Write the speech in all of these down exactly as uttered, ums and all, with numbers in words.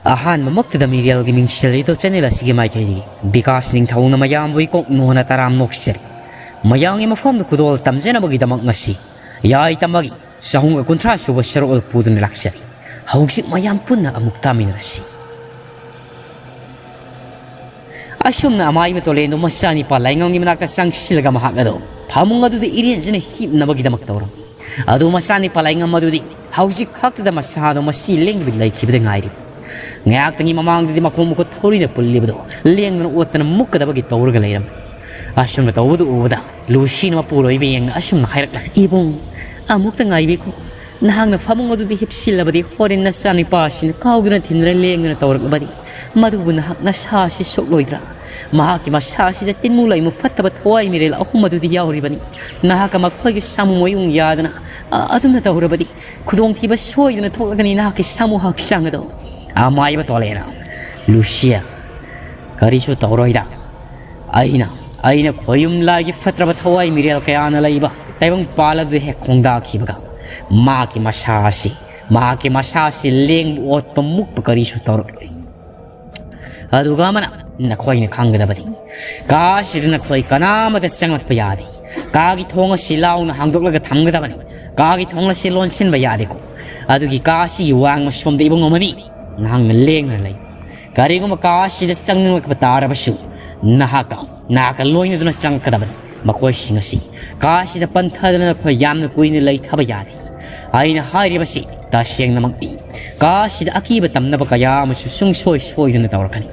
ꯑꯍꯥꯟꯕꯃꯛꯇꯗ ꯃꯤꯔꯦꯜꯒꯤ ꯃꯤꯡꯁꯦꯜ YouTube channel ꯑꯁꯤꯒꯤ ꯃꯥꯏꯀꯩꯗꯒꯤ ꯕꯤꯀꯥꯁ ꯅꯤꯡꯊꯧꯅ ꯃꯌꯥꯝꯕꯨ ꯏꯀꯣꯛ ꯅꯣꯟꯅ ꯇꯔꯥꯝ ꯅꯣꯛꯆꯔꯤ꯫ ꯃꯌꯥꯝꯒꯤ ꯃꯐꯝꯗ ꯈꯨꯗꯣꯜ ꯇꯝꯖꯅꯕꯒꯤꯗꯃꯛ ꯉꯁꯤ ꯌꯥꯏ ꯇꯝꯕꯒꯤ ꯆꯍꯨꯝꯒ ꯀꯨꯟꯊ꯭ꯔꯥ ꯁꯨꯕ ꯁꯔꯨꯛ ꯑꯗꯨ ꯄꯨꯗꯨꯅ ꯂꯥꯛꯆꯔꯤ꯫ ꯍꯧꯖꯤꯛ ꯃꯌꯥꯝ ꯄꯨꯟꯅ ꯑꯃꯨꯛ ꯇꯥꯃꯤꯟꯅꯔꯁꯤ꯫ ꯑꯁꯨꯝꯅ ꯑꯃꯥꯏꯕ ꯇꯣꯂꯦꯟꯗꯣ ꯃꯆꯥꯅꯤꯄꯥ ꯂꯥꯏꯉꯝꯒꯤ ꯃꯅꯥꯛꯇ ꯆꯪꯁꯤꯜꯂꯒ ꯃꯍꯥꯛ ꯑꯗꯣ ꯐꯃꯨꯡ ꯑꯗꯨꯗ ꯏꯔꯦꯟꯖꯅ ꯍꯤꯞꯅꯕꯒꯤꯗꯃꯛ ꯇꯧꯔꯝꯃꯤ꯫ ꯑꯗꯨ ꯃꯆꯥꯅꯤꯄꯥ ꯂꯥꯏꯉꯝ ꯑꯗꯨꯗꯤ ꯍꯧꯖꯤꯛ ꯈꯛꯇꯗ ꯃꯁꯥꯗꯣ ꯃꯁꯤ ꯂꯦꯡꯗꯕꯤ ꯂꯩꯈꯤꯕꯗ ꯉꯥꯏꯔꯤ꯫ ꯉꯥꯏꯍꯥꯛꯇꯪꯒꯤ ꯃꯃꯥꯡꯗꯗꯤ ꯃꯈꯣꯡ ꯃꯈꯨꯠ ꯊꯧꯔꯤꯅ ꯄꯨꯜꯂꯤꯕꯗꯣ ꯂꯦꯡꯗꯅ ꯑꯣꯠꯇꯅ ꯃꯨꯛꯀꯗꯕꯒꯤ ꯇꯧꯔꯒ ꯂꯩꯔꯝꯃꯤ꯫ ꯑꯁꯨꯝꯅ ꯇꯧꯕꯗꯨ ꯎꯕꯗ ꯂꯨꯁꯤꯅ ꯃꯄꯨꯔꯣꯏꯕ ꯌꯦꯡꯅ ꯑꯁꯨꯝꯅ ꯍꯥꯏꯔꯛꯂꯦ, "ꯏꯕꯨꯡ, ꯑꯃꯨꯛꯇ ꯉꯥꯏꯕꯤꯈꯣ꯫ ꯅꯍꯥꯛꯅ ꯐꯃꯨꯡ ꯑꯗꯨꯗ ꯍꯤꯞꯁꯤꯜꯂꯕꯗꯤ ꯍꯣꯔꯦꯟ ꯅꯆꯥꯅꯤꯄꯥꯁꯤꯅ ꯀꯥꯎꯗꯨꯅ ꯊꯤꯟꯗꯨꯅ ꯂꯦꯡꯗꯨꯅ ꯇꯧꯔꯛꯂꯕꯗꯤ ꯃꯗꯨꯕꯨ ꯅꯍꯥꯛ ꯅꯁꯥ ꯑꯁꯤ ꯁꯣꯛꯂꯣꯏꯗ꯭ꯔꯥ? ꯃꯍꯥꯛꯀꯤ ꯃꯁꯥ ꯑꯁꯤꯗ ꯇꯤꯟꯃꯨ ꯂꯩꯃꯨ ꯐꯠꯇꯕ ꯊꯋꯥꯏ ꯃꯤꯔꯦꯜ ꯑꯍꯨꯝ ꯑꯗꯨꯗꯤ ꯌꯥꯎꯔꯤꯕꯅꯤ꯫ ꯅꯍꯥꯛꯀ ꯃꯈꯣꯏꯒꯤ ꯁꯥꯃꯨ ꯃꯌꯨꯡ ꯌꯥꯗꯅ, ꯑ-, ꯑꯗꯨꯝꯅ ꯇꯧꯔꯕꯗꯤ ꯈꯨꯗꯣꯡꯊꯤꯕ ꯁꯣꯏꯗꯅ ꯊꯣꯛꯂꯒꯅꯤ ꯅꯍꯥꯛꯀꯤ ꯁꯥꯃꯨ ꯍꯛꯆꯥꯡ ꯑꯗꯣ꯫" ꯑꯃꯥꯏꯕ ꯇꯣꯂꯦꯅ, "ꯂꯨꯁꯤꯌꯥ, ꯀꯔꯤꯁꯨ ꯇꯧꯔꯣꯏꯗ꯫ ꯑꯩꯅ, ꯑꯩꯅ ꯈꯣꯌꯨꯝ ꯂꯥꯏꯒꯤ ꯐꯠꯇ꯭ꯔꯕ ꯊꯋꯥꯏ ꯃꯤꯔꯦꯜ ꯀꯌꯥꯅ ꯂꯩꯕ ꯇꯥꯏꯕꯪ ꯄꯥꯜ ꯑꯗꯨ ꯍꯦꯛ ꯈꯣꯡꯗꯥꯈꯤꯕꯒ ꯃꯍꯥꯛꯀꯤ ꯃꯁꯥ ꯑꯁꯤ, ꯃꯍꯥꯛꯀꯤ ꯃꯁꯥ ꯑꯁꯤ ꯂꯦꯡꯕ ꯑꯣꯠꯄ ꯃꯨꯛꯄ ꯀꯔꯤꯁꯨ ꯇꯧꯔꯛꯂꯣꯏ꯫ ꯑꯗꯨꯒ ꯑꯃꯅ ꯅꯈꯣꯏꯅ ꯈꯪꯒꯗꯕꯗꯤ, ꯀꯥ ꯑꯁꯤꯗ ꯅꯈꯣꯏ ꯀꯅꯥꯃꯠꯇ ꯆꯪꯂꯛꯄ ꯌꯥꯗꯦ꯫ ꯀꯥꯒꯤ ꯊꯣꯡ ꯑꯁꯤ ꯂꯥꯎꯅ ꯍꯥꯡꯗꯣꯛꯂꯒ ꯊꯝꯒꯗꯕꯅꯤ꯫ ꯀꯥꯒꯤ ꯊꯣꯡ ꯑꯁꯤ ꯂꯣꯟꯁꯤꯟꯕ ꯌꯥꯗꯦꯀꯣ꯫ ꯑꯗꯨꯒꯤ ꯀꯥ ꯑꯁꯤꯒꯤ ꯋꯥꯡꯃ ꯁꯣꯝꯗ ꯏꯕꯨꯡ ꯑꯃꯅꯤ ꯅꯍꯥꯛꯅ ꯂꯦꯡꯗꯅ ꯂꯩ꯫ ꯀꯔꯤꯒꯨꯝꯕ ꯀꯥ ꯑꯁꯤꯗ ꯆꯪꯅꯤꯡꯂꯛꯄ ꯇꯥꯔꯕꯁꯨ ꯅꯍꯥꯛꯀ, ꯅꯍꯥꯛꯀ ꯂꯣꯏꯅꯗꯨꯅ ꯆꯪꯉꯛꯀꯗꯕꯅꯤ꯫ ꯃꯈꯣꯏꯁꯤꯡ ꯑꯁꯤ ꯀꯥ ꯑꯁꯤꯗ ꯄꯟꯊꯗꯅ ꯅꯈꯣꯏ ꯌꯥꯝꯅ ꯀꯨꯏꯅ ꯂꯩꯊꯕ ꯌꯥꯗꯦ꯫ ꯑꯩꯅ ꯍꯥꯏꯔꯤꯕꯁꯤ ꯇꯁꯦꯡꯅꯃꯛꯅꯤ꯫ ꯀꯥ ꯑꯁꯤꯗ ꯑꯀꯤꯕ ꯇꯝꯅꯕ ꯀꯌꯥ ꯑꯃꯁꯨ ꯁꯨꯡꯁꯣꯏ ꯁꯣꯏꯗꯅ ꯇꯧꯔꯛꯀꯅꯤ꯫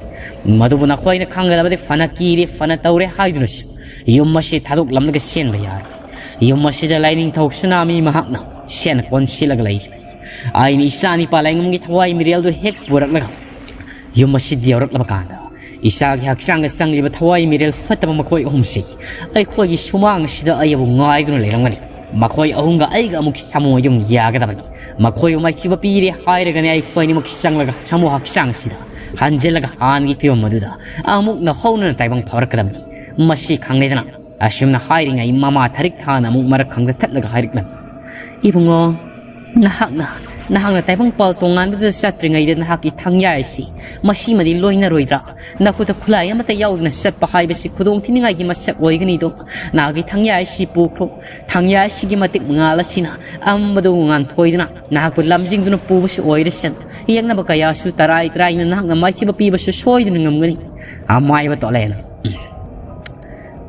ꯃꯗꯨꯕꯨ ꯅꯈꯣꯏꯅ ꯈꯪꯒꯗꯕꯗꯤ ꯐꯅ ꯀꯤꯔꯦ, ꯐꯅ ꯇꯧꯔꯦ ꯍꯥꯏꯗꯨꯅꯁꯨ ꯌꯨꯝ ꯑꯁꯤ ꯊꯥꯗꯣꯛꯂꯝꯂꯒ ꯆꯦꯟꯕ ꯌꯥꯔꯣꯏ꯫ ꯌꯨꯝ ꯑꯁꯤꯗ ꯂꯥꯏꯅꯤꯡꯊꯧ ꯁꯅꯥꯃꯍꯤ ꯃꯍꯥꯛꯅ ꯁꯦꯟ ꯀꯣꯟꯁꯤꯜꯂꯒ ꯂꯩꯔꯤ꯫ ꯑꯩꯅ ꯏꯆꯥ ꯅꯤꯄꯥ ꯂꯥꯏꯉꯝꯒꯤ ꯊꯋꯥꯏ ꯃꯤꯔꯦꯜꯗꯨ ꯍꯦꯛ ꯄꯨꯔꯛꯂꯒ ꯌꯨꯝ ꯑꯁꯤꯗ ꯌꯧꯔꯛꯂꯕ ꯀꯥꯟꯗ ꯏꯆꯥꯒꯤ ꯍꯛꯆꯥꯡꯗ ꯆꯪꯂꯤꯕ ꯊꯋꯥꯏ ꯃꯤꯔꯦꯜ ꯐꯠꯇꯕ ꯃꯈꯣꯏ ꯑꯍꯨꯝꯁꯤ ꯑꯩꯈꯣꯏꯒꯤ ꯁꯨꯃꯥꯡ ꯑꯁꯤꯗ ꯑꯩꯕꯨ ꯉꯥꯏꯗꯨꯅ ꯂꯩꯔꯝꯒꯅꯤ꯫ ꯃꯈꯣꯏ ꯑꯍꯨꯝꯒ ꯑꯩꯒ ꯑꯃꯨꯛ ꯁꯥꯃꯨ ꯃꯌꯨꯡ ꯌꯥꯒꯗꯕꯅꯤ꯫ ꯃꯈꯣꯏꯕꯨ ꯃꯥꯏꯊꯤꯕ ꯄꯤꯔꯦ ꯍꯥꯏꯔꯒꯅꯤ ꯑꯩꯈꯣꯏ ꯑꯅꯤꯃꯛ ꯆꯪꯂꯒ ꯁꯥꯃꯨ ꯍꯛꯆꯥꯡꯁꯤꯗ ꯍꯟꯖꯤꯜꯂꯒ ꯍꯥꯟꯅꯒꯤ ꯐꯤꯕꯝ ꯑꯗꯨꯗ ꯑꯃꯨꯛ ꯅꯧꯍꯧꯅꯅ ꯇꯥꯏꯕꯪ ꯐꯥꯎꯔꯛꯀꯗꯕꯅꯤ꯫ ꯃꯁꯤ ꯈꯪꯂꯦꯗꯅ?" ꯑꯁꯨꯝꯅ ꯍꯥꯏꯔꯤꯉꯩ ꯃꯃꯥ ꯊꯔꯤꯛ ꯊꯥꯅ ꯑꯃꯨꯛ ꯃꯔꯛ ꯈꯪꯗ ꯊꯠꯂꯒ ꯍꯥꯏꯔꯛꯂꯝꯃꯤ, "ꯏꯕꯨꯡꯉꯣ, ꯅꯍꯥꯛꯅ ꯅꯍꯥꯛꯅ ꯇꯥꯏꯕꯪꯄꯥꯜ ꯇꯣꯉꯥꯟꯕꯗꯨꯗ ꯆꯠꯇ꯭ꯔꯤꯉꯩꯗ ꯅꯍꯥꯛꯀꯤ ꯊꯥꯡꯌꯥ ꯑꯁꯤ ꯃꯁꯤꯃꯗꯤ ꯂꯣꯏꯅꯔꯣꯏꯗ꯭ꯔꯥ? ꯅꯈꯨꯠꯇ ꯈꯨꯠꯂꯥꯏ ꯑꯃꯠꯇ ꯌꯥꯎꯗꯅ ꯆꯠꯄ ꯍꯥꯏꯕꯁꯤ ꯈꯨꯗꯣꯡ ꯊꯤꯅꯤꯡꯉꯥꯏꯒꯤ ꯃꯁꯛ ꯑꯣꯏꯒꯅꯤꯗꯣ꯫ ꯅꯍꯥꯛꯀꯤ ꯊꯥꯡꯌꯥ ꯑꯁꯤ ꯄꯨꯈ꯭ꯔꯣ꯫ ꯊꯥꯡꯌꯥ ꯑꯁꯤꯒꯤ ꯃꯇꯤꯛ ꯃꯉꯥꯜ ꯑꯁꯤꯅ ꯑꯃꯗꯕꯨ ꯉꯥꯟꯊꯣꯏꯗꯨꯅ ꯅꯍꯥꯛꯄꯨ ꯂꯝꯖꯤꯡꯗꯨꯅ ꯄꯨꯕꯁꯨ ꯑꯣꯏꯔꯁꯅꯨ꯫ ꯌꯦꯛꯅꯕ ꯀꯌꯥꯁꯨ ꯇꯔꯥꯏ ꯇꯔꯥꯏꯅ ꯅꯍꯥꯛꯅ ꯃꯥꯏꯊꯤꯕ ꯄꯤꯕꯁꯨ ꯁꯣꯏꯗꯅ ꯉꯝꯒꯅꯤ꯫ ꯑꯃꯥꯏꯕ ꯇꯣꯂꯦꯅ꯫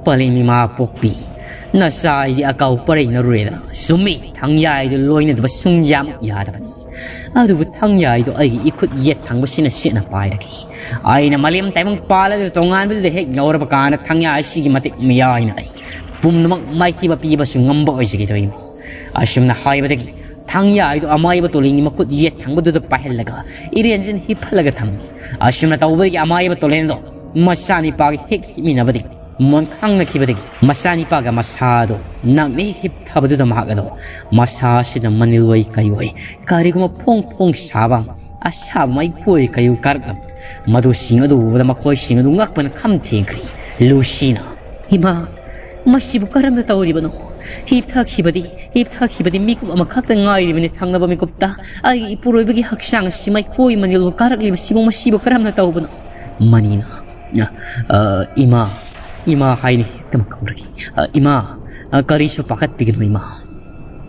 ꯄꯂꯦꯝ ꯏꯃꯥ ꯄꯣꯛꯄꯤ, ꯅꯆꯥ ꯑꯩꯗꯤ ꯑꯀꯥꯎ ꯄꯔꯩꯅꯔꯨꯔꯦꯗꯅ꯫ ꯆꯨꯝꯃꯤ, ꯊꯥꯡꯌꯥ ꯑꯩꯗꯨ ꯂꯣꯏꯅꯗꯕ ꯁꯨꯡꯌꯥꯃꯛ ꯌꯥꯗꯕꯅꯤ꯫ ꯑꯗꯨꯕꯨ ꯊꯥꯡꯌꯥ ꯑꯩꯗꯨ ꯑꯩꯒꯤ ꯏꯈꯨꯠ ꯌꯦꯠ ꯊꯪꯕꯁꯤꯅ ꯁꯦꯠꯅ ꯄꯥꯏꯔꯒꯦ꯫ ꯑꯩꯅ ꯃꯥꯂꯦꯝ ꯇꯥꯏꯕꯪ ꯄꯥꯜ ꯑꯗꯨ ꯇꯣꯉꯥꯟꯕꯗꯨꯗ ꯍꯦꯛ ꯌꯧꯔꯕ ꯀꯥꯟꯗ ꯊꯥꯡꯌꯥ ꯑꯁꯤꯒꯤ ꯃꯇꯤꯛ ꯃꯌꯥꯏꯅ ꯑꯩ ꯄꯨꯝꯅꯃꯛ ꯃꯥꯏꯊꯤꯕ ꯄꯤꯕꯁꯨ ꯉꯝꯕ ꯑꯣꯏꯖꯒꯦ ꯇꯧꯏ꯫ ꯑꯁꯨꯝꯅ ꯍꯥꯏꯕꯗꯒꯤ ꯊꯥꯡꯌꯥ ꯑꯩꯗꯨ ꯑꯃꯥꯏꯕ ꯇꯣꯂꯦꯟꯒꯤ ꯃꯈꯨꯠ ꯌꯦꯠ ꯊꯪꯕꯗꯨꯗ ꯄꯥꯏꯍꯜꯂꯒ ꯏꯔꯦꯟꯖꯤꯟ ꯍꯤꯞꯍꯜꯂꯒ ꯊꯝꯃꯤ꯫ ꯑꯁꯨꯝꯅ ꯇꯧꯕꯗꯒꯤ ꯑꯃꯥꯏꯕ ꯇꯣꯂꯦꯟꯗꯣ ꯃꯆꯥꯅꯤꯄꯥꯒ ꯍꯦꯛ ꯍꯤꯞꯃꯤꯟꯅꯕꯗꯒꯤ ꯃꯣꯟꯈꯥꯡꯅꯈꯤꯕꯗꯒꯤ ꯃꯆꯥꯅꯤꯄꯥꯒ ꯃꯁꯥꯗꯣ ꯅꯛꯅ ꯍꯦꯛ ꯍꯤꯞꯊꯕꯗꯨꯗ ꯃꯍꯥꯛ ꯑꯗꯣ ꯃꯁꯥꯁꯤꯗ ꯃꯅꯤꯜ ꯑꯣꯏ ꯀꯩ ꯑꯣꯏ ꯀꯔꯤꯒꯨꯝꯕ ꯐꯣꯡ ꯐꯣꯡ ꯁꯥꯕ ꯑꯁꯥꯕ ꯃꯩꯈꯣꯏ ꯀꯩ ꯀꯥꯔꯛꯂꯝꯃꯤ꯫ ꯃꯗꯨꯁꯤꯡ ꯑꯗꯨ ꯎꯕꯗ ꯃꯈꯣꯏꯁꯤꯡ ꯑꯗꯨ ꯉꯛꯄꯅ ꯈꯝ ꯊꯦꯡꯈ꯭ꯔꯦ꯫ ꯂꯨꯁꯤꯅ, "ꯏꯃꯥ, ꯃꯁꯤꯕꯨ ꯀꯔꯝꯅ ꯇꯧꯔꯤꯕꯅꯣ? ꯍꯤꯞꯊꯈꯤꯕꯗꯤ, ꯍꯤꯞꯊꯈꯤꯕꯗꯤ ꯃꯤꯀꯨꯞ ꯑꯃꯈꯛꯇ ꯉꯥꯏꯔꯤꯕꯅꯤ꯫ ꯊꯪꯅꯕ ꯃꯤꯀꯨꯞꯇ ꯑꯩꯒꯤ ꯏꯄꯨꯔꯣꯏꯕꯒꯤ ꯍꯛꯆꯥꯡ ꯑꯁꯤ ꯃꯩꯈꯣꯏ ꯃꯅꯤꯜꯕꯨ ꯀꯥꯔꯛꯂꯤꯕꯁꯤꯕꯨ ꯃꯁꯤꯕꯨ ꯀꯔꯝꯅ ꯇꯧꯕꯅꯣ?" ꯃꯅꯤꯅ, "ꯑ, ꯑ, ꯏꯃꯥ, ꯏꯃꯥ ꯍꯥꯏꯅ ꯍꯦꯛꯇꯃꯛ ꯀꯧꯔꯛꯏ꯫ ꯑ, ꯏꯃꯥ, ꯑ, ꯀꯔꯤꯁꯨ ꯄꯥꯈꯠꯄꯤꯒꯅꯨ ꯏꯃꯥ꯫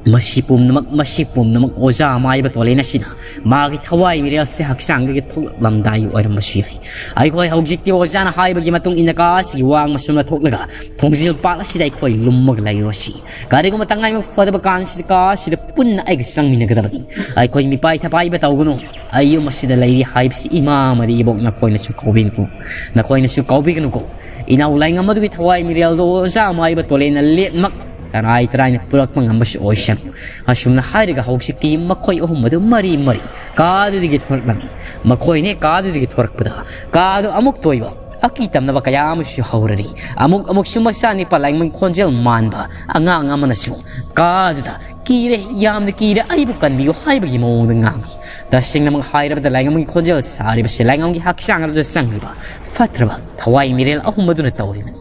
ꯃꯁꯤ ꯄꯨꯝꯅꯃꯛ, ꯃꯁꯤ ꯄꯨꯝꯅꯃꯛ ꯑꯣꯖꯥ ꯑꯃꯥꯏꯕ ꯇꯣꯂꯦꯟ ꯑꯁꯤꯅ ꯃꯥꯒꯤ ꯊꯋꯥꯏ ꯃꯤꯔꯦꯜꯁꯦ ꯍꯛꯆꯥꯡꯗꯒꯤ ꯊꯣꯛꯂꯛꯂꯝꯗꯥꯏꯒꯤ ꯑꯣꯏꯔꯝꯕꯁꯨ ꯌꯥꯏ꯫ ꯑꯩꯈꯣꯏ ꯍꯧꯖꯤꯛꯇꯤ ꯑꯣꯖꯥꯅ ꯍꯥꯏꯕꯒꯤ ꯃꯇꯨꯡ ꯏꯟꯅ ꯀꯥ ꯑꯁꯤꯒꯤ ꯋꯥꯡꯃ ꯁꯨꯝꯅ ꯊꯣꯛꯂꯒ ꯊꯣꯡꯖꯤꯜ ꯄꯥꯛ ꯑꯁꯤꯗ ꯑꯩꯈꯣꯏ ꯂꯨꯝꯃꯒ ꯂꯩꯔꯨꯔꯁꯤ꯫ ꯀꯔꯤꯒꯨꯝꯕ ꯇꯉꯥꯏꯐꯗꯕ ꯀꯥꯟꯁꯤꯗ ꯀꯥ ꯑꯁꯤꯗ ꯄꯨꯟꯅ ꯑꯩꯒ ꯆꯪꯃꯤꯟꯅꯒꯗꯕꯅꯤ꯫ ꯑꯩꯈꯣꯏ ꯃꯤꯄꯥꯏ ꯊꯄꯥꯏꯕ ꯇꯧꯒꯅꯨ꯫ ꯑꯩ ꯌꯨꯝ ꯑꯁꯤꯗ ꯂꯩꯔꯤ ꯍꯥꯏꯕꯁꯤ ꯏꯃꯥ ꯑꯃꯗꯤ ꯏꯕꯣꯛ ꯅꯈꯣꯏꯅꯁꯨ ꯀꯥꯎꯕꯤꯒꯅꯨ, ꯅꯈꯣꯏꯅꯁꯨ ꯀꯥꯎꯕꯤꯒꯅꯨꯀꯣ꯫ ꯏꯅꯥꯎ ꯂꯥꯏꯉꯝ ꯑꯗꯨꯒꯤ ꯊꯋꯥꯏ ꯃꯤꯔꯦꯜꯗꯣ ꯑꯣꯖꯥ ꯑꯃꯥꯏꯕ ꯇꯣꯂꯦꯟꯅ ꯂꯦꯠꯃꯛ ꯇꯔꯥꯏ ꯇꯔꯥꯏꯅ ꯄꯨꯔꯛꯄ ꯉꯝꯕꯁꯨ ꯑꯣꯏꯁꯅꯨ꯫" ꯑꯁꯨꯝꯅ ꯍꯥꯏꯔꯒ ꯍꯧꯖꯤꯛꯇꯤ ꯃꯈꯣꯏ ꯑꯍꯨꯝ ꯑꯗꯨ ꯃꯔꯤ ꯃꯔꯤ ꯀꯥꯗꯨꯗꯒꯤ ꯊꯣꯔꯛꯂꯝꯃꯤ꯫ ꯃꯈꯣꯏꯅ ꯀꯥꯗꯨꯗꯒꯤ ꯊꯣꯔꯛꯄꯗ ꯀꯥꯗꯨ ꯑꯃꯨꯛ ꯇꯣꯏꯕ ꯑꯀꯤ ꯇꯝꯅꯕ ꯀꯌꯥ ꯑꯃꯁꯨ ꯍꯧꯔꯔꯤ꯫ ꯑꯃꯨꯛ ꯑꯃꯨꯛꯁꯨ ꯃꯆꯥꯅꯤꯄꯥ ꯂꯥꯏꯉꯝꯒꯤ ꯈꯣꯟꯖꯦꯜ ꯃꯥꯟꯕ ꯑꯉꯥꯡ ꯑꯃꯅꯁꯨ ꯀꯥꯗꯨꯗ "ꯀꯤꯔꯦ, ꯌꯥꯝꯅ ꯀꯤꯔꯦ, ꯑꯩꯕꯨ ꯀꯟꯕꯤꯌꯨ" ꯍꯥꯏꯕꯒꯤ ꯃꯑꯣꯡꯗ ꯉꯥꯡꯏ꯫ ꯇꯁꯦꯡꯅꯃꯛ ꯍꯥꯏꯔꯕꯗ ꯂꯥꯏꯉꯝꯒꯤ ꯈꯣꯟꯖꯦꯜ ꯁꯥꯔꯤꯕꯁꯤ ꯂꯥꯏꯉꯝꯒꯤ ꯍꯛꯆꯥꯡ ꯑꯗꯨꯗ ꯆꯪꯂꯤꯕ ꯐꯠꯇ꯭ꯔꯕ ꯊꯋꯥꯏ ꯃꯤꯔꯦꯜ ꯑꯍꯨꯝ ꯑꯗꯨꯅ ꯇꯧꯔꯤꯕꯅꯤ꯫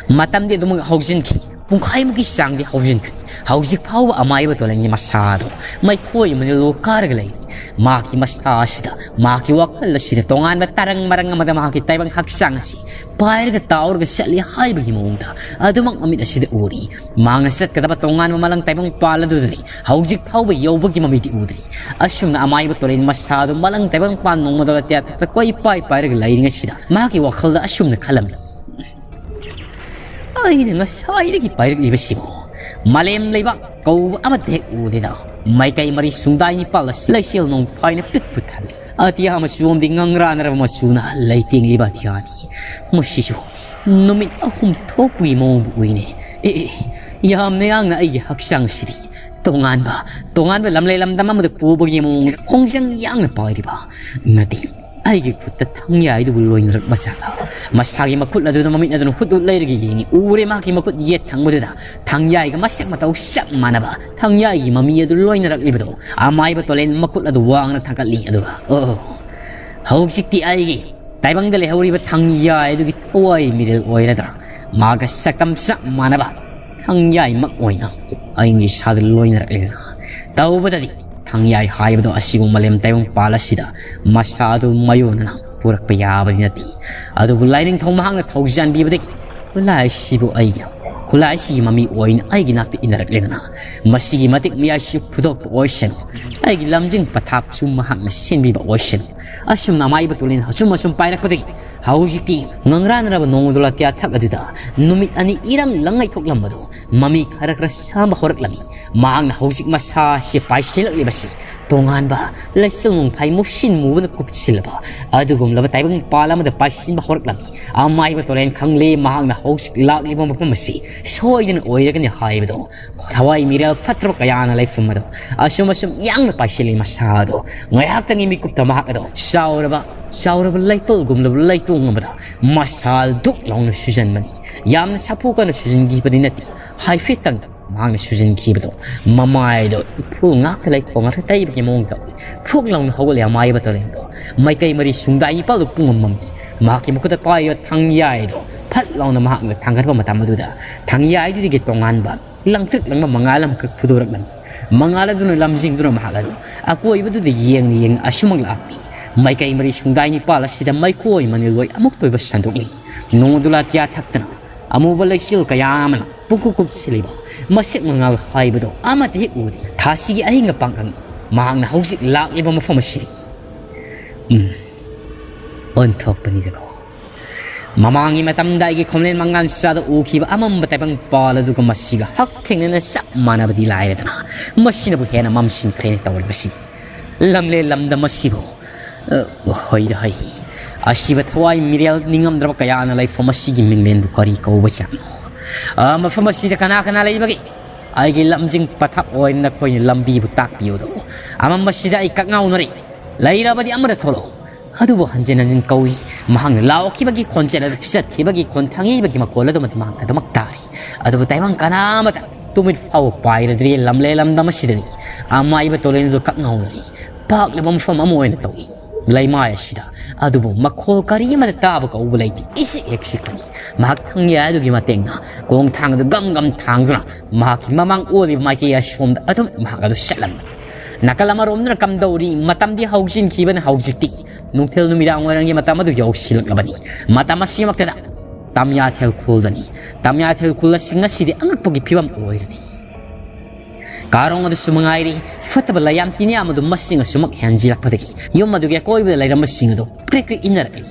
ꯃꯇꯝꯗꯤ ꯑꯗꯨꯃꯛ ꯍꯧꯖꯤꯟꯈꯤ꯫ ꯄꯨꯡꯈꯥꯏꯃꯨꯛꯀꯤ ꯆꯥꯡꯗꯤ ꯍꯧꯖꯤꯟꯈ꯭ꯔꯦ꯫ ꯍꯧꯖꯤꯛ ꯐꯥꯎꯕ ꯑꯃꯥꯏꯕ ꯇꯣꯂꯦꯟꯒꯤ ꯃꯁꯥꯗꯣ ꯃꯩꯈꯣꯏ ꯃꯅꯤꯜ ꯀꯥꯔꯒ ꯂꯩꯔꯤ꯫ ꯃꯍꯥꯛꯀꯤ ꯃꯁꯥ ꯑꯁꯤꯗ, ꯃꯍꯥꯛꯀꯤ ꯋꯥꯈꯜ ꯑꯁꯤꯗ ꯇꯣꯉꯥꯟꯕ ꯇꯔꯪ ꯃꯔꯪ ꯑꯃꯗ ꯃꯍꯥꯛꯀꯤ ꯇꯥꯏꯕꯪ ꯍꯛꯆꯥꯡ ꯑꯁꯤ ꯄꯥꯏꯔꯒ ꯇꯥꯎꯔꯒ ꯆꯠꯂꯤ ꯍꯥꯏꯕꯒꯤ ꯃꯑꯣꯡꯗ ꯑꯗꯨꯃꯛ ꯃꯃꯤꯠ ꯑꯁꯤꯗ ꯎꯔꯤ꯫ ꯃꯍꯥꯛꯅ ꯆꯠꯀꯗꯕ ꯇꯣꯉꯥꯟꯕ ꯃꯥꯂꯪ ꯇꯥꯏꯕꯪ ꯄꯥꯜ ꯑꯗꯨꯗꯗꯤ ꯍꯧꯖꯤꯛ ꯐꯥꯎꯕ ꯌꯧꯕꯒꯤ ꯃꯃꯤꯗꯤ ꯎꯗ꯭ꯔꯤ꯫ ꯑꯁꯨꯝꯅ ꯑꯃꯥꯏꯕ ꯇꯣꯂꯦꯟ ꯃꯁꯥꯗꯨ ꯃꯥꯂꯪ ꯇꯥꯏꯕꯪ ꯄꯥꯟ ꯅꯣꯡꯃꯗꯣ ꯂꯥꯇꯤꯌꯥ ꯊꯛꯇ ꯀꯣꯏ ꯄꯥꯏ ꯄꯥꯏꯔꯒ ꯂꯩꯔꯤꯉꯩꯁꯤꯗ ꯃꯍꯥꯛꯀꯤ ꯋꯥꯈꯜꯗ ꯑꯁꯨꯝꯅ ꯈꯜꯂꯝꯃꯤ: "ꯑꯩꯅ ꯉꯁꯥꯏꯗꯒꯤ ꯄꯥꯏꯔꯛꯂꯤꯕꯁꯤꯕꯨ ꯃꯥꯂꯦꯝ ꯂꯩꯕꯥꯛ ꯀꯧꯕ ꯑꯃꯠꯇ ꯍꯦꯛ ꯎꯗꯦꯗ꯫ ꯃꯥꯏꯀꯩ ꯃꯔꯤ ꯁꯨꯡꯗꯥꯏ ꯅꯤꯄꯥꯜ ꯑꯁꯤ ꯂꯩꯆꯦꯜ ꯅꯣꯡꯐꯥꯏꯅ ꯄꯤꯛꯄ ꯊꯜꯂꯤ꯫ ꯑꯇꯤꯌꯥ ꯃꯆꯨ ꯑꯃꯗꯤ ꯉꯪꯔꯥꯅꯔꯕ ꯃꯆꯨꯅ ꯂꯩꯇꯦꯡꯂꯤꯕ ꯑꯇꯤꯌꯥꯅꯤ꯫ ꯃꯁꯤꯁꯨ ꯅꯨꯃꯤꯠ ꯑꯍꯨꯝ ꯊꯣꯛꯄꯒꯤ ꯃꯑꯣꯡꯕꯨ ꯎꯏꯅꯦ꯫ ꯑꯦ, ꯑꯦ, ꯌꯥꯝꯅ ꯌꯥꯡꯅ ꯑꯩꯒꯤ ꯍꯛꯆꯥꯡꯁꯤꯗꯤ ꯇꯣꯉꯥꯟꯕ, ꯇꯣꯉꯥꯟꯕ ꯂꯝꯂꯩ ꯂꯝꯗꯝ ꯑꯃꯗ ꯄꯨꯕꯒꯤ ꯃꯑꯣꯡꯗ ꯈꯣꯡꯖꯪ ꯌꯥꯡꯅ ꯄꯥꯏꯔꯤꯕ꯫ ꯅꯠꯇꯦ, ꯑꯩꯒꯤ ꯈꯨꯠꯇ ꯊꯪꯌꯥꯏꯗꯨꯕꯨ ꯂꯣꯏꯅꯔꯛꯄ ꯖꯥꯠꯂꯥ?" ꯃꯁꯥꯒꯤ ꯃꯈꯨꯠ ꯑꯗꯨꯗ ꯃꯃꯤꯠ ꯑꯗꯨꯅ ꯍꯨꯠ ꯍꯨꯠ ꯂꯩꯔꯒ ꯌꯦꯡꯉꯤ꯫ ꯎꯔꯦ ꯃꯍꯥꯛꯀꯤ ꯃꯈꯨꯠ ꯌꯦꯠ ꯊꯪꯕꯗꯨꯗ ꯊꯪꯌꯥꯏꯒ ꯃꯁꯛ ꯃꯇꯧ ꯆꯞ ꯃꯥꯟꯅꯕ ꯊꯪꯌꯥꯏꯒꯤ ꯃꯃꯤ ꯑꯗꯨ ꯂꯣꯏꯅꯔꯛꯂꯤꯕꯗꯣ꯫ ꯑꯃꯥꯏꯕ ꯇꯣꯂꯦꯟ ꯃꯈꯨꯠ ꯑꯗꯨ ꯋꯥꯡꯅ ꯊꯥꯡꯒꯠꯂꯤ꯫ ꯑꯗꯨꯒ, "ꯑꯣ, ꯍꯧꯖꯤꯛꯇꯤ ꯑꯩꯒꯤ ꯇꯥꯏꯕꯪꯗ ꯂꯩꯍꯧꯔꯤꯕ ꯊꯪꯌꯥꯏ ꯑꯗꯨꯒꯤ ꯊꯋꯥꯏ ꯃꯤꯔꯦꯜ ꯑꯣꯏꯔꯗ꯭ꯔꯥ? ꯃꯥꯒ ꯁꯛꯇꯝ ꯆꯞ ꯃꯥꯟꯅꯕ ꯊꯪꯌꯥꯏꯃꯛ ꯑꯣꯏꯅ ꯑꯩꯒꯤ ꯏꯁꯥꯗ ꯂꯣꯏꯅꯔꯛꯂꯤꯗꯅ?" ꯇꯧꯕꯗꯗꯤ ꯊꯪꯌꯥꯏ ꯍꯥꯏꯕꯗꯣ ꯑꯁꯤꯕꯨ ꯃꯥꯂꯦꯝ ꯇꯥꯏꯕꯪ ꯄꯥꯜ ꯑꯁꯤꯗ ꯃꯁꯥ ꯑꯗꯨ ꯃꯥꯌꯣꯟꯅꯅ ꯄꯨꯔꯛꯄ ꯌꯥꯕꯗꯤ ꯅꯠꯇꯦ꯫ ꯑꯗꯨꯕꯨ ꯂꯥꯏꯅꯤꯡꯊꯧ ꯃꯍꯥꯛꯅ ꯊꯧꯖꯥꯟꯕꯤꯕꯗꯒꯤ ꯈꯨꯠꯂꯥꯏ ꯑꯁꯤꯕꯨ ꯑꯩꯒꯤ, ꯈꯨꯠꯂꯥꯏ ꯑꯁꯤꯒꯤ ꯃꯃꯤ ꯑꯣꯏꯅ ꯑꯩꯒꯤ ꯅꯥꯛꯇ ꯏꯟꯅꯔꯛꯂꯦꯗꯅ꯫ ꯃꯁꯤꯒꯤ ꯃꯇꯤꯛ ꯃꯌꯥꯏꯁꯨ ꯐꯨꯗꯣꯛꯄ ꯑꯣꯏꯁꯅꯨ, ꯑꯩꯒꯤ ꯂꯝꯖꯤꯡ ꯄꯊꯥꯞꯁꯨ ꯃꯍꯥꯛꯅ ꯁꯤꯟꯕꯤꯕ ꯑꯣꯏꯁꯅꯨ꯫ ꯑꯁꯨꯝꯅ ꯑꯃꯥꯏꯕ ꯇꯣꯂꯦꯟ ꯑꯁꯨꯝ ꯑꯁꯨꯝ ꯄꯥꯏꯔꯛꯄꯗꯒꯤ ꯍꯧꯖꯤꯛꯇꯤ ꯉꯪꯔꯥꯅꯔꯕ ꯅꯣꯡꯃꯗꯣ ꯂꯥꯇꯤꯌꯥ ꯊꯛ ꯑꯗꯨꯗ ꯅꯨꯃꯤꯠ ꯑꯅꯤ ꯏꯔꯝ ꯂꯪꯉꯩ ꯊꯣꯛꯂꯝꯕꯗꯣ ꯃꯃꯤ ꯈꯔ ꯈꯔ ꯁꯥꯝꯕ ꯍꯧꯔꯛꯂꯝꯃꯤ꯫ ꯃꯍꯥꯛꯅ ꯍꯧꯖꯤꯛ ꯃꯁꯥꯁꯤ ꯄꯥꯏꯁꯤꯜꯂꯛꯂꯤꯕꯁꯤ ꯇꯣꯉꯥꯟꯕ ꯂꯩꯆꯤꯜ ꯅꯣꯡꯐꯥꯏ ꯃꯨꯁꯤꯟ ꯃꯨꯕꯅ ꯀꯨꯞꯁꯤꯜꯂꯕ ꯑꯗꯨꯒꯨꯝꯂꯕ ꯇꯥꯏꯕꯪ ꯄꯥꯜ ꯑꯃꯗ ꯄꯥꯏꯁꯤꯟꯕ ꯍꯧꯔꯛꯂꯝꯃꯤ꯫ ꯑꯃꯥꯏꯕ ꯇꯣꯂꯦꯟ ꯈꯪꯂꯦ, ꯃꯍꯥꯛꯅ ꯍꯧꯖꯤꯛ ꯂꯥꯛꯂꯤꯕ ꯃꯐꯝ ꯑꯁꯤ ꯁꯣꯏꯗꯅ ꯑꯣꯏꯔꯒꯅꯤ ꯍꯥꯏꯕꯗꯣ꯫ ꯊꯋꯥꯏ ꯃꯤꯔꯦꯜ ꯐꯠꯇ꯭ꯔꯕ ꯀꯌꯥꯅ ꯂꯩꯐꯝ ꯑꯗꯣ ꯑꯁꯨꯝ ꯑꯁꯨꯝ ꯌꯥꯡꯅ ꯄꯥꯏꯁꯤꯜꯂꯤ꯫ ꯃꯁꯥ ꯑꯗꯣ ꯉꯥꯏꯍꯥꯛꯇꯪꯒꯤ ꯃꯤꯀꯨꯞꯇ ꯃꯍꯥꯛ ꯑꯗꯣ ꯆꯥꯎꯔꯕ, ꯆꯥꯎꯔꯕ ꯂꯩꯀꯣꯜꯒꯨꯝꯂꯕ ꯂꯩꯇꯣꯡ ꯑꯃꯗ ꯃꯁꯥ ꯗꯨꯛ ꯂꯥꯎꯅ ꯁꯨꯖꯟꯕꯅꯤ꯫ ꯌꯥꯝꯅ ꯁꯥꯐꯨ ꯀꯟꯅ ꯁꯨꯖꯟꯈꯤꯕꯗꯤ ꯅꯠꯇꯦ, ꯍꯥꯏꯐꯦꯠꯇꯪ ꯃꯍꯥꯛꯅ ꯁꯨꯖꯟꯈꯤꯕꯗꯣ ꯃꯃꯥꯏꯗꯣ ꯏꯐꯨꯜ ꯉꯥꯛꯇ ꯂꯩꯈꯣꯝ ꯉꯥꯛꯇ ꯇꯩꯕꯒꯤ ꯃꯑꯣꯡ ꯇꯧꯏ꯫ ꯐꯨꯛ ꯂꯥꯎꯅ ꯍꯧꯒꯠꯂꯦ ꯑꯃꯥꯏꯕ ꯇꯣꯂꯦꯟꯗꯣ꯫ ꯃꯥꯏꯀꯩ ꯃꯔꯤ ꯁꯨꯡꯗꯥꯏ ꯅꯤꯄꯥꯜꯗꯣ ꯄꯨꯡ ꯑꯃꯝꯃꯤ꯫ ꯃꯍꯥꯛꯀꯤ ꯃꯈꯨꯠꯇ ꯄꯥꯏꯔꯤꯕ ꯊꯥꯡꯌꯥꯏꯗꯣ ꯐꯠ ꯂꯥꯎꯅ ꯃꯍꯥꯛꯅ ꯊꯥꯡꯒꯠꯄ ꯃꯇꯝ ꯑꯗꯨꯗ ꯊꯪꯌꯥꯏꯗꯨꯗꯒꯤ ꯇꯣꯉꯥꯟꯕ ꯂꯪꯇ꯭ꯔꯤꯛ ꯂꯪꯕ ꯃꯉꯥꯜ ꯑꯃꯈꯛ ꯐꯨꯗꯣꯔꯛꯂꯝꯃꯤ꯫ ꯃꯉꯥꯜ ꯑꯗꯨꯅ ꯂꯝꯖꯤꯡꯗꯨꯅ ꯃꯍꯥꯛ ꯑꯗꯨ ꯑꯀꯣꯏꯕꯗꯨꯗ ꯌꯦꯡꯅ ꯌꯦꯡꯅ ꯑꯁꯨꯃꯛ ꯂꯥꯛꯂꯝꯃꯤ꯫ ꯃꯥꯏꯀꯩ ꯃꯔꯤ ꯁꯨꯡꯗꯥꯏ ꯅꯤꯄꯥꯜ ꯑꯁꯤꯗ ꯃꯩꯈꯣꯏ ꯃꯅꯤꯜ ꯂꯣꯏ ꯑꯃꯨꯛꯇ ꯑꯣꯏꯕ ꯁꯟꯗꯣꯛꯂꯤ꯫ ꯅꯣꯡꯗꯨ ꯂꯥꯇꯤꯌꯥ ꯊꯛꯇꯅ ꯑꯃꯨꯕ ꯂꯩꯆꯤꯜ ꯀꯌꯥ ꯑꯃꯅ ꯄꯨꯡꯀꯨꯞ ꯀꯨꯞꯁꯤꯜꯂꯤꯕ ꯃꯁꯛ ꯃꯉꯥꯜ ꯍꯥꯏꯕꯗꯣ ꯑꯃꯠꯇ ꯍꯦꯛ ꯎꯗꯦ꯫ ꯊꯥꯁꯤꯒꯤ ꯑꯍꯤꯡꯒ ꯄꯥꯡꯒꯪ ꯃꯍꯥꯛꯅ ꯍꯧꯖꯤꯛ ꯂꯥꯛꯂꯤꯕ ꯃꯐꯝ ꯑꯁꯤꯗꯤ, ꯎꯝ, ꯑꯣꯟꯊꯣꯛꯄꯅꯤꯗꯀꯣ꯫ ꯃꯃꯥꯡꯒꯤ ꯃꯇꯝꯗ ꯑꯩꯒꯤ ꯈꯣꯝꯂꯦꯟ ꯃꯉꯥꯟ ꯆꯥꯗ ꯎꯈꯤꯕ ꯑꯃꯝꯕ ꯇꯥꯏꯕꯪ ꯄꯥꯜ ꯑꯗꯨꯒ ꯃꯁꯤꯒ ꯍꯛ ꯊꯦꯡꯅꯅ ꯆꯞ ꯃꯥꯟꯅꯕꯗꯤ ꯂꯥꯏꯔꯗꯅ, ꯃꯁꯤꯅꯕꯨ ꯍꯦꯟꯅ ꯃꯝꯁꯤꯟꯈ꯭ꯔꯦꯅ ꯇꯧꯔꯤꯕꯁꯤ꯫ ꯂꯝꯂꯦꯟ ꯂꯝꯗꯝ ꯑꯁꯤꯕꯨ, ꯑ, ꯍꯣꯏꯗ ꯍꯣꯏ, ꯑꯁꯤꯕ ꯊꯋꯥꯏ ꯃꯤꯔꯦꯜ ꯅꯤꯡꯉꯝꯗ꯭ꯔꯕ ꯀꯌꯥꯅ ꯂꯩꯐꯝ ꯑꯁꯤꯒꯤ ꯃꯤꯡꯂꯦꯟꯕꯨ ꯀꯔꯤ ꯀꯧꯕ ꯖꯥꯠꯅꯣ? ꯑ, ꯃꯐꯝ ꯑꯁꯤꯗ ꯀꯅꯥ ꯀꯅꯥ ꯂꯩꯕꯒꯦ? ꯑꯩꯒꯤ ꯂꯝꯖꯤꯡ ꯄꯊꯥꯞ ꯑꯣꯏꯅ ꯅꯈꯣꯏꯅ ꯂꯝꯕꯤꯕꯨ ꯇꯥꯛꯄꯤꯌꯨꯗꯣ꯫ ꯑꯃꯝꯕꯁꯤꯗ ꯑꯩ ꯀꯛꯉꯥꯎꯅꯔꯤ꯫ ꯂꯩꯔꯕꯗꯤ ꯑꯃꯗ ꯊꯣꯛꯂꯛꯎ꯫ ꯑꯗꯨꯕꯨ ꯍꯟꯖꯤꯟ ꯍꯟꯖꯤꯟ ꯀꯧꯏ꯫ ꯃꯍꯥꯛꯅ ꯂꯥꯎꯈꯤꯕꯒꯤ ꯈꯣꯟꯖꯦꯜ ꯑꯗꯨ ꯆꯠꯈꯤꯕꯒꯤ ꯈꯣꯟ ꯊꯥꯡꯉꯩꯕꯒꯤ ꯃꯈꯣꯜ ꯑꯗꯨꯃꯗꯤ ꯃꯍꯥꯛꯅ ꯑꯗꯨꯃꯛ ꯇꯥꯔꯤ꯫ ꯑꯗꯨꯕꯨ ꯇꯥꯏꯕꯪ ꯀꯅꯥ ꯑꯃꯇ ꯇꯨꯃꯤꯠ ꯐꯥꯎꯕ ꯄꯥꯏꯔꯗ꯭ꯔꯤ꯫ ꯂꯝꯂꯦ ꯂꯝꯗꯝ ꯑꯁꯤꯗꯗꯤ ꯑꯃꯥꯏꯕ ꯇꯣꯂꯦꯟ ꯑꯗꯨ ꯀꯛꯉꯥꯎꯅꯔꯤ꯫ ꯄꯥꯛꯂꯤꯕ ꯃꯐꯝ ꯑꯃ ꯑꯣꯏꯅ ꯇꯧꯏ꯫ ꯂꯩꯃꯥꯏ ꯑꯁꯤꯗ ꯑꯗꯨꯕꯨ ꯃꯈꯣꯜ ꯀꯔꯤ ꯑꯃꯠꯇ ꯇꯥꯕ ꯀꯧꯕ ꯂꯩꯇꯦ꯫ ꯏꯁꯤꯛ ꯍꯦꯛ ꯁꯤꯛꯄꯅꯤ꯫ ꯃꯍꯥꯛ ꯊꯪꯌꯥꯏ ꯑꯗꯨꯒꯤ ꯃꯇꯦꯡꯅ ꯈꯣꯡ ꯊꯥꯡ ꯑꯗꯨ ꯒꯝ ꯒꯝ ꯊꯥꯡꯗꯨꯅ ꯃꯍꯥꯛꯀꯤ ꯃꯃꯥꯡ ꯑꯣꯜꯂꯤꯕ ꯃꯥꯏꯀꯩ ꯑꯁꯣꯝꯗ ꯑꯗꯨꯝ ꯃꯍꯥꯛ ꯑꯗꯨ ꯆꯠꯂꯝꯃꯤ꯫ ꯅꯥꯀꯜ ꯑꯃꯔꯣꯝꯗꯅ ꯀꯝꯗꯧꯔꯤ? ꯃꯇꯝꯗꯤ ꯍꯧꯖꯤꯟꯈꯤꯕꯅ ꯍꯧꯖꯤꯛꯇꯤ ꯅꯨꯡꯊꯤꯜ ꯅꯨꯃꯤꯗꯥꯡ ꯋꯥꯏꯔꯝꯒꯤ ꯃꯇꯝ ꯑꯗꯨ ꯌꯧꯁꯤꯜꯂꯛꯂꯕꯅꯤ꯫ ꯃꯇꯝ ꯑꯁꯤꯃꯛꯇꯗ ꯇꯝꯌꯥꯊꯦꯜ ꯈꯨꯜꯗꯅꯤ꯫ ꯇꯝꯌꯥꯊꯦꯜ ꯈꯨꯜ ꯑꯁꯤ ꯉꯁꯤꯗꯤ ꯑꯉꯛꯄꯒꯤ ꯐꯤꯕꯝ ꯑꯣꯏꯔꯅꯤ꯫ ꯀꯥꯔꯣꯡ ꯑꯗꯨꯁꯨ ꯃꯉꯥꯏꯔꯤ꯫ ꯐꯠꯇꯕ ꯂꯥꯏꯌꯥꯝ ꯇꯤꯟꯌꯥꯝ ꯑꯗꯨ ꯃꯁꯤꯡ ꯑꯁꯨꯃꯛ ꯍꯦꯟꯖꯤꯜꯂꯛꯄꯗꯒꯤ ꯌꯨꯝ ꯑꯗꯨꯒꯤ ꯑꯀꯣꯏꯕꯗ ꯂꯩꯔꯝꯕꯁꯤꯡ ꯑꯗꯨ ꯀ꯭ꯔꯤꯛ ꯀ꯭ꯔꯤꯛ ꯏꯟꯅꯔꯛꯂꯤ꯫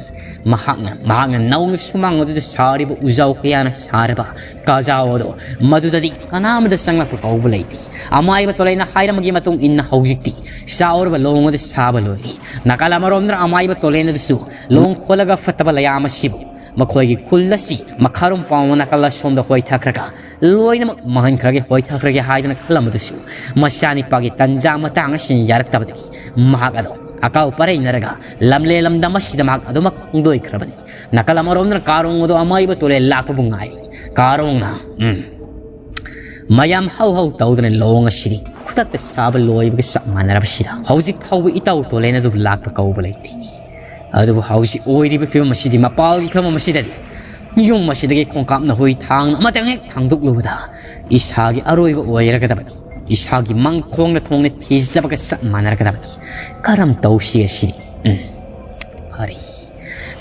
ꯃꯍꯥꯛꯅ, ꯃꯍꯥꯛꯅ ꯅꯧꯅ ꯁꯨꯃꯥꯡ ꯑꯗꯨꯗ ꯁꯥꯔꯤꯕ ꯎꯖꯥꯎ ꯀꯌꯥꯅ ꯁꯥꯔꯕ ꯀꯥꯖꯥꯎ ꯑꯗꯨ ꯃꯗꯨꯗꯗꯤ ꯀꯅꯥꯃꯗ ꯆꯪꯂꯛꯄ ꯀꯧꯕ ꯂꯩꯇꯦ꯫ ꯑꯃꯥꯏꯕ ꯇꯣꯂꯦꯟꯅ ꯍꯥꯏꯔꯝꯕꯒꯤ ꯃꯇꯨꯡ ꯏꯟꯅ ꯍꯧꯖꯤꯛꯇꯤ ꯆꯥꯎꯔꯕ ꯂꯣꯡ ꯑꯗꯨ ꯁꯥꯕ ꯂꯣꯏꯔꯦ꯫ ꯅꯥꯀꯜ ꯑꯃꯔꯣꯝꯗꯅ ꯑꯃꯥꯏꯕ ꯇꯣꯂꯦꯟ ꯑꯗꯨꯁꯨ ꯂꯣꯡ ꯈꯣꯜꯂꯒ ꯐꯠꯇꯕ ꯂꯥꯏꯌꯥꯝ ꯑꯁꯤꯕꯨ ꯃꯈꯣꯏꯒꯤ ꯈꯨꯜ ꯑꯁꯤ ꯃꯈꯥꯔꯣꯝ ꯄꯥꯎꯃ ꯅꯥꯀꯜ ꯑꯁꯣꯝꯗ ꯍꯣꯏꯊꯈ꯭ꯔꯒ ꯂꯣꯏꯅꯃꯛ ꯃꯥꯡꯍꯟꯈ꯭ꯔꯒꯦ, ꯍꯣꯏꯊꯈ꯭ꯔꯒꯦ ꯍꯥꯏꯗꯅ ꯈꯜꯂꯝꯕꯗꯨꯁꯨ ꯃꯆꯥꯅꯤꯄꯥꯒꯤ ꯇꯟꯖꯥ ꯃꯇꯥꯡ ꯑꯁꯤꯅ ꯌꯥꯔꯛꯇꯕꯗꯒꯤ ꯃꯍꯥꯛ ꯑꯗꯣ ꯑꯀꯥꯎ ꯄꯔꯩꯅꯔꯒ ꯂꯝꯂꯦ ꯂꯝꯗꯝ ꯑꯁꯤꯗ ꯃꯍꯥꯛ ꯑꯗꯨꯃꯛ ꯈꯣꯡꯗꯣꯏꯈ꯭ꯔꯕꯅꯤ꯫ ꯅꯥꯀꯜ ꯑꯃꯔꯣꯝꯗꯅ ꯀꯥꯔꯣꯡ ꯑꯗꯣ ꯑꯃꯥꯏꯕ ꯇꯣꯂꯦꯟ ꯂꯥꯛꯄꯕꯨ ꯉꯥꯏꯔꯤ꯫ ꯀꯥꯔꯣꯡꯅ, ꯎꯝ, ꯃꯌꯥꯝ ꯍꯧ ꯍꯧ ꯇꯧꯗꯅ ꯂꯣꯡ ꯑꯁꯤꯗꯤ ꯈꯨꯗꯛꯇ ꯁꯥꯕ ꯂꯣꯏꯕꯒ ꯆꯞ ꯃꯥꯟꯅꯔꯕꯁꯤꯗ ꯍꯧꯖꯤꯛ ꯐꯥꯎꯕ ꯏꯇꯧ ꯇꯣꯂꯦꯟ ꯑꯗꯨ ꯂꯥꯛꯄ ꯀꯧꯕ ꯂꯩꯇꯦ꯫ ꯑꯗꯨꯕꯨ ꯍꯧꯖꯤꯛ ꯑꯣꯏꯔꯤꯕ ꯐꯤꯕꯝ ꯑꯁꯤꯗꯤ, ꯃꯄꯥꯜꯒꯤ ꯐꯤꯕꯝ ꯑꯁꯤꯗꯗꯤ ꯌꯨꯝ ꯑꯁꯤꯗꯒꯤ ꯈꯣꯡꯀꯥꯞ ꯅꯍꯨꯏ ꯊꯥꯡꯅ ꯑꯃꯇꯪ ꯍꯦꯛ ꯊꯥꯡꯗꯣꯛꯂꯨꯕꯗ ꯏꯁꯥꯒꯤ ꯑꯔꯣꯏꯕ ꯑꯣꯏꯔꯒꯗꯕꯅꯤ꯫ ꯏꯁꯥꯒꯤ ꯃꯪ ꯈꯣꯡꯅ ꯊꯣꯡꯅ ꯊꯤꯖꯕꯒ ꯆꯞ ꯃꯥꯟꯅꯔꯒꯗꯕꯅꯤ꯫ ꯀꯔꯝ ꯇꯧꯁꯤ ꯑꯁꯤꯗꯤ? ꯎꯝ꯫ ꯐꯔꯦ꯫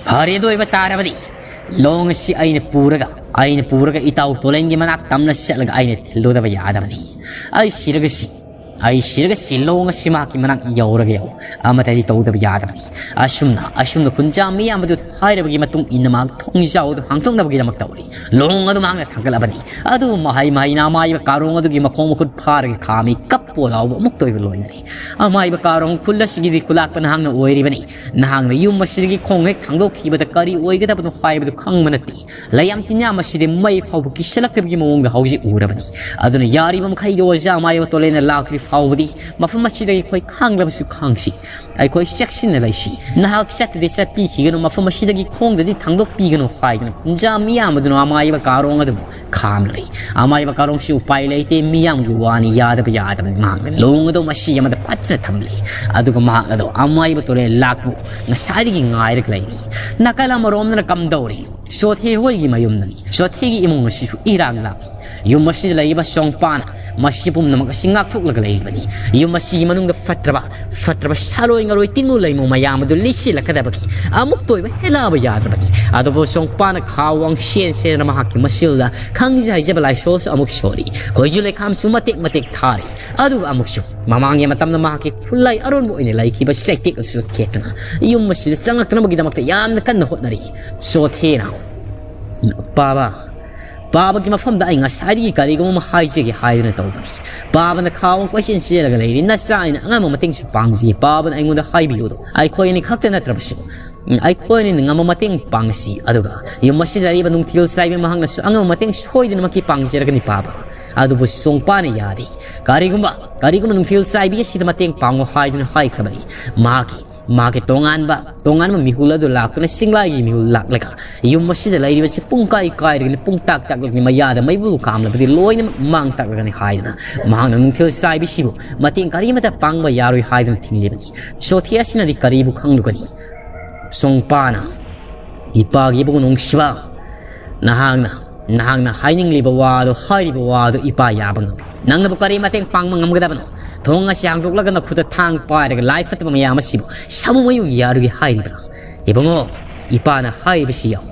ꯐꯔꯦ, ꯑꯗꯨ ꯑꯣꯏꯕ ꯇꯥꯔꯕꯗꯤ ꯂꯣꯡ ꯑꯁꯤ ꯑꯩꯅ ꯄꯨꯔꯒ, ꯑꯩꯅ ꯄꯨꯔꯒ ꯏꯇꯥꯎ ꯇꯣꯂꯦꯟꯒꯤ ꯃꯅꯥꯛ ꯇꯝꯅ ꯆꯠꯂꯒ ꯑꯩꯅ ꯊꯤꯜꯂꯨꯗꯕ ꯌꯥꯗꯕꯅꯤ꯫ ꯑꯩ ꯁꯤꯔꯒ ꯁꯤ, ꯑꯩ ꯁꯤꯔꯒ ꯁꯤ ꯂꯣꯡ ꯑꯁꯤ ꯃꯍꯥꯛꯀꯤ ꯃꯅꯥꯛ ꯌꯧꯔꯒ ꯌꯧ꯫ ꯑꯃꯠꯇꯗꯤ ꯇꯧꯗꯕ ꯌꯥꯗꯕꯅꯤ꯫ ꯑꯁꯨꯝꯅ, ꯑꯁꯨꯝꯅ ꯈꯨꯟꯖꯥ ꯃꯤꯌꯥꯝ ꯑꯗꯨ ꯍꯥꯏꯔꯕꯒꯤ ꯃꯇꯨꯡ ꯏꯟꯅ ꯃꯍꯥꯛ ꯊꯣꯡꯖꯥꯎ ꯑꯗꯨ ꯍꯥꯡꯗꯣꯛꯅꯕꯒꯤꯗꯃꯛ ꯇꯧꯔꯤ꯫ ꯂꯣꯡ ꯑꯗꯨ ꯃꯍꯥꯛꯅ ꯊꯥꯡꯒꯠꯂꯕꯅꯤ꯫ ꯑꯗꯨ ꯃꯍꯩ ꯃꯍꯩꯅ ꯑꯃꯥꯏꯕ ꯀꯥꯔꯣꯡ ꯑꯗꯨꯒꯤ ꯃꯈꯣꯡ ꯃꯈꯨꯠ ꯐꯥꯔꯒ ꯈꯥꯝꯃꯤ꯫ ꯀꯞꯄꯣ ꯂꯥꯎꯕ ꯑꯃꯨꯛꯇ ꯑꯣꯏꯕ ꯂꯣꯏꯅꯔꯤ꯫ ꯑꯃꯥꯏꯕ ꯀꯥꯔꯣꯡ ꯈꯨꯜ ꯑꯁꯤꯒꯤꯗꯤ ꯈꯨꯂꯥꯛꯄ ꯅꯍꯥꯛꯅ ꯑꯣꯏꯔꯤꯕꯅꯤ꯫ ꯅꯍꯥꯛꯅ ꯌꯨꯝ ꯑꯁꯤꯗꯒꯤ ꯈꯣꯡ ꯍꯦꯛ ꯊꯥꯡꯗꯣꯛꯈꯤꯕꯗ ꯀꯔꯤ ꯑꯣꯏꯒꯗꯕꯅꯣ ꯍꯥꯏꯕꯗꯨ ꯈꯪꯕ ꯅꯠꯇꯦ꯫ ꯂꯩꯌꯥꯝ ꯇꯤꯟꯌꯥꯝ ꯑꯁꯤꯗꯤ ꯃꯩ ꯐꯥꯎꯕ ꯀꯤꯁꯜꯂꯛꯇꯕꯒꯤ ꯃꯑꯣꯡꯗ ꯍꯧꯖꯤꯛ ꯎꯔꯕꯅꯤ꯫ ꯑꯗꯨꯅ ꯌꯥꯔꯤꯕ ꯃꯈꯩꯒꯤ ꯑꯣꯖꯥ ꯑꯃꯥꯏꯕ ꯇꯣꯂꯦꯟꯅ ꯂꯥꯛꯇ꯭ꯔꯤ ꯐꯥꯎꯕꯗꯤ ꯃꯐꯝ ꯑꯁꯤꯗꯒꯤ ꯑꯩꯈꯣꯏ ꯈꯥꯡꯂꯕꯁꯨ ꯈꯥꯡꯁꯤ꯫ ꯑꯩꯈꯣꯏ ꯆꯦꯛꯁꯤꯟꯅ ꯂꯩꯁꯤ꯫ ꯅꯍꯥꯛ ꯆꯠꯇꯗꯤ ꯆꯠꯄꯤꯈꯤꯒꯅꯨ, ꯃꯐꯝ ꯑꯁꯤꯗꯒꯤ ꯈꯣꯡꯗꯗꯤ ꯊꯥꯡꯗꯣꯛꯄꯤꯒꯅꯨ ꯍꯥꯏꯗꯨꯅ ꯈꯨꯟꯖꯥ ꯃꯤꯌꯥꯝ ꯑꯗꯨꯅ ꯑꯃꯥꯏꯕ ꯀꯥꯔꯣꯡ ꯑꯗꯨꯕꯨ ꯈꯥꯝꯂꯤ꯫ ꯑꯃꯥꯏꯕ ꯀꯥꯔꯣꯡꯁꯤ ꯎꯄꯥꯏ ꯂꯩꯇꯦ, ꯃꯤꯌꯥꯝꯒꯤ ꯋꯥꯅꯤ, ꯌꯥꯗꯕ ꯌꯥꯗꯕꯅꯤ꯫ ꯃꯍꯥꯛꯅ ꯂꯣꯡ ꯑꯗꯨ ꯃꯁꯤ ꯑꯃꯗ ꯄꯠꯇꯅ ꯊꯝꯂꯤ꯫ ꯑꯗꯨꯒ ꯃꯍꯥꯛ ꯑꯗꯨ ꯑꯃꯥꯏꯕ ꯇꯣꯂꯦꯟ ꯂꯥꯛꯄꯨ ꯉꯁꯥꯏꯗꯒꯤ ꯉꯥꯏꯔꯒ ꯂꯩꯔꯤ꯫ ꯅꯥꯀꯜ ꯑꯃꯔꯣꯝꯗꯅ ꯀꯝꯗꯧꯔꯤ? ꯆꯣꯊꯦ ꯍꯣꯏꯒꯤ ꯃꯌꯨꯝꯗꯅꯤ꯫ ꯆꯣꯊꯦꯒꯤ ꯏꯃꯨꯡ ꯑꯁꯤꯁꯨ ꯏꯔꯥꯡ ꯂꯥꯡꯏ꯫ ꯌꯨꯝ ꯑꯁꯤꯗ ꯂꯩꯔꯤꯕ ꯁꯣꯡꯄꯥꯅ ꯃꯁꯤ ꯄꯨꯝꯅꯃꯛ ꯑꯁꯤ ꯉꯥꯛꯊꯣꯛꯂꯒ ꯂꯩꯔꯤꯕꯅꯤ꯫ ꯌꯨꯝ ꯑꯁꯤꯒꯤ ꯃꯅꯨꯡꯗ ꯐꯠꯇ꯭ꯔꯕ, ꯐꯠꯇ꯭ꯔꯕ ꯁꯥꯂꯣꯏ ꯉꯥꯂꯣꯏ ꯇꯤꯟꯃꯨ ꯂꯩꯃꯨ ꯃꯌꯥꯝ ꯑꯗꯨ ꯂꯤꯠꯁꯤꯜꯂꯛꯀꯗꯕꯒꯤ ꯑꯃꯨꯛꯇ ꯑꯣꯏꯕ ꯍꯦꯂꯥꯕ ꯌꯥꯗ꯭ꯔꯕꯅꯤ꯫ ꯑꯗꯨꯕꯨ ꯁꯣꯡꯄꯥꯅ ꯈꯥ ꯋꯥꯡ ꯁꯦꯟ ꯁꯦꯟꯅ ꯃꯍꯥꯛꯀꯤ ꯃꯁꯤꯜꯗ ꯈꯪꯖ ꯍꯩꯖꯕ ꯂꯥꯏꯁꯣꯜꯁꯨ ꯑꯃꯨꯛ ꯁꯣꯜꯂꯤ꯫ ꯈꯣꯏꯖꯨ ꯂꯩꯈꯥꯝꯁꯨ ꯃꯇꯦꯛ ꯃꯇꯦꯛ ꯊꯥꯔꯤ꯫ ꯑꯗꯨꯒ ꯑꯃꯨꯛꯁꯨ ꯃꯃꯥꯡꯒꯤ ꯃꯇꯝꯗ ꯃꯍꯥꯛꯀꯤ ꯈꯨꯠꯂꯥꯏ ꯑꯔꯣꯟꯕ ꯑꯣꯏꯅ ꯂꯩꯈꯤꯕ ꯆꯩꯇꯦꯛ ꯑꯗꯨꯁꯨ ꯊꯦꯠꯇꯨꯅ ꯌꯨꯝ ꯑꯁꯤꯗ ꯆꯪꯂꯛꯇꯅꯕꯒꯤꯗꯃꯛꯇ ꯌꯥꯝꯅ ꯀꯟꯅ ꯍꯣꯠꯅꯔꯤ꯫ ꯆꯣꯊꯦꯅ, "ꯄꯥꯕ, ꯄꯥꯕꯒꯤ ꯃꯐꯝꯗ ꯑꯩ ꯉꯁꯥꯏꯗꯒꯤ ꯀꯔꯤꯒꯨꯝꯕ ꯑꯃ ꯍꯥꯏꯖꯒꯦ ꯍꯥꯏꯗꯨꯅ ꯇꯧꯕꯅꯤ꯫ ꯄꯥꯕꯅ ꯈꯥ ꯋꯥꯡ ꯀꯣꯏꯆꯦꯟ ꯆꯦꯜꯂꯒ ꯂꯩꯔꯤ꯫ ꯅꯆꯥ ꯑꯩꯅ ꯑꯉꯝꯕ ꯃꯇꯦꯡꯁꯨ ꯄꯥꯡꯖꯒꯦ꯫ ꯄꯥꯕꯅ ꯑꯩꯉꯣꯟꯗ ꯍꯥꯏꯕꯤꯌꯨ ꯑꯗꯣ꯫ ꯑꯩꯈꯣꯏ ꯑꯅꯤ ꯈꯛꯇ ꯅꯠꯇ꯭ꯔꯕꯁꯨ, ꯎꯝ, ꯑꯩꯈꯣꯏ ꯑꯅꯤꯅ ꯉꯝꯕ ꯃꯇꯦꯡ ꯄꯥꯡꯉꯁꯤ꯫ ꯑꯗꯨꯒ ꯌꯨꯝ ꯑꯁꯤꯗ ꯂꯩꯔꯤꯕ ꯅꯨꯡꯊꯤꯜ ꯆꯥꯏꯕꯤ ꯃꯍꯥꯛꯅꯁꯨ ꯑꯉꯝꯕ ꯃꯇꯦꯡ ꯁꯣꯏꯗꯅꯃꯛꯀꯤ ꯄꯥꯡꯖꯔꯒꯅꯤ ꯄꯥꯕ꯫" ꯑꯗꯨꯕꯨ ꯁꯣꯡꯄꯥꯅ ꯌꯥꯗꯦ꯫ "ꯀꯔꯤꯒꯨꯝꯕ, ꯀꯔꯤꯒꯨꯝꯕ ꯅꯨꯡꯊꯤꯜ ꯆꯥꯏꯕꯤ ꯑꯁꯤꯗ ꯃꯇꯦꯡ ꯄꯥꯡꯉꯨ ꯍꯥꯏꯗꯨꯅ ꯍꯥꯏꯈ꯭ꯔꯕꯅꯤ꯫ ꯃꯍꯥꯛꯀꯤ, ꯃꯍꯥꯛꯀꯤ ꯇꯣꯉꯥꯟꯕ, ꯇꯣꯉꯥꯟꯕ ꯃꯤꯍꯨꯜ ꯑꯗꯨ ꯂꯥꯛꯇꯨꯅ ꯆꯤꯡꯂꯥꯏꯒꯤ ꯃꯤꯍꯨꯜ ꯂꯥꯛꯂꯒ ꯌꯨꯝ ꯑꯁꯤꯗ ꯂꯩꯔꯤꯕꯁꯤ ꯄꯨꯡ ꯀꯥꯏ ꯀꯥꯏꯔꯒꯅꯤ, ꯄꯨꯡ ꯇꯥꯛ ꯇꯥꯛꯂꯒꯅꯤ, ꯃꯌꯥꯗ ꯃꯩꯕꯨꯜ ꯀꯥꯝꯂꯕꯗꯤ ꯂꯣꯏꯅꯃꯛ ꯃꯥꯡ ꯇꯥꯛꯂꯒꯅꯤ ꯍꯥꯏꯗꯨꯅ ꯃꯍꯥꯛꯅ ꯅꯨꯡꯊꯤꯜ ꯆꯥꯏꯕꯤꯁꯤꯕꯨ ꯃꯇꯦꯡ ꯀꯔꯤꯃꯠꯇ ꯄꯥꯡꯕ ꯌꯥꯔꯣꯏ ꯍꯥꯏꯗꯨꯅ ꯊꯤꯡꯂꯤꯕꯅꯤ꯫" ꯆꯣꯊꯦ ꯑꯁꯤꯅꯗꯤ ꯀꯔꯤꯕꯨ ꯈꯪꯂꯨꯒꯅꯤ? ꯁꯣꯡꯄꯥꯅ, "ꯏꯄꯥꯒꯤ ꯏꯕꯨꯡ ꯅꯨꯡꯁꯤꯕ, ꯅꯍꯥꯛꯅ, ꯅꯍꯥꯛꯅ ꯍꯥꯏꯅꯤꯡꯂꯤꯕ ꯋꯥꯗꯣ, ꯍꯥꯏꯔꯤꯕ ꯋꯥꯗꯣ ꯏꯄꯥ ꯌꯥꯕ ꯉꯝꯃꯤ꯫ ꯅꯪꯅꯕꯨ ꯀꯔꯤ ꯃꯇꯦꯡ ꯄꯥꯡꯕ ꯉꯝꯒꯗꯕꯅꯣ? ꯊꯣꯡ ꯑꯁꯤ ꯍꯥꯡꯗꯣꯛꯂꯒ ꯅꯈꯨꯠꯇ ꯊꯥꯡ ꯄꯥꯏꯔꯒ ꯂꯥꯏ ꯐꯠꯇꯕ ꯃꯌꯥꯝ ꯑꯁꯤꯕꯨ ꯁꯥꯃꯨ ꯃꯌꯨꯡ ꯌꯥꯔꯨꯒꯦ ꯍꯥꯏꯔꯤꯕ꯭ꯔꯥ? ꯏꯕꯨꯡꯉꯣ, ꯏꯄꯥꯅ ꯍꯥꯏꯔꯤꯕꯁꯤ ꯌꯥꯎ꯫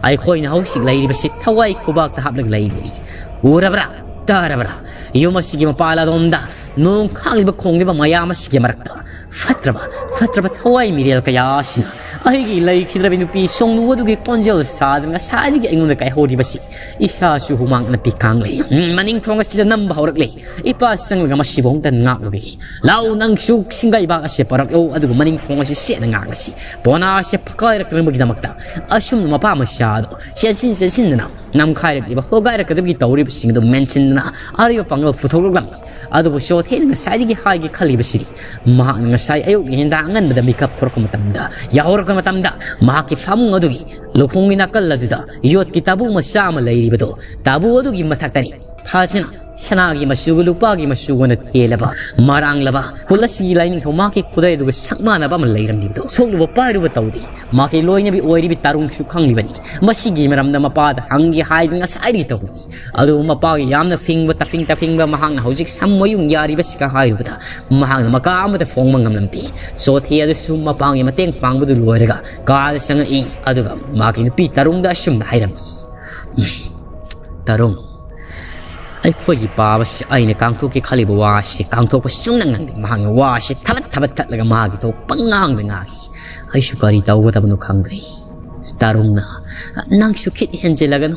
ꯑꯩꯈꯣꯏꯅ ꯍꯧꯖꯤꯛ ꯂꯩꯔꯤꯕꯁꯤ ꯊꯋꯥꯏ ꯈꯨꯕꯥꯛꯇ ꯍꯥꯞꯂꯒ ꯂꯩꯔꯤꯕꯅꯤ꯫ ꯎꯔꯕ꯭ꯔꯥ? ꯇꯥꯔꯕ꯭ꯔꯥ? ꯌꯨꯝ ꯑꯁꯤꯒꯤ ꯃꯄꯥꯜ ꯑꯗꯣꯝꯗ ꯅꯣꯡ ꯈꯥꯛꯂꯤꯕ ꯈꯣꯡꯂꯤꯕ ꯃꯌꯥꯝ ꯑꯁꯤꯒꯤ ꯃꯔꯛꯇ ꯐꯠꯇ꯭ꯔꯕ, ꯐꯠꯇ꯭ꯔꯕ ꯊꯋꯥꯏ ꯃꯤꯔꯦꯜ ꯀꯌꯥ ꯑꯁꯤꯅ ꯑꯩꯒꯤ ꯂꯩꯈꯤꯗ꯭ꯔꯕꯤ ꯅꯨꯄꯤ ꯁꯣꯡꯅꯨ ꯑꯗꯨꯒꯤ ꯈꯣꯟꯖꯦꯜ ꯁꯥꯗꯅ ꯉꯁꯥꯏꯗꯒꯤ ꯑꯩꯉꯣꯟꯗ ꯀꯥꯏꯍꯧꯔꯤꯕꯁꯤ ꯏꯁꯥꯁꯨ ꯍꯨꯃꯥꯡꯅ ꯄꯤꯀꯥꯡꯂꯦ꯫ ꯎꯝ, ꯃꯅꯤꯡ ꯊꯣꯡ ꯑꯁꯤꯗ ꯅꯝꯕ ꯍꯧꯔꯛꯂꯦ꯫ ꯏꯄꯥ ꯆꯪꯂꯒ ꯃꯁꯤꯕꯨ ꯑꯃꯨꯛꯇ ꯉꯥꯛꯂꯨꯒꯦ꯫ ꯂꯥꯎ, ꯅꯪꯁꯨ ꯁꯤꯡꯒꯩꯕꯥꯛ ꯑꯁꯤ ꯄꯨꯔꯛꯂꯣ, ꯑꯗꯨꯒ ꯃꯅꯤꯡ ꯊꯣꯡ ꯑꯁꯤ ꯁꯦꯠꯅ ꯉꯥꯛꯂꯁꯤ꯫ ꯄꯣꯅꯥ ꯑꯁꯤ ꯐꯀꯥꯏꯔꯛꯇꯅꯕꯒꯤꯗꯃꯛꯇ ꯑꯁꯨꯝꯅ ꯃꯄꯥ ꯃꯆꯥꯗꯣ ꯆꯦꯟꯁꯤꯟ ꯆꯦꯟꯁꯤꯟꯗꯅ ꯅꯝꯈꯥꯏꯔꯛꯂꯤꯕ ꯍꯣꯒꯥꯏꯔꯛꯀꯗꯕꯒꯤ ꯇꯧꯔꯤꯕꯁꯤꯡ ꯑꯗꯨ ꯃꯦꯟꯁꯤꯟꯗꯨꯅ ꯑꯔꯤꯕ ꯄꯥꯡꯒꯜ ꯄꯨꯊꯣꯛꯂꯛꯂꯝꯃꯤ꯫ ꯑꯗꯨꯕꯨ ꯆꯣꯊꯦꯅ ꯉꯁꯥꯏꯗꯒꯤ ꯍꯥꯏꯒꯦ ꯈꯜꯂꯤꯕꯁꯤꯗꯤ, ꯃꯍꯥꯛꯅ ꯉꯁꯥꯏ ꯑꯌꯨꯛ ꯉꯟꯇꯥ ꯑꯉꯟꯕꯗ ꯃꯤꯀꯞ ꯊꯣꯔꯛꯄ ꯃꯇꯝꯗ, ꯌꯥꯍꯧꯔꯛꯄ ꯃꯇꯝꯗ, ꯃꯍꯥꯛꯀꯤ ꯐꯃꯨꯡ ꯑꯗꯨꯒꯤ ꯂꯨꯈꯣꯡꯒꯤ ꯅꯥꯀꯜ ꯑꯗꯨꯗ ꯌꯣꯠꯀꯤ ꯇꯥꯕꯨ ꯃꯆꯥ ꯑꯃ ꯂꯩꯔꯤꯕꯗꯣ, ꯇꯥꯕꯨ ꯑꯗꯨꯒꯤ ꯃꯊꯛꯇꯅꯤ ꯐꯖꯅ ꯁꯅꯥꯒꯤ ꯃꯆꯨꯒ ꯂꯨꯄꯥꯒꯤ ꯃꯆꯨꯒꯅ ꯊꯦꯜꯂꯕ, ꯃꯔꯥꯡꯂꯕ, ꯈꯨꯜ ꯑꯁꯤꯒꯤ ꯂꯥꯏꯅꯤꯡꯊꯧ ꯃꯍꯥꯛꯀꯤ ꯈꯨꯗꯩ ꯑꯗꯨꯒ ꯁꯛ ꯃꯥꯟꯅꯕ ꯑꯃ ꯂꯩꯔꯝꯂꯤꯕꯗꯣ, ꯁꯣꯛꯂꯨꯕ ꯄꯥꯏꯔꯨꯕ ꯇꯧꯗꯦ꯫ ꯃꯍꯥꯛꯀꯤ ꯂꯣꯏꯅꯕꯤ ꯑꯣꯏꯔꯤꯕꯤ ꯇꯥꯔꯨꯡꯁꯨ ꯈꯪꯂꯤꯕꯅꯤ꯫ ꯃꯁꯤꯒꯤ ꯃꯔꯝꯗ ꯃꯄꯥꯗ ꯍꯪꯒꯦ ꯍꯥꯏꯗꯨꯅ ꯉꯁꯥꯏꯗꯒꯤ ꯇꯧꯕꯅꯤ꯫ ꯑꯗꯨꯕꯨ ꯃꯄꯥꯒꯤ ꯌꯥꯝꯅ ꯐꯤꯡꯕ, ꯇꯐꯤꯡ ꯇꯐꯤꯡꯕ ꯃꯍꯥꯛꯅ ꯍꯧꯖꯤꯛ ꯁꯝ ꯃꯌꯨꯡ ꯌꯥꯔꯤꯕꯁꯤꯒ ꯍꯥꯏꯔꯨꯕꯗ, ꯃꯍꯥꯛꯅ ꯃꯀꯥ ꯑꯃꯗ ꯐꯣꯡꯕ ꯉꯝꯂꯝꯗꯦ꯫ ꯆꯣꯊꯦ ꯑꯗꯨꯁꯨ ꯃꯄꯥꯒꯤ ꯃꯇꯦꯡ ꯄꯥꯡꯕꯗꯨ ꯂꯣꯏꯔꯒ ꯀꯥꯗ ꯆꯪꯉꯛꯏ꯫ ꯑꯗꯨꯒ ꯃꯍꯥꯛꯀꯤ ꯅꯨꯄꯤ ꯇꯥꯔꯨꯡꯗ ꯑꯁꯨꯝꯅ ꯍꯥꯏꯔꯝꯃꯤ, "ꯇꯥꯔꯨꯡ, ꯑꯩꯈꯣꯏꯒꯤ ꯄꯥꯕꯁꯤ ꯑꯩꯅ ꯀꯥꯡꯊꯣꯛꯀꯦ ꯈꯜꯂꯤꯕ ꯋꯥꯁꯤ ꯀꯥꯡꯊꯣꯛꯄ ꯁꯨꯡꯅꯪ ꯅꯪꯗꯦ꯫ ꯃꯍꯥꯛꯅ ꯋꯥꯁꯤ ꯊꯕꯠ ꯊꯕꯠ ꯊꯠꯂꯒ ꯃꯍꯥꯛꯀꯤ ꯊꯣꯛꯄ ꯉꯥꯡꯗ ꯉꯥꯡꯏ꯫ ꯑꯩꯁꯨ ꯀꯔꯤ ꯇꯧꯒꯗꯕꯅꯣ ꯈꯪꯗ꯭ꯔꯦ꯫" ꯇꯥꯔꯨꯡꯅ, "ꯅꯪꯁꯨ ꯈꯤꯠ ꯍꯦꯟꯖꯤꯜꯂꯒꯅꯨ꯫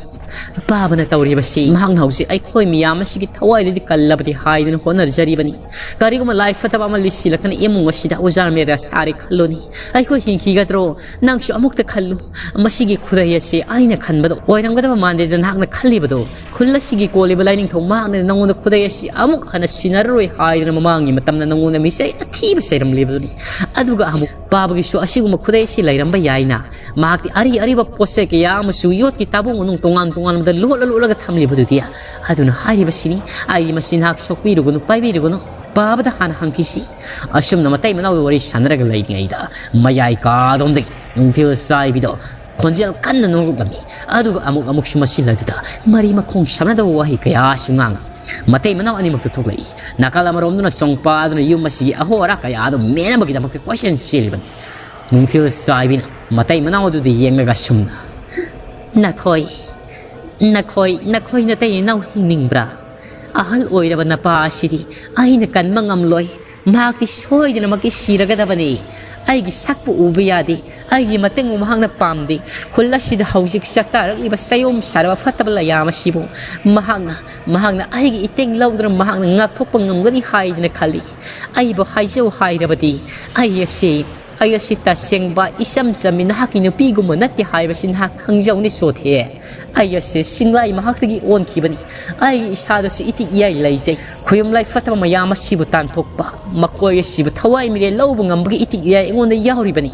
ꯄꯥꯕꯅ ꯇꯧꯔꯤꯕꯁꯤ ꯃꯍꯥꯛꯅ ꯍꯧꯖꯤꯛ ꯑꯩꯈꯣꯏ ꯃꯤꯌꯥꯝ ꯑꯁꯤꯒꯤ ꯊꯋꯥꯏꯗꯗꯤ ꯀꯜꯂꯕꯗꯤ ꯍꯥꯏꯗꯨꯅ ꯍꯣꯠꯅꯖꯔꯤꯕꯅꯤ꯫ ꯀꯔꯤꯒꯨꯝꯕ ꯂꯥꯏ ꯐꯠꯇꯕ ꯑꯃ ꯂꯤꯁꯤꯜꯂꯛꯇꯅ ꯏꯃꯨꯡ ꯑꯁꯤꯗ ꯎꯖꯥ ꯃꯦꯔꯥ ꯁꯥꯔꯦ ꯈꯜꯂꯨꯅꯤ꯫ ꯑꯩꯈꯣꯏ ꯍꯤꯡꯈꯤꯒꯗ꯭ꯔꯣ? ꯅꯪꯁꯨ ꯑꯃꯨꯛꯇ ꯈꯜꯂꯨ꯫ ꯃꯁꯤꯒꯤ ꯈꯨꯗꯩ ꯑꯁꯤ ꯑꯩꯅ ꯈꯟꯕꯗ ꯑꯣꯏꯔꯝꯒꯗꯕ ꯃꯥꯟꯗꯦꯗ ꯅꯍꯥꯛꯅ ꯈꯜꯂꯤꯕꯗꯣ꯫ ꯈꯨꯜ ꯑꯁꯤꯒꯤ ꯀꯣꯜꯂꯤꯕ ꯂꯥꯏꯅꯤꯡꯊꯧ ꯃꯍꯥꯛꯅ ꯅꯪꯉꯣꯟꯗ ꯈꯨꯗꯩ ꯑꯁꯤ ꯑꯃꯨꯛ ꯍꯟꯅ ꯁꯤꯟꯅꯔꯔꯣꯏ ꯍꯥꯏꯗꯨꯅ ꯃꯃꯥꯡꯒꯤ ꯃꯇꯝꯗ ꯅꯪꯉꯣꯟꯗ ꯃꯤꯆꯩ ꯑꯊꯤꯕ ꯆꯩꯔꯝꯂꯤꯕꯗꯨꯅꯤ꯫ ꯑꯗꯨꯒ ꯑꯃꯨꯛ ꯄꯥꯕꯒꯤꯁꯨ ꯑꯁꯤꯒꯨꯝꯕ ꯈꯨꯗꯩ ꯑꯁꯤ ꯂꯩꯔꯝꯕ ꯌꯥꯏꯅ꯫ ꯃꯍꯥꯛꯇꯤ ꯑꯔꯤ ꯑꯔꯤꯕ ꯄꯣꯠ ꯆꯩ ꯀꯌꯥ ꯑꯃꯁꯨ ꯌꯣꯠꯀꯤ ꯇꯥꯕꯨ ꯃꯅꯨꯡ ꯇꯣꯉꯥꯟ ꯇꯣꯉꯥꯟꯕꯗ ꯂꯣꯠꯂ ꯂꯣꯠꯂꯒ ꯊꯝꯂꯤꯕꯗꯨꯗꯤ꯫ ꯑꯗꯨꯅ ꯍꯥꯏꯔꯤꯕꯁꯤꯅꯤ, ꯑꯩꯗꯤ ꯃꯁꯤ ꯅꯍꯥꯛ ꯁꯣꯛꯄꯤꯔꯨꯒꯅꯨ, ꯄꯥꯏꯕꯤꯔꯨꯒꯅꯨ꯫ ꯄꯥꯕꯗ ꯍꯥꯟꯅ ꯍꯪꯈꯤꯁꯤ꯫" ꯑꯁꯨꯝꯅ ꯃꯇꯩ ꯃꯅꯥꯎꯒꯤ ꯋꯥꯔꯤ ꯁꯥꯟꯅꯔꯒ ꯂꯩꯔꯤꯉꯩꯗ ꯃꯌꯥꯏ ꯀꯥꯗꯣꯝꯗꯒꯤ ꯅꯨꯡꯊꯤꯜ ꯆꯥꯏꯕꯤꯗꯣ ꯈꯣꯟꯖꯦꯜ ꯀꯟꯅ ꯅꯣꯛꯂꯛꯂꯝꯃꯤ꯫ ꯑꯗꯨꯒ ꯑꯃꯨꯛ ꯑꯃꯨꯛꯁꯨ ꯃꯁꯤ ꯂꯛꯇꯨꯗ ꯃꯔꯤ ꯃꯈꯣꯡ ꯁꯝꯅꯗꯕ ꯋꯥꯍꯩ ꯀꯌꯥꯁꯨ ꯉꯥꯡꯏ꯫ ꯃꯇꯩ ꯃꯅꯥꯎ ꯑꯅꯤꯃꯛꯇ ꯊꯣꯛꯂꯛꯏ꯫ ꯅꯥꯀꯜ ꯑꯃꯔꯣꯝꯗꯅ ꯆꯣꯡꯄꯥꯗꯨꯅ ꯌꯨꯝ ꯑꯁꯤꯒꯤ ꯑꯍꯣ ꯑꯔꯥ ꯀꯌꯥ ꯑꯗꯨ ꯃꯦꯟꯅꯕꯒꯤꯗꯃꯛꯇ ꯀꯣꯏꯆꯦꯟ ꯆꯦꯜꯂꯤꯕꯅꯤ꯫ ꯅꯨꯡꯊꯤꯜ ꯆꯥꯏꯕꯤꯅ ꯃꯇꯩ ꯃꯅꯥꯎ ꯑꯗꯨꯗ ꯌꯦꯡꯂꯒ ꯑꯁꯨꯝꯅ, "ꯅꯈꯣꯏ, ꯅꯈꯣꯏ, ꯅꯈꯣꯏ ꯅꯇꯩ ꯏꯅꯥꯎ ꯍꯤꯡꯅꯤꯡꯕ꯭ꯔꯥ? ꯑꯍꯜ ꯑꯣꯏꯔꯕ ꯅꯄꯥ ꯑꯁꯤꯗꯤ ꯑꯩꯅ ꯀꯟꯕ ꯉꯝꯂꯣꯏ꯫ ꯃꯍꯥꯛꯇꯤ ꯁꯣꯏꯗꯅꯃꯛꯀꯤ ꯁꯤꯔꯒꯗꯕꯅꯤ꯫ ꯑꯩꯒꯤ ꯁꯛꯄꯨ ꯎꯕ ꯌꯥꯗꯦ꯫ ꯑꯩꯒꯤ ꯃꯇꯦꯡꯕꯨ ꯃꯍꯥꯛꯅ ꯄꯥꯝꯗꯦ꯫ ꯈꯨꯜ ꯑꯁꯤꯗ ꯍꯧꯖꯤꯛ ꯆꯥꯛꯇꯥꯔꯛꯂꯤꯕ ꯆꯌꯣꯝ ꯁꯥꯔꯕ ꯐꯠꯇꯕ ꯂꯌꯥꯝ ꯑꯁꯤꯕꯨ ꯃꯍꯥꯛꯅ, ꯃꯍꯥꯛꯅ ꯑꯩꯒꯤ ꯏꯇꯦꯡ ꯂꯧꯗꯨꯅ ꯃꯍꯥꯛꯅ ꯉꯥꯛꯊꯣꯛꯄ ꯉꯝꯒꯅꯤ ꯍꯥꯏꯗꯅ ꯈꯜꯂꯤ꯫ ꯑꯩꯕꯨ ꯍꯥꯏꯖꯧ ꯍꯥꯏꯔꯕꯗꯤ ꯑꯩ ꯑꯁꯤ, ꯑꯩ ꯑꯁꯤ ꯇꯁꯦꯡꯕ ꯏꯆꯝ ꯆꯝꯃꯤ ꯅꯍꯥꯛꯀꯤ ꯅꯨꯄꯤꯒꯨꯝꯕ ꯅꯠꯇꯦ ꯍꯥꯏꯕꯁꯤ ꯅꯍꯥꯛ ꯈꯪꯖꯧꯅꯦ ꯁꯣꯊꯦ꯫ ꯑꯩ ꯑꯁꯤ ꯁꯤꯡꯂꯥꯏ ꯃꯍꯥꯛꯇꯒꯤ ꯑꯣꯟꯈꯤꯕꯅꯤ꯫ ꯑꯩꯒꯤ ꯏꯁꯥꯗꯁꯨ ꯏꯇꯤꯛ ꯏꯌꯥꯏ ꯂꯩꯖꯩ꯫ ꯈꯨꯌꯨꯝꯂꯥꯏ ꯐꯠꯇꯕ ꯃꯌꯥꯝ ꯑꯁꯤꯕꯨ ꯇꯥꯟꯊꯣꯛꯄ, ꯃꯈꯣꯏ ꯑꯁꯤꯕꯨ ꯊꯋꯥꯏ ꯃꯤꯔꯦꯜ ꯂꯧꯕ ꯉꯝꯕꯒꯤ ꯏꯇꯤꯛ ꯏꯌꯥꯏ ꯑꯩꯉꯣꯟꯗ ꯌꯥꯎꯔꯤꯕꯅꯤ꯫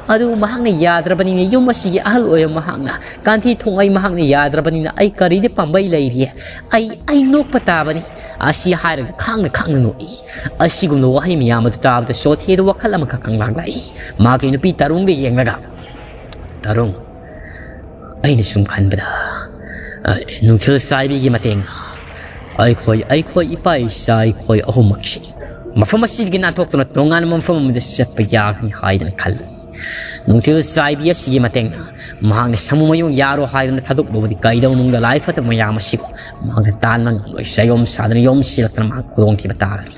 ꯑꯗꯨꯕꯨ ꯃꯍꯥꯛꯅ ꯌꯥꯗ꯭ꯔꯕꯅꯤꯅ ꯌꯨꯝ ꯑꯁꯤꯒꯤ ꯑꯍꯜ ꯑꯣꯏꯔꯕ ꯃꯍꯥꯛꯅ ꯀꯥꯟꯊꯤ ꯊꯣꯡꯉꯩ ꯃꯍꯥꯛꯅ ꯌꯥꯗ꯭ꯔꯕꯅꯤꯅ ꯑꯩ ꯀꯔꯤꯗꯤ ꯄꯥꯝꯕꯩ ꯂꯩꯔꯤ? ꯑꯩ, ꯑꯩ ꯅꯣꯛꯄ ꯇꯥꯕꯅꯤ꯫ ꯑꯁꯤ ꯍꯥꯏꯔꯒ ꯈꯥꯡꯅ ꯈꯥꯡꯅ ꯅꯣꯛꯏ꯫ ꯑꯁꯤꯒꯨꯝꯅ ꯋꯥꯍꯩ ꯃꯌꯥꯝ ꯑꯗꯨ ꯇꯥꯕꯗ ꯁꯣꯊꯦꯗ ꯋꯥꯈꯜ ꯑꯃꯈꯛ ꯈꯪꯂꯥꯛ ꯂꯥꯛꯏ꯫ ꯃꯍꯥꯛꯀꯤ ꯅꯨꯄꯤ ꯇꯔꯨꯡꯗ ꯌꯦꯡꯂꯒ, "ꯇꯔꯨꯡ, ꯑꯩꯅ ꯁꯨꯝ ꯈꯟꯕꯗ, ꯑ, ꯅꯨꯡꯊꯤꯜ ꯆꯥꯏꯕꯤꯒꯤ ꯃꯇꯦꯡꯅ ꯑꯩꯈꯣꯏ, ꯑꯩꯈꯣꯏ ꯏꯄꯥ ꯏꯆꯥ ꯑꯩꯈꯣꯏ ꯑꯍꯨꯝꯃꯛꯁꯤ ꯃꯐꯝ ꯑꯁꯤꯗꯒꯤ ꯅꯥꯟꯊꯣꯛꯇꯨꯅ ꯇꯣꯉꯥꯟꯕ ꯃꯐꯝ ꯑꯃꯗ ꯆꯠꯄ ꯌꯥꯒꯅꯤ ꯍꯥꯏꯗꯅ ꯈꯜꯂꯤ꯫ ꯅꯨꯡꯊꯤꯜ ꯆꯥꯏꯕꯤ ꯑꯁꯤꯒꯤ ꯃꯇꯦꯡꯅ ꯃꯍꯥꯛꯅ ꯁꯥꯃꯨ ꯃꯌꯨꯡ ꯌꯥꯔꯣ ꯍꯥꯏꯗꯨꯅ ꯊꯥꯗꯣꯛꯂꯨꯕꯗꯤ ꯀꯩꯗꯧꯅꯨꯡꯗ ꯂꯥꯏ ꯐꯠꯇꯕ ꯃꯌꯥꯝ ꯑꯁꯤꯕꯨ ꯃꯍꯥꯛꯅ ꯇꯥꯟꯕ ꯉꯝꯂꯣꯏ꯫ ꯆꯌꯣꯝ ꯁꯥꯗꯨꯅ ꯌꯣꯝꯁꯤꯜꯂꯛꯇꯅ ꯃꯍꯥꯛ ꯈꯨꯗꯣꯡꯊꯤꯕ ꯇꯥꯒꯅꯤ꯫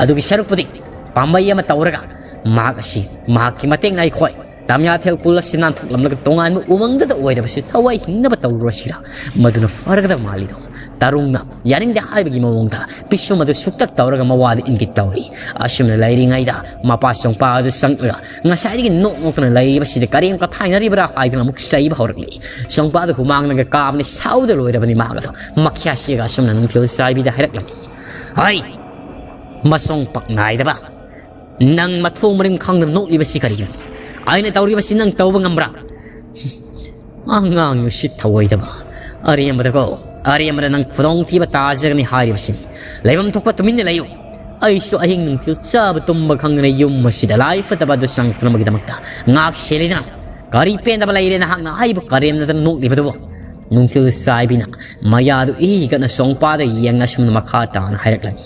ꯑꯗꯨꯒꯤ ꯁꯔꯨꯛꯄꯨꯗꯤ ꯄꯥꯝꯕꯩ ꯑꯃ ꯇꯧꯔꯒ ꯃꯍꯥꯛ ꯑꯁꯤ, ꯃꯍꯥꯛꯀꯤ ꯃꯇꯦꯡꯅ ꯑꯩꯈꯣꯏ ꯇꯥꯃꯤꯌꯥꯊꯦꯜ ꯈꯨꯜ ꯑꯁꯤ ꯅꯥꯟꯊꯣꯛꯂꯝꯂꯒ ꯇꯣꯉꯥꯟꯕ ꯎꯃꯪꯗꯨꯗ ꯑꯣꯏꯔꯕꯁꯨ ꯊꯋꯥꯏ ꯍꯤꯡꯅꯕ ꯇꯧꯔꯨꯔꯁꯤꯔꯥ? ꯃꯗꯨꯅ ꯐꯔꯒꯗꯕ ꯃꯥꯜꯂꯤꯗꯣ?" ꯇꯔꯨꯡꯅ ꯌꯥꯅꯤꯡꯗꯦ ꯍꯥꯏꯕꯒꯤ ꯃꯑꯣꯡꯗ ꯄꯤꯁꯨꯝ ꯑꯗꯨ ꯁꯨꯛꯇꯛ ꯇꯧꯔꯒ ꯃꯋꯥꯗ ꯏꯟꯒꯦ ꯇꯧꯔꯤ꯫ ꯑꯁꯨꯝꯅ ꯂꯩꯔꯤꯉꯩꯗ ꯃꯄꯥ ꯆꯣꯡꯄꯥ ꯑꯗꯨ ꯆꯪꯂꯒ ꯉꯁꯥꯏꯗꯒꯤ ꯅꯣꯛ ꯅꯣꯛꯇꯨꯅ ꯂꯩꯔꯤꯕꯁꯤꯗ ꯀꯔꯤ ꯑꯃꯨꯛꯀ ꯊꯥꯏꯅꯔꯤꯕ꯭ꯔꯥ ꯍꯥꯏꯗꯨꯅ ꯑꯃꯨꯛ ꯆꯩꯕ ꯍꯧꯔꯛꯂꯤ꯫ ꯆꯣꯡꯄꯥ ꯑꯗꯨ ꯍꯨꯃꯥꯡꯅꯒ ꯀꯥꯕꯅꯤ, ꯁꯥꯎꯗ ꯂꯣꯏꯔꯕꯅꯤ꯫ ꯃꯍꯥꯛ ꯑꯗꯨ ꯃꯈ꯭ꯌꯥꯁꯤꯒ ꯑꯁꯨꯝꯅ ꯅꯨꯡꯊꯤꯜ ꯆꯥꯏꯕꯤꯗ ꯍꯥꯏꯔꯛꯂꯝꯃꯤ꯫ "ꯍꯩ! ꯃꯁꯣꯡ ꯄꯛ ꯅꯥꯏꯗꯕ! ꯅꯪ ꯃꯊꯣꯡ ꯃꯔꯤꯝ ꯈꯪꯗꯅ ꯅꯣꯛꯂꯤꯕꯁꯤ ꯀꯔꯤꯒꯤꯅꯣ? ꯑꯩꯅ ꯇꯧꯔꯤꯕꯁꯤ ꯅꯪ ꯇꯧꯕ ꯉꯝꯕ꯭ꯔꯥ? ꯑꯉꯥꯡ ꯎꯁꯤꯠ ꯊꯑꯣꯏꯗꯕ! ꯑꯔꯦꯝꯕꯗꯀꯣ, ꯑꯔꯦꯝꯕꯗ ꯅꯪ ꯈꯨꯗꯣꯡꯊꯤꯕ ꯇꯥꯖꯒꯅꯤ ꯍꯥꯏꯔꯤꯕꯁꯤꯅꯤ꯫ ꯂꯩꯐꯝ ꯊꯣꯛꯄ ꯇꯨꯃꯤꯟꯅ ꯂꯩꯌꯨ꯫ ꯑꯩꯁꯨ ꯑꯍꯤꯡ ꯅꯨꯡꯊꯤꯜ ꯆꯥꯕ ꯇꯨꯝꯕ ꯈꯪꯗꯅ ꯌꯨꯝ ꯑꯁꯤꯗ ꯂꯥꯏ ꯐꯠꯇꯕ ꯑꯗꯨ ꯆꯪꯉꯛꯇꯅꯕꯒꯤꯗꯃꯛꯇ ꯉꯥꯛ ꯁꯦꯜꯂꯤꯗꯅ꯫ "ꯀꯔꯤ ꯄꯦꯟꯗꯕ ꯂꯩꯔꯦ ꯅꯍꯥꯛꯅ ꯑꯩꯕꯨ ꯀꯔꯦꯝꯅꯗꯅ ꯅꯣꯛꯂꯤꯕꯗꯨꯕꯨ?" ꯅꯨꯡꯊꯤꯜ ꯆꯥꯏꯕꯤꯅ ꯃꯌꯥꯗꯨ ꯏꯒꯠꯅ ꯁꯣꯡꯄꯥꯗ ꯌꯦꯡꯅ ꯑꯁꯨꯝꯅ ꯃꯈꯥ ꯇꯥꯅ ꯍꯥꯏꯔꯛꯂꯝꯃꯤ꯫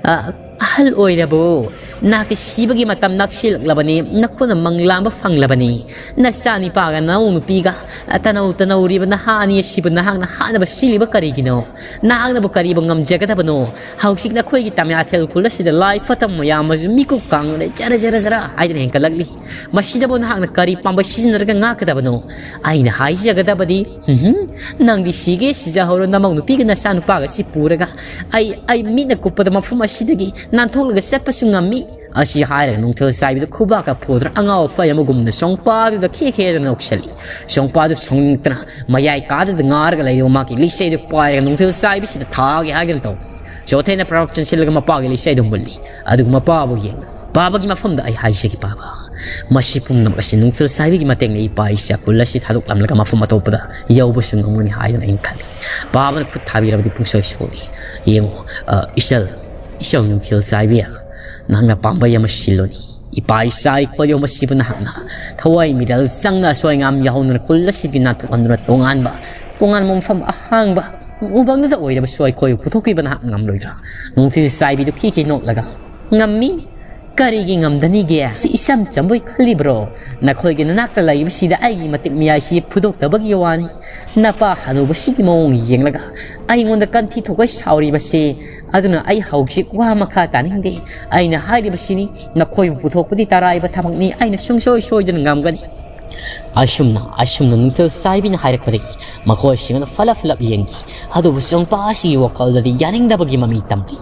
"ꯑ, ꯑꯍꯜ ꯑꯣꯏꯔꯕꯣ? ꯅꯍꯥꯛꯇꯤ ꯁꯤꯕꯒꯤ ꯃꯇꯝ ꯅꯛꯁꯤꯜꯂꯛꯂꯕꯅꯤ, ꯅꯈꯨꯠꯅ ꯃꯪꯂꯥꯝꯕ ꯐꯪꯂꯕꯅꯤ꯫ ꯅꯆꯥꯅꯤꯄꯥꯒ ꯅꯅꯥꯎ ꯅꯨꯄꯤꯒ, ꯑ, ꯇꯅꯧ ꯇꯅꯧꯔꯤꯕ ꯅꯍꯥ ꯑꯅꯤ ꯑꯁꯤꯕꯨ ꯅꯍꯥꯛꯅ ꯍꯥꯠꯅꯕ ꯁꯤꯜꯂꯤꯕ ꯀꯔꯤꯒꯤꯅꯣ? ꯅꯍꯥꯛꯅꯕꯨ ꯀꯔꯤꯕꯨ ꯉꯝꯖꯒꯗꯕꯅꯣ? ꯍꯧꯖꯤꯛ ꯅꯈꯣꯏꯒꯤ ꯇꯃꯤꯌꯥꯊꯦꯜ ꯈꯨꯜ ꯑꯁꯤꯗ ꯂꯥꯏ ꯐꯠꯇꯕ ꯃꯌꯥꯝ ꯑꯃꯁꯨ ꯃꯤꯀꯨꯞ ꯀꯥꯡꯅ ꯖꯔ ꯖꯔ ꯖꯔ ꯍꯥꯏꯗꯅ ꯍꯦꯟꯒꯠꯂꯛꯂꯤ꯫ ꯃꯁꯤꯗꯕꯨ ꯅꯍꯥꯛꯅ ꯀꯔꯤ ꯄꯥꯝꯕꯩ ꯁꯤꯖꯤꯟꯅꯔꯒ ꯉꯥꯛꯀꯗꯕꯅꯣ? ꯑꯩꯅ ꯍꯥꯏꯖꯒꯗꯕꯗꯤ, ꯎꯝꯍꯨꯝ, ꯅꯪꯗꯤ ꯁꯤꯒꯦ ꯁꯤꯖꯍꯧꯔꯣ, ꯅꯃꯧ ꯅꯨꯄꯤꯒ ꯅꯆꯥꯅꯨꯄꯥꯒ ꯑꯁꯤ ꯄꯨꯔꯒ꯫ ꯑꯩ, ꯑꯩ ꯃꯤꯠꯅ ꯀꯨꯞꯄꯗ ꯃꯐꯝ ꯑꯁꯤꯗꯒꯤ ꯅꯥꯟꯊꯣꯛꯂꯒ ꯆꯠꯄꯁꯨ ꯉꯝꯃꯤ꯫" ꯑꯁꯤ ꯍꯥꯏꯔꯒ ꯅꯨꯡꯊꯤꯜ ꯆꯥꯏꯕꯤꯗ ꯈꯨꯕꯥꯛꯀ ꯐꯨꯗꯨꯅ ꯑꯉꯥꯎ ꯑꯐꯩ ꯑꯃꯒꯨꯝꯅ ꯁꯣꯡꯄꯥꯗꯨꯗ ꯈꯦ ꯈꯦꯗꯅ ꯅꯣꯛꯁꯜꯂꯤ꯫ ꯁꯣꯡꯄꯥꯗꯨ ꯁꯥꯎꯅꯤꯡꯂꯛꯇꯅ ꯃꯌꯥꯏ ꯀꯥꯗꯨꯗ ꯉꯥꯔꯒ ꯂꯩꯔꯤꯕ ꯃꯥꯒꯤ ꯂꯤꯆꯩꯗꯨ ꯄꯥꯏꯔꯒ ꯅꯨꯡꯊꯤꯜ ꯆꯥꯏꯕꯤꯁꯤꯗ ꯊꯥꯒꯦ ꯍꯥꯏꯗꯅ ꯇꯧꯔꯤ꯫ ꯆꯣꯊꯦꯅ ꯄ꯭ꯔꯞ ꯆꯦꯟꯁꯤꯜꯂꯒ ꯃꯄꯥꯒꯤ ꯂꯤꯆꯩꯗꯨ ꯃꯨꯜꯂꯤ꯫ ꯑꯗꯨꯒ ꯃꯄꯥꯕꯨ ꯌꯦꯡꯂꯒ, "ꯄꯥꯕꯒꯤ ꯃꯐꯝꯗ ꯑꯩ ꯍꯥꯏꯖꯒꯦ ꯄꯥꯕ, ꯃꯁꯤ ꯄꯨꯝꯅꯃꯛ ꯑꯁꯤ ꯅꯨꯡꯊꯤꯜ ꯆꯥꯏꯕꯤꯒꯤ ꯃꯇꯦꯡꯅ ꯏꯄꯥ ꯏꯆꯥ ꯈꯨꯜ ꯑꯁꯤ ꯊꯥꯗꯣꯛꯂꯝꯂꯒ ꯃꯐꯝ ꯑꯇꯣꯞꯄꯗ ꯌꯧꯕꯁꯨ ꯉꯝꯒꯅꯤ ꯍꯥꯏꯗꯅ ꯑꯩꯅ ꯈꯜꯂꯤ꯫ ꯄꯥꯕꯅ ꯈꯨꯠ ꯊꯥꯕꯤꯔꯕꯗꯤ ꯄꯨꯡꯁꯣꯏ ꯁꯣꯏ꯫ ꯌꯦꯡꯉꯨ, ꯑ, ꯏꯆꯜ, ꯏꯆꯜ ꯅꯨꯡꯊꯤꯜ ꯆꯥꯏꯕꯤ, ꯅꯍꯥꯛꯅ ꯄꯥꯝꯕꯩ ꯑꯃ ꯁꯤꯜꯂꯨꯅꯤ꯫ ꯏꯄꯥ ꯏꯆꯥ ꯑꯩꯈꯣꯏ ꯌꯣꯝ ꯑꯁꯤꯕꯨ ꯅꯍꯥꯛꯅ ꯊꯋꯥꯏ ꯃꯤꯔꯦꯜ ꯆꯪꯅ ꯑꯁꯣꯏ ꯑꯉꯥꯝ ꯌꯥꯎꯍꯟꯗꯨꯅ ꯈꯨꯜ ꯑꯁꯤꯒꯤ ꯅꯥꯟꯊꯣꯛꯍꯟꯗꯨꯅ ꯇꯣꯉꯥꯟꯕ, ꯇꯣꯉꯥꯟꯕ ꯃꯐꯝ ꯑꯍꯥꯡꯕ ꯎꯃꯪꯗꯨꯗ ꯑꯣꯏꯔꯕꯁꯨ ꯑꯩꯈꯣꯏꯕꯨ ꯄꯨꯊꯣꯛꯄꯤꯕ ꯅꯍꯥꯛ ꯉꯝꯂꯣꯏꯗ꯭ꯔꯥ?" ꯅꯨꯡꯊꯤꯜ ꯆꯥꯏꯕꯤꯗꯨ ꯈꯤ ꯈꯤ ꯅꯣꯛꯂꯒ, "ꯉꯝꯃꯤ꯫ ꯀꯔꯤꯒꯤ ꯉꯝꯗꯅꯤꯒꯦ? ꯁꯤ ꯏꯆꯝ ꯆꯝꯕꯣꯏ ꯈꯜꯂꯤꯕ꯭ꯔꯣ? ꯅꯈꯣꯏꯒꯤ ꯅꯅꯥꯛꯇ ꯂꯩꯕꯁꯤꯗ ꯑꯩꯒꯤ ꯃꯇꯤꯛ ꯃꯌꯥꯏꯁꯤ ꯐꯨꯗꯣꯛꯇꯕꯒꯤ ꯋꯥꯅꯤ꯫ ꯅꯄꯥ ꯍꯅꯨꯕꯁꯤꯒꯤ ꯃꯑꯣꯡ ꯌꯦꯡꯂꯒ ꯑꯩꯉꯣꯟꯗ ꯀꯟꯊꯤ ꯊꯣꯛꯀꯩ ꯁꯥꯎꯔꯤꯕꯁꯦ꯫ ꯑꯗꯨꯅ ꯑꯩ ꯍꯧꯖꯤꯛ ꯋꯥ ꯃꯈꯥ ꯇꯥꯅꯤꯡꯗꯦ꯫ ꯑꯩꯅ ꯍꯥꯏꯔꯤꯕꯁꯤꯅꯤ, ꯅꯈꯣꯏꯕꯨ ꯄꯨꯊꯣꯛꯄꯗꯤ ꯇꯔꯥꯏꯕ ꯊꯕꯛꯅꯤ꯫ ꯑꯩꯅ ꯁꯨꯡꯁꯣꯏ ꯁꯣꯏꯗꯅ ꯉꯝꯒꯅꯤ꯫" ꯑꯁꯨꯝꯅ, ꯑꯁꯨꯝꯅ ꯅꯨꯡꯊꯤꯜ ꯆꯥꯏꯕꯤꯅ ꯍꯥꯏꯔꯛꯄꯗꯒꯤ ꯃꯈꯣꯏꯁꯤꯡ ꯑꯗꯨ ꯐꯂꯞ ꯐꯂꯞ ꯌꯦꯡꯈꯤ꯫ ꯑꯗꯨꯕꯨ ꯁꯣꯡꯄꯥ ꯑꯁꯤꯒꯤ ꯋꯥꯈꯜꯗꯗꯤ ꯌꯥꯅꯤꯡꯗꯕꯒꯤ ꯃꯃꯤ ꯇꯝꯂꯤ꯫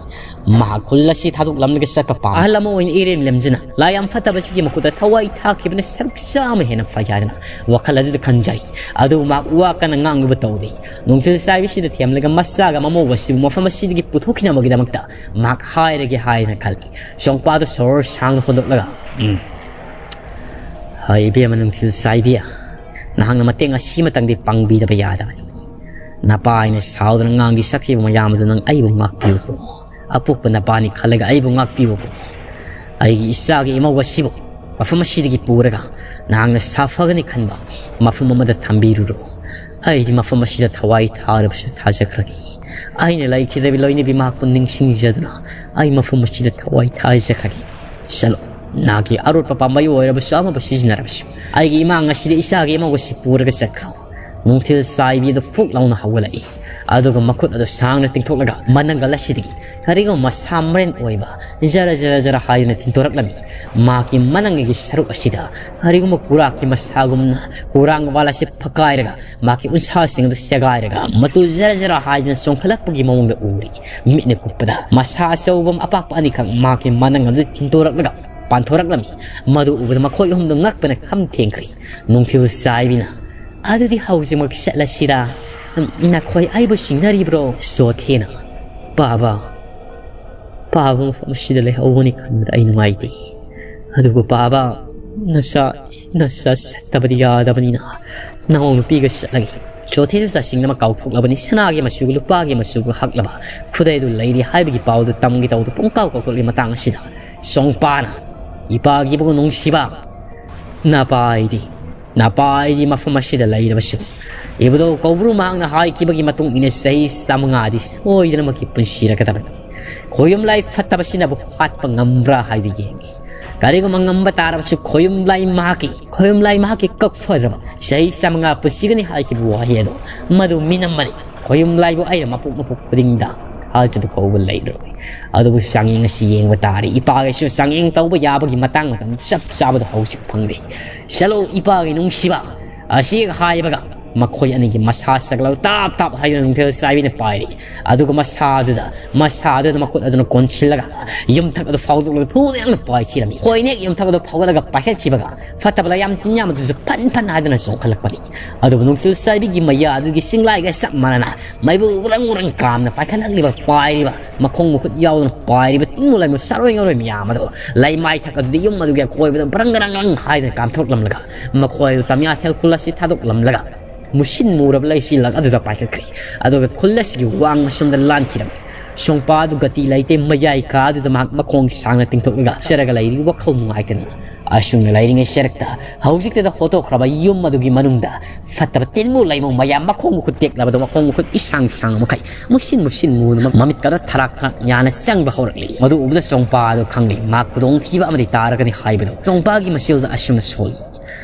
ꯃꯍꯥꯛ ꯈꯨꯜ ꯑꯁꯤ ꯊꯥꯗꯣꯛꯂꯝꯂꯒ ꯆꯠꯄ ꯄꯥꯝꯃꯤ꯫ ꯑꯍꯜ ꯑꯃ ꯑꯣꯏꯅ ꯏꯔꯦꯝ ꯂꯦꯝꯖꯅ ꯂꯥꯏ ꯌꯥꯝ ꯐꯠꯇꯕꯁꯤꯒꯤ ꯃꯈꯨꯠꯇ ꯊꯋꯥꯏ ꯊꯥꯈꯤꯕꯅ ꯁꯔꯨꯛ ꯆꯥꯝꯃ ꯍꯦꯟꯅ ꯐꯩ ꯍꯥꯏꯗꯅ ꯋꯥꯈꯜ ꯑꯗꯨꯗ ꯈꯟꯖꯔꯤ꯫ ꯑꯗꯨꯕꯨ ꯃꯍꯥꯛ ꯋꯥ ꯀꯟꯅ ꯉꯥꯡꯅꯕ ꯇꯧꯗꯦ꯫ ꯅꯨꯡꯊꯤꯜ ꯆꯥꯏꯕꯤꯁꯤꯗ ꯊꯦꯝꯂꯒ ꯃꯆꯥꯒ ꯃꯃꯧꯒ ꯑꯁꯤꯕꯨ ꯃꯐꯝ ꯑꯁꯤꯗꯒꯤ ꯄꯨꯊꯣꯛꯈꯤꯅꯕꯒꯤꯗꯃꯛꯇ ꯃꯍꯥꯛ ꯍꯥꯏꯔꯒꯦ ꯍꯥꯏꯅ ꯈꯜꯂꯤ꯫ ꯁꯣꯡꯄꯥꯗꯨ ꯁꯣꯔ ꯁꯥꯡꯅ ꯍꯣꯟꯗꯣꯛꯂꯒ, "ꯎꯝ, ꯍꯣꯏ, ꯏꯕꯦꯝꯃ ꯅꯨꯡꯊꯤꯜ ꯆꯥꯏꯕꯤ, ꯅꯍꯥꯛꯅ ꯃꯇꯦꯡ ꯑꯁꯤꯃꯇꯪꯗꯤ ꯄꯥꯡꯕꯤꯗꯕ ꯌꯥꯗꯕꯅꯤ꯫ ꯅꯄꯥ ꯑꯩꯅ ꯁꯥꯎꯗꯅ ꯉꯥꯡꯒꯤ ꯁꯛꯈꯤꯕ ꯃꯌꯥꯝ ꯑꯗꯨ ꯅꯪ ꯑꯩꯕꯨ ꯉꯥꯛꯄꯤꯌꯨꯀꯣ꯫ ꯑꯄꯣꯛꯄ ꯅꯄꯥꯅꯤ ꯈꯜꯂꯒ ꯑꯩꯕꯨ ꯉꯥꯛꯄꯤꯌꯨꯀꯣ꯫ ꯑꯩꯒꯤ ꯏꯆꯥꯒꯤ ꯏꯃꯧ ꯑꯁꯤꯕꯨ ꯃꯐꯝ ꯑꯁꯤꯗꯒꯤ ꯄꯨꯔꯒ ꯅꯍꯥꯛꯅ ꯁꯥꯐꯒꯅꯤ ꯈꯟꯕ ꯃꯐꯝ ꯑꯃꯗ ꯊꯝꯕꯤꯔꯨꯔꯣ꯫ ꯑꯩꯗꯤ ꯃꯐꯝ ꯑꯁꯤꯗ ꯊꯋꯥꯏ ꯊꯥꯔꯕꯁꯨ ꯊꯥꯖꯈ꯭ꯔꯒꯦ꯫ ꯑꯩꯅ ꯂꯩꯈꯤꯗ꯭ꯔꯕꯤ ꯂꯣꯏꯅꯕꯤ ꯃꯍꯥꯛꯄꯨ ꯅꯤꯡꯁꯤꯡꯖꯗꯨꯅ ꯑꯩ ꯃꯐꯝ ꯑꯁꯤꯗ ꯊꯋꯥꯏ ꯊꯥꯖꯈ꯭ꯔꯒꯦ꯫ ꯆꯠꯂꯣ, ꯅꯍꯥꯛꯀꯤ ꯑꯔꯣꯠꯄ ꯄꯥꯝꯕꯩ ꯑꯣꯏꯔꯕꯁꯨ ꯑꯃꯕꯨ ꯁꯤꯖꯤꯟꯅꯔꯕꯁꯨ, ꯑꯩꯒꯤ ꯏꯃꯥ ꯉꯁꯤꯗꯤ ꯏꯆꯥꯒꯤ ꯑꯃꯧ ꯑꯁꯤ ꯄꯨꯔꯒ ꯆꯠꯈ꯭ꯔꯣ꯫ ꯅꯨꯡꯊꯤꯜ ꯆꯥꯏꯕꯤ ꯑꯗꯨ ꯐꯨꯛ ꯂꯥꯎꯅ ꯍꯧꯒꯠꯂꯛꯏ꯫ ꯑꯗꯨꯒ ꯃꯈꯨꯠ ꯑꯗꯨ ꯁꯥꯡꯅ ꯇꯤꯡꯊꯣꯛꯂꯒ ꯃꯅꯪꯒꯜ ꯑꯁꯤꯗꯒꯤ ꯀꯔꯤꯒꯨꯝꯕ ꯃꯁꯥ ꯃꯔꯦꯟ ꯑꯣꯏꯕ ꯖꯔ ꯖꯔ ꯖꯔ ꯍꯥꯏꯗꯨꯅ ꯊꯤꯟꯗꯣꯔꯛꯂꯝꯃꯤ꯫ ꯃꯍꯥꯛꯀꯤ ꯃꯅꯪꯒꯤ ꯁꯔꯨꯛ ꯑꯁꯤꯗ ꯀꯔꯤꯒꯨꯝꯕ ꯀꯨꯔꯥꯛꯀꯤ ꯃꯁꯥꯒꯨꯝꯅ ꯀꯨꯔꯥꯡ ꯋꯥꯜ ꯑꯁꯤ ꯐꯛꯀꯥꯏꯔꯒ ꯃꯍꯥꯛꯀꯤ ꯎꯟꯁꯥꯁꯤꯡ ꯑꯗꯨ ꯁꯦꯒꯥꯏꯔꯒ ꯃꯇꯨ ꯖꯔ ꯖꯔ ꯍꯥꯏꯗꯨꯅ ꯆꯣꯡꯈꯠꯂꯛꯄꯒꯤ ꯃꯑꯣꯡꯗ ꯎꯔꯤ꯫ ꯃꯤꯠꯅ ꯀꯨꯞꯄꯗ ꯃꯁꯥ ꯑꯆꯧꯕ ꯑꯄꯥꯛꯄ ꯑꯅꯤꯈꯛ ꯃꯍꯥꯛꯀꯤ ꯃꯅꯪ ꯑꯗꯨ ꯊꯤꯟꯗꯣꯔꯛꯂꯒ ꯄꯥꯟꯊꯣꯔꯛꯂꯝꯃꯤ꯫ ꯃꯗꯨ ꯎꯕꯗ ꯃꯈꯣꯏ ꯑꯍꯨꯝꯗꯨ ꯉꯛꯄꯅ ꯈꯝ ꯊꯦꯡꯈ꯭ꯔꯦ꯫ ꯅꯨꯡꯊꯤꯜ ꯆꯥꯏꯕꯤꯅ, "ꯑꯗꯨꯗꯤ ꯍꯧꯖꯤꯛꯃꯛ ꯆꯠꯂꯁꯤꯔꯥ? ꯅꯈꯣꯏ ꯑꯩꯕꯨ ꯁꯤꯡꯅꯔꯤꯕ꯭ꯔꯣ?" ꯆꯣꯊꯦꯅ, "ꯄꯥꯕ, ꯄꯥꯕ ꯃꯐꯝ ꯑꯁꯤꯗ ꯂꯩꯍꯧꯕꯅꯤ ꯈꯟꯕꯗ ꯑꯩ ꯅꯨꯡꯉꯥꯏꯇꯦ꯫ ꯑꯗꯨꯕꯨ ꯄꯥꯕ, ꯅꯆꯥ, ꯅꯆꯥ ꯆꯠꯇꯕꯗꯤ ꯌꯥꯗꯕꯅꯤꯅ ꯅꯅꯥꯎ ꯅꯨꯄꯤꯒ ꯆꯠꯂꯒꯦ꯫" ꯆꯣꯊꯦꯁꯨ ꯇꯁꯦꯡꯅꯃꯛ ꯀꯥꯎꯊꯣꯛꯂꯕꯅꯤ꯫ ꯁꯅꯥꯒꯤ ꯃꯆꯨꯒ ꯂꯨꯄꯥꯒꯤ ꯃꯆꯨꯒ ꯍꯛꯂꯕ ꯈꯨꯗꯩꯗꯨ ꯂꯩꯔꯤ ꯍꯥꯏꯕꯒꯤ ꯄꯥꯎꯗꯨ ꯇꯝꯒꯦ ꯇꯧꯕꯗꯨ ꯄꯨꯡꯀꯥꯎ ꯀꯥꯎꯊꯣꯛꯂꯤ꯫ ꯃꯇꯥꯡ ꯑꯁꯤꯗ ꯆꯣꯡꯄꯥꯅ, "ꯏꯄꯥꯒꯤꯕꯨ ꯅꯨꯡꯁꯤꯕ, ꯅꯄꯥꯏꯗꯤ, ꯅꯄꯥꯏꯗꯤ ꯃꯐꯝ ꯑꯁꯤꯗ ꯂꯩꯔꯕꯁꯨ ꯏꯕꯨꯙꯧ ꯀꯧꯕ꯭ꯔꯨ ꯃꯍꯥꯛꯅ ꯍꯥꯏꯈꯤꯕꯒꯤ ꯃꯇꯨꯡ ꯏꯟꯅ ꯆꯍꯤ ꯆꯥꯃꯉꯥꯗꯤ ꯁꯣꯏꯗꯅꯃꯛꯀꯤ ꯄꯨꯟꯁꯤꯔꯛꯀꯗꯕꯅꯤ꯫ ꯈꯣꯌꯨꯝ ꯂꯥꯏ ꯐꯠꯇꯕꯁꯤꯅꯕꯨ ꯍꯥꯠꯄ ꯉꯝꯕ꯭ꯔꯥ ꯍꯥꯏꯗꯨ ꯌꯦꯡꯒꯦ꯫ ꯀꯔꯤꯒꯨꯝꯕ ꯉꯝꯕ ꯇꯥꯔꯕꯁꯨ ꯈꯣꯌꯨꯝ ꯂꯥꯏ ꯃꯍꯥꯛꯀꯤ, ꯈꯣꯌꯨꯝ ꯂꯥꯏ ꯃꯍꯥꯛꯀꯤ ꯀꯛꯐꯗ꯭ꯔꯕ ꯆꯍꯤ ꯆꯥꯃꯉꯥ ꯄꯨꯟꯁꯤꯒꯅꯤ ꯍꯥꯏꯈꯤꯕ ꯋꯥꯍꯩ ꯑꯗꯣ ꯃꯗꯨ ꯃꯤꯅꯝꯕꯅꯤ꯫ ꯈꯣꯌꯨꯝ ꯂꯥꯏꯕꯨ ꯑꯩꯅ ꯃꯄꯣꯛ ꯃꯄꯣꯛ ꯈꯨꯗꯤꯡꯗ ꯍꯥꯏꯖꯕ ꯀꯧꯕ ꯂꯩꯔꯣꯏ꯫ ꯑꯗꯨꯕꯨ ꯆꯥꯡꯌꯦꯡ ꯑꯁꯤ ꯌꯦꯡꯕ ꯇꯥꯔꯦ꯫ ꯏꯄꯥꯒꯤꯁꯨ ꯆꯥꯡꯌꯦꯡ ꯇꯧꯕ ꯌꯥꯕꯒꯤ ꯃꯇꯥꯡ ꯃꯇꯝ ꯆꯞ ꯆꯥꯕꯗ ꯍꯧꯖꯤꯛ ꯐꯪꯂꯦ꯫ ꯆꯠꯂꯣ ꯏꯄꯥꯒꯤ ꯅꯨꯡꯁꯤꯕ," ꯑꯁꯤ ꯍꯥꯏꯕꯒ ꯃꯈꯣꯏ ꯑꯅꯤꯒꯤ ꯃꯁꯥ ꯁꯒꯠꯂꯒ ꯇꯥꯞ ꯇꯥꯞ ꯍꯥꯏꯗꯨꯅ ꯅꯨꯡꯊꯤꯜ ꯆꯥꯏꯕꯤꯅ ꯄꯥꯏꯔꯤ꯫ ꯑꯗꯨꯒ ꯃꯁꯥꯗꯨꯗ, ꯃꯁꯥꯗꯨꯗ ꯃꯈꯨꯠ ꯑꯗꯨꯅ ꯀꯣꯟꯁꯤꯜꯂꯒ ꯌꯨꯝꯊꯛ ꯑꯗꯨ ꯐꯥꯎꯗꯣꯛꯂꯒ ꯊꯨꯅ ꯌꯥꯝꯅ ꯄꯥꯏꯈꯤꯔꯝꯃꯤ꯫ ꯈꯣꯏꯅꯦꯛ ꯌꯨꯝꯊꯛ ꯑꯗꯨ ꯐꯥꯎꯒꯠꯂꯒ ꯄꯥꯏꯈꯠꯈꯤꯕꯒ ꯐꯠꯇꯕ ꯂꯥꯏ ꯌꯥꯝ ꯇꯤꯟ ꯌꯥꯝꯕꯗꯨꯁꯨ ꯐꯟ ꯐꯟ ꯍꯥꯏꯗꯨꯅ ꯆꯣꯡꯈꯠꯂꯛꯄꯅꯤ꯫ ꯑꯗꯨꯕꯨ ꯅꯨꯡꯊꯤꯜ ꯆꯥꯏꯕꯤꯒꯤ ꯃꯌꯥ ꯑꯗꯨꯒꯤ ꯆꯤꯡꯂꯥꯏꯒ ꯆꯞ ꯃꯥꯟꯅꯅ ꯃꯩꯕꯨ ꯎꯔꯪ ꯎꯔꯪ ꯀꯥꯝꯅ ꯄꯥꯏꯈꯠꯂꯛꯂꯤꯕ ꯄꯥꯏꯔꯤꯕ ꯃꯈꯣꯡ ꯃꯈꯨꯠ ꯌꯥꯎꯗꯅ ꯄꯥꯏꯔꯤꯕ ꯇꯤꯡꯃꯨ ꯂꯩꯃꯨ ꯁꯥꯔꯣꯏ ꯉꯥꯔꯣꯏ ꯃꯌꯥꯝ ꯑꯗꯣ ꯂꯩꯃꯥꯏ ꯊꯛ ꯑꯗꯨꯗ ꯌꯨꯝ ꯑꯗꯨꯒꯤ ꯑꯀꯣꯏꯕꯗ ꯕ꯭ꯔꯪ ꯒ꯭ꯔꯪ ꯒ꯭ꯔꯪ ꯍꯥꯏꯗꯨꯅ ꯀꯥꯝꯊꯣꯛꯂꯝꯂꯒ ꯃꯈꯣꯏ ꯑꯗꯨ ꯇꯝꯌꯥꯊꯦꯜ ꯈꯨꯜ ꯑꯁꯤ ꯊꯥꯗꯣꯛꯂꯝꯂꯒ ꯃꯨꯁꯤꯟ ꯃꯨꯔꯕ ꯂꯩꯆꯤꯜ ꯑꯗꯨꯗ ꯄꯥꯏꯈꯠꯈ꯭ꯔꯦ꯫ ꯑꯗꯨꯒ ꯈꯨꯜ ꯑꯁꯤꯒꯤ ꯋꯥꯡꯃ ꯁꯣꯝꯗ ꯂꯥꯟꯈꯤꯔꯝꯃꯤ꯫ ꯁꯣꯡꯄꯥ ꯑꯗꯨ ꯒꯇꯤ ꯂꯩꯇꯦ ꯃꯌꯥꯏ ꯀꯥ ꯑꯗꯨꯗ ꯃꯍꯥꯛ ꯃꯈꯣꯡ ꯁꯥꯡꯅ ꯇꯤꯡꯊꯣꯛꯂꯒ ꯆꯠꯂꯒ ꯂꯩꯔꯤ ꯋꯥꯈꯜ ꯅꯨꯡꯉꯥꯏꯇꯅ꯫ ꯑꯁꯨꯝꯅ ꯂꯩꯔꯤꯉꯩ ꯆꯔꯛꯇ ꯍꯧꯖꯤꯛꯇꯗ ꯍꯣꯠꯇꯣꯛꯈ꯭ꯔꯕ ꯌꯨꯝ ꯑꯗꯨꯒꯤ ꯃꯅꯨꯡꯗ ꯐꯠꯇꯕ ꯇꯤꯟꯕꯨ ꯂꯩꯃꯨꯡ ꯃꯌꯥꯝ ꯃꯈꯣꯡ ꯃꯈꯨꯠ ꯇꯦꯛꯂꯕꯗꯣ ꯃꯈꯣꯡ ꯃꯈꯨꯠ ꯏꯁꯥꯡ ꯁꯥꯡ ꯃꯈꯩ ꯃꯨꯁꯤꯟ ꯃꯨꯁꯤꯟ ꯃꯨꯅ ꯃꯃꯤꯠꯀꯗ ꯊꯔꯥꯛ ꯊꯔꯥꯛ ꯌꯥꯅ ꯆꯪꯕ ꯍꯧꯔꯛꯂꯤ꯫ ꯃꯗꯨ ꯎꯕꯗ ꯆꯣꯡꯄꯥ ꯑꯗꯨ ꯈꯪꯂꯤ꯫ ꯃꯥ ꯈꯨꯗꯣꯡꯊꯤꯕ ꯑꯃꯗꯤ ꯇꯥꯔꯒꯅꯤ ꯍꯥꯏꯕꯗꯨ ꯆꯣꯡꯄꯥꯒꯤ ꯃꯆꯤꯜꯗ ꯑꯁꯨꯝꯅ ꯁꯣꯜꯂꯤ꯫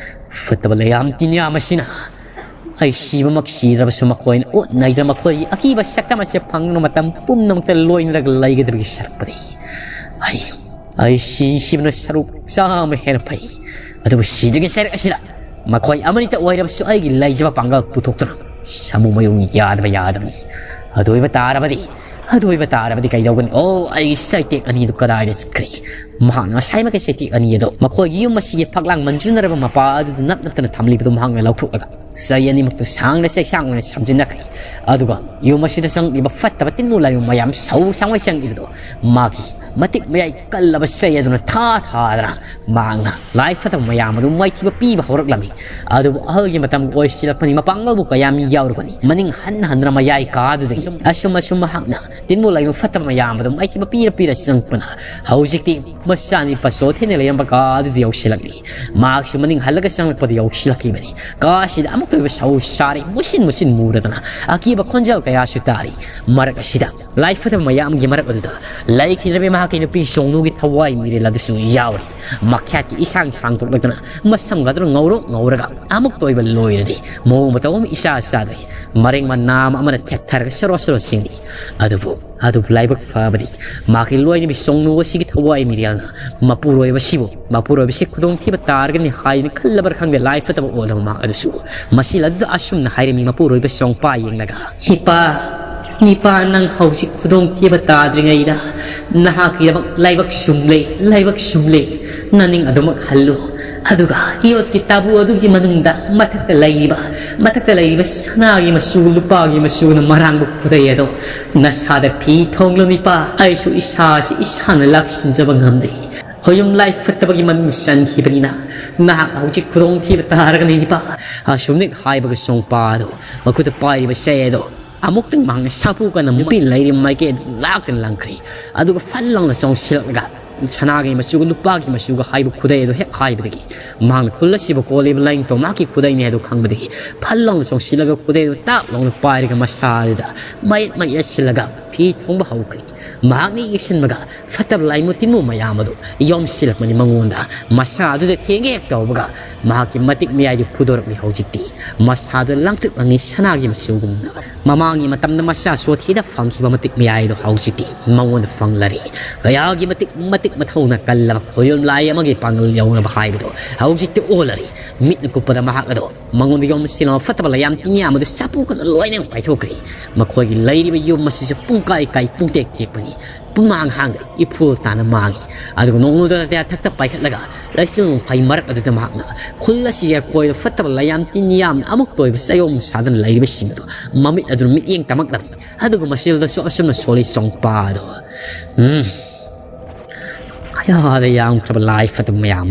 ꯐꯠꯇꯕ ꯂꯩꯌꯥꯝ ꯇꯤꯟꯌꯥꯝ ꯑꯁꯤꯅ ꯑꯩ ꯁꯤꯕꯃꯛ ꯁꯤꯗ꯭ꯔꯕꯁꯨ ꯃꯈꯣꯏꯅ ꯑꯣꯠ ꯅꯩꯗꯅ ꯃꯈꯣꯏꯒꯤ ꯑꯀꯤꯕ ꯁꯛꯇꯝ ꯑꯁꯤ ꯐꯪꯗꯨꯅ ꯃꯇꯝ ꯄꯨꯝꯅꯃꯛꯇ ꯂꯣꯏꯅꯔꯒ ꯂꯩꯒꯗꯕꯒꯤ ꯁꯔꯨꯛꯄꯨꯗꯤ ꯑꯩ, ꯑꯩ ꯁꯤꯈꯤꯕꯅ ꯁꯔꯨꯛ ꯆꯥꯝꯃ ꯍꯦꯟꯅ ꯐꯩ꯫ ꯑꯗꯨꯕꯨ ꯁꯤꯗ꯭ꯔꯤꯉꯩ ꯁꯔꯨꯛ ꯑꯁꯤꯗ ꯃꯈꯣꯏ ꯑꯃꯅꯤꯇ ꯑꯣꯏꯔꯕꯁꯨ ꯑꯩꯒꯤ ꯂꯩꯖꯕ ꯄꯥꯡꯒꯜ ꯄꯨꯊꯣꯛꯇꯨꯅ ꯁꯥꯃꯨ ꯃꯌꯨꯡ ꯌꯥꯗꯕ ꯌꯥꯗꯕꯅꯤ꯫ ꯑꯗꯨ ꯑꯣꯏꯕ ꯇꯥꯔꯕꯗꯤ, ꯑꯗꯨ ꯑꯣꯏꯕ ꯇꯥꯔꯕꯗꯤ ꯀꯩꯗꯧꯒꯅꯤ? ꯑꯣ, ꯑꯩꯒꯤ ꯆꯩꯇꯦꯛ ꯑꯅꯤꯗꯨ ꯀꯗꯥꯏꯗ ꯆꯠꯈ꯭ꯔꯦ? ꯃꯍꯥꯛꯅ ꯉꯁꯥꯏꯃꯛꯀꯤ ꯆꯩꯇꯦꯛ ꯑꯅꯤ ꯑꯗꯨ ꯃꯈꯣꯏꯒꯤ ꯌꯨꯝ ꯑꯁꯤꯒꯤ ꯐꯛꯂꯥꯡ ꯃꯟꯖꯨꯅꯔꯕ ꯃꯄꯥ ꯑꯗꯨꯗ ꯅꯞ ꯅꯞꯇꯅ ꯊꯝꯂꯤꯕꯗꯨ ꯃꯍꯥꯛꯅ ꯂꯧꯊꯣꯛꯂꯒ ꯆꯩ ꯑꯅꯤꯃꯛꯇꯨ ꯁꯥꯡꯅ ꯆꯩꯁꯥꯡ ꯑꯣꯏꯅ ꯁꯝꯖꯤꯟꯅꯈ꯭ꯔꯦ꯫ ꯑꯗꯨꯒ ꯌꯨꯝ ꯑꯁꯤꯗ ꯆꯪꯂꯤꯕ ꯐꯠꯇꯕ ꯇꯤꯟꯃꯨ ꯂꯥꯏꯃꯨ ꯃꯌꯥꯝ ꯁꯧ ꯁꯥꯡꯉꯣꯏ ꯆꯪꯂꯤꯕꯗꯨ ꯃꯥꯒꯤ ꯃꯇꯤꯛ ꯃꯌꯥꯏ ꯀꯜꯂꯕ ꯆꯩ ꯑꯗꯨꯅ ꯊꯥ ꯊꯥꯗꯅ ꯃꯍꯥꯛꯅ ꯂꯥꯏ ꯐꯠꯇꯕ ꯃꯌꯥꯝ ꯑꯗꯨ ꯃꯥꯏꯊꯤꯕ ꯄꯤꯕ ꯍꯧꯔꯛꯂꯝꯃꯤ꯫ ꯑꯗꯨꯕꯨ ꯑꯍꯜꯒꯤ ꯃꯇꯝꯒ ꯑꯣꯏꯁꯤꯜꯂꯛꯄꯅꯤ, ꯃꯄꯥꯡꯒꯜꯕꯨ ꯀꯌꯥꯝ ꯌꯥꯎꯔꯕꯅꯤ꯫ ꯃꯅꯤꯡ ꯍꯟꯅ ꯍꯟꯗꯨꯅ ꯃꯌꯥꯏ ꯀꯥꯗꯨꯗꯒꯤ ꯑꯁꯨꯝ ꯑꯁꯨꯝ ꯃꯍꯥꯛꯅ ꯇꯤꯟꯃꯨ ꯂꯥꯏꯃꯨ ꯐꯠꯇꯕ ꯃꯌꯥꯝ ꯑꯗꯨ ꯃꯥꯏꯊꯤꯕ ꯄꯤꯔ ꯄꯤꯔ ꯆꯪꯉꯛꯄꯅ ꯍꯧꯖꯤꯛꯇꯤ ꯃꯆꯥꯅꯤ ꯄꯁꯣ ꯊꯦꯡꯅ ꯂꯩꯔꯝꯕ ꯀꯥꯗꯨꯗ ꯌꯧꯁꯤꯜꯂꯛꯂꯤ꯫ ꯃꯍꯥꯛꯁꯨ ꯃꯅꯤꯡ ꯍꯜꯂꯒ ꯆꯪꯂꯛꯄꯗ ꯌꯧꯁꯤꯜꯂꯛꯈꯤꯕꯅꯤ꯫ ꯀꯥꯁꯤꯗ ꯑꯃꯨꯛꯇ ꯑꯣꯏꯕ ꯁꯧ ꯁꯥꯔꯤ, ꯃꯨꯁꯤꯟ ꯃꯨꯁꯤꯟ ꯃꯨꯔꯗꯅ ꯑꯀꯤꯕ ꯈꯣꯟꯖꯦꯜ ꯀꯌꯥꯁꯨ ꯇꯥꯔꯤ꯫ ꯃꯔꯛ ꯑꯁꯤꯗ ꯂꯥꯏ ꯐꯠꯇꯕ ꯃꯌꯥꯝꯒꯤ ꯃꯔꯛ ꯑꯗꯨꯗ ꯂꯩꯈꯤꯗ꯭ꯔꯕꯤ ꯃꯍꯥꯛꯀꯤ ꯅꯨꯄꯤ ꯁꯣꯡꯅꯨꯒꯤ ꯊꯋꯥꯏ ꯃꯤꯔꯦꯜ ꯑꯗꯨꯁꯨ ꯌꯥꯎꯔꯤ꯫ ꯃꯈ꯭ꯌꯥꯠꯀꯤ ꯏꯁꯥꯡ ꯁꯥꯡꯗꯣꯛꯂꯛꯇꯅ ꯃꯁꯝꯒꯗꯨꯅ ꯉꯧꯔꯣꯛ ꯉꯧꯔꯒ ꯑꯃꯨꯛꯇ ꯑꯣꯏꯕ ꯂꯣꯏꯔꯗꯤ ꯃꯑꯣꯡ ꯃꯇꯧ ꯑꯃ ꯏꯆꯥ ꯆꯥꯗ꯭ꯔꯤ꯫ ꯃꯔꯦꯡ ꯃꯅꯥ ꯑꯃ ꯑꯃꯅ ꯊꯦꯛꯊꯔꯒ ꯁꯣꯔꯣ ꯁꯣꯔꯣ ꯆꯤꯡꯂꯤ꯫ ꯑꯗꯨꯕꯨ ꯑꯗꯨꯕꯨ ꯂꯥꯏꯕꯛ ꯐꯕꯗꯤ ꯃꯍꯥꯛꯀꯤ ꯂꯣꯏꯅꯕꯤ ꯁꯣꯡꯅꯨ ꯑꯁꯤꯒꯤ ꯊꯋꯥꯏ ꯃꯤꯔꯦꯜꯅ ꯃꯄꯨꯔꯣꯏꯕꯁꯤꯕꯨ, ꯃꯄꯨꯔꯣꯏꯕꯁꯤ ꯈꯨꯗꯣꯡꯊꯤꯕ ꯇꯥꯔꯒꯅꯤ ꯍꯥꯏꯅ ꯈꯜꯂꯕ꯭ꯔꯥ ꯈꯪꯗꯦ, ꯂꯥꯏ ꯐꯠꯇꯕ ꯑꯣꯜꯂꯕ ꯃꯍꯥꯛ ꯑꯗꯨꯁꯨ ꯃꯁꯤ ꯑꯗꯨꯗ ꯑꯁꯨꯝꯅ ꯍꯥꯏꯔꯝꯃꯤ ꯃꯄꯨꯔꯣꯏꯕ ꯁꯣꯡꯄꯥ ꯌꯦꯡꯂꯒ, "ꯏꯄꯥ, ꯏꯄꯥ, ꯅꯪ ꯍꯧꯖꯤꯛ ꯈꯨꯗꯣꯡꯊꯤꯕ ꯇꯥꯗ꯭ꯔꯤꯉꯩꯗ ꯅꯍꯥꯛꯀꯤꯗꯃꯛ ꯂꯥꯏꯕꯛ ꯁꯨꯝ ꯂꯩ, ꯂꯥꯏꯕꯛ ꯁꯨꯝ ꯂꯩ꯫ ꯅꯅꯤꯡ ꯑꯗꯨꯃꯛ ꯍꯜꯂꯨ꯫ ꯑꯗꯨꯒ ꯌꯣꯠꯀꯤ ꯇꯥꯕꯨ ꯑꯗꯨꯒꯤ ꯃꯅꯨꯡꯗ ꯃꯊꯛꯇ ꯂꯩꯔꯤꯕ, ꯃꯊꯛꯇ ꯂꯩꯔꯤꯕ ꯁꯅꯥꯒꯤ ꯃꯆꯨ, ꯂꯨꯄꯥꯒꯤ ꯃꯆꯨꯅ ꯃꯔꯥꯡꯕ ꯈꯨꯗꯩ ꯑꯗꯣ ꯅꯁꯥꯗ ꯐꯤ ꯊꯣꯡꯂꯨ ꯅꯤꯄꯥ꯫ ꯑꯩꯁꯨ ꯏꯁꯥꯁꯤ ꯏꯁꯥꯅ ꯂꯥꯛꯁꯤꯟꯖꯕ ꯉꯝꯗꯦ꯫ ꯈꯣꯌꯨꯝ ꯂꯥꯏ ꯐꯠꯇꯕꯒꯤ ꯃꯅꯨꯡ ꯆꯟꯈꯤꯕꯅꯤꯅ ꯅꯍꯥꯛ ꯍꯧꯖꯤꯛ ꯈꯨꯗꯣꯡꯊꯤꯕ ꯇꯥꯔꯒꯅꯤ ꯅꯤꯄꯥ꯫" ꯑꯁꯨꯝꯅ ꯍꯥꯏꯕꯒ ꯁꯣꯡꯄꯥ ꯑꯗꯣ ꯃꯈꯨꯠꯇ ꯄꯥꯏꯔꯤꯕ ꯆꯩ ꯑꯗꯣ ꯑꯃꯨꯛꯇꯪ ꯃꯍꯥꯛꯅ ꯁꯥꯐꯨ ꯀꯟꯅ ꯅꯨꯄꯤ ꯂꯩꯔꯤ ꯃꯥꯏꯀꯩ ꯑꯗꯨ ꯂꯥꯛꯇꯨꯅ ꯂꯪꯈ꯭ꯔꯦ꯫ ꯑꯗꯨꯒ ꯐꯠ ꯂꯥꯎꯅ ꯆꯣꯡꯁꯤꯜꯂꯛꯂꯒ ꯁꯅꯥꯒꯤ ꯃꯆꯨꯒ ꯂꯨꯄꯥꯒꯤ ꯃꯆꯨꯒ ꯍꯥꯏꯕ ꯈꯨꯗꯩ ꯑꯗꯨ ꯍꯦꯛ ꯍꯥꯏꯕꯗꯒꯤ ꯃꯍꯥꯛꯅ ꯈꯨꯜ ꯑꯁꯤꯕꯨ ꯀꯣꯜꯂꯤꯕ ꯂꯥꯏꯅꯤꯡꯊꯧ ꯃꯍꯥꯛꯀꯤ ꯈꯨꯗꯩꯅꯤ ꯍꯥꯏꯗꯨ ꯈꯪꯕꯗꯒꯤ ꯐꯠ ꯂꯥꯎꯅ ꯆꯣꯡꯁꯤꯜꯂꯒ ꯈꯨꯗꯩ ꯑꯗꯨ ꯇꯥꯞ ꯂꯥꯎꯅ ꯄꯥꯏꯔꯒ ꯃꯁꯥ ꯑꯗꯨꯗ ꯃꯌꯦꯛ ꯃꯌꯦꯛ ꯁꯤꯜꯂꯒ ꯐꯤ ꯊꯣꯡꯕ ꯍꯧꯈ꯭ꯔꯦ꯫ ꯃꯍꯥꯛꯅ ꯌꯦꯡꯁꯤꯟꯕꯒ ꯐꯠꯇꯕ ꯂꯥꯏꯃꯨ ꯇꯤꯟꯃꯨ ꯃꯌꯥꯝ ꯑꯗꯨ ꯌꯣꯝꯁꯤꯜꯂꯛꯄꯅꯤ ꯃꯉꯣꯟꯗ꯫ ꯃꯁꯥ ꯑꯗꯨꯗ ꯊꯦꯡꯒꯦ ꯍꯦꯛ ꯇꯧꯕꯒ ꯃꯍꯥꯛꯀꯤ ꯃꯇꯤꯛ ꯃꯌꯥꯏꯗꯨ ꯐꯨꯗꯣꯔꯛꯂꯤ ꯍꯧꯖꯤꯛꯇꯤ꯫ ꯃꯁꯥꯗꯨ ꯂꯪꯇ꯭ꯔꯤꯛ ꯂꯪꯉꯤ ꯁꯅꯥꯒꯤ ꯃꯆꯨꯒꯨꯝꯅ꯫ ꯃꯃꯥꯡꯒꯤ ꯃꯇꯝꯗ ꯃꯁꯥ ꯁꯣꯊꯤꯗ ꯐꯪꯈꯤꯕ ꯃꯇꯤꯛ ꯃꯌꯥꯏꯗꯣ ꯍꯧꯖꯤꯛꯇꯤ ꯃꯉꯣꯟꯗ ꯐꯪꯂꯔꯦ꯫ ꯀꯌꯥꯒꯤ ꯃꯇꯤꯛ ꯃꯇꯤꯛ ꯃꯊꯧꯅ ꯀꯜꯂꯕ ꯈꯣꯏꯌꯨꯝ ꯂꯥꯏ ꯑꯃꯒꯤ ꯄꯥꯡꯒꯜ ꯌꯧꯅꯕ ꯍꯥꯏꯕꯗꯣ ꯍꯧꯖꯤꯛꯇꯤ ꯑꯣꯜꯂꯔꯦ꯫ ꯃꯤꯠꯅ ꯀꯨꯞꯄꯗ ꯃꯍꯥꯛ ꯑꯗꯣ ꯃꯉꯣꯟꯗ ꯌꯣꯝꯁꯤꯜꯂꯕ ꯐꯠꯇꯕ ꯂꯥꯏꯌꯥꯝ ꯇꯤꯟꯌꯥꯝ ꯑꯗꯨ ꯆꯥꯄꯨ ꯀꯟꯅ ꯂꯣꯏꯅ ꯄꯥꯏꯊꯣꯛꯈ꯭ꯔꯦ꯫ ꯃꯈꯣꯏꯒꯤ ꯂꯩꯔꯤꯕ ꯌꯨꯝ ꯑꯁꯤꯁꯨ ꯄꯨꯡꯀꯥꯏ ꯀꯥꯏ ꯄꯨꯡꯇꯦꯛ ꯇꯦꯛꯄꯅꯤ꯫ ꯄꯨꯡꯃꯥꯡ ꯍꯥꯡꯗ꯭ꯔꯦ, ꯏꯐꯨꯜ ꯇꯥꯅ ꯃꯥꯡꯉꯤ꯫ ꯑꯗꯨꯒ ꯅꯣꯡꯂꯨꯗ ꯇꯌꯥ ꯊꯛꯇ ꯄꯥꯏꯈꯠꯂꯒ ꯂꯩꯆꯤꯜ ꯅꯣꯡꯐꯩ ꯃꯔꯛ ꯑꯗꯨꯗ ꯃꯍꯥꯛꯅ ꯈꯨꯜ ꯑꯁꯤꯒꯤ ꯑꯀꯣꯏꯕ ꯐꯠꯇꯕ ꯂꯥꯏꯌꯥꯝ ꯇꯤꯟ ꯌꯥꯝꯅ ꯑꯃꯨꯛꯇ ꯑꯣꯏꯕ ꯆꯌꯣꯝ ꯁꯥꯗꯨꯅ ꯂꯩꯔꯤꯕꯁꯤꯡ ꯑꯗꯨ ꯃꯃꯤꯠ ꯑꯗꯨꯅ ꯃꯤꯠꯌꯦꯡ ꯇꯝꯃꯛꯂꯝꯃꯤ꯫ ꯑꯗꯨꯒ ꯃꯁꯤꯗꯁꯨ ꯑꯁꯨꯝꯅ ꯁꯣꯜꯂꯤ ꯆꯣꯡꯄꯥꯗꯣ꯫ ꯎꯝ꯫ ꯀꯌꯥꯗ ꯌꯥꯝꯈ꯭ꯔꯕ ꯂꯥꯏ ꯐꯠꯇꯕ ꯃꯌꯥꯝ꯫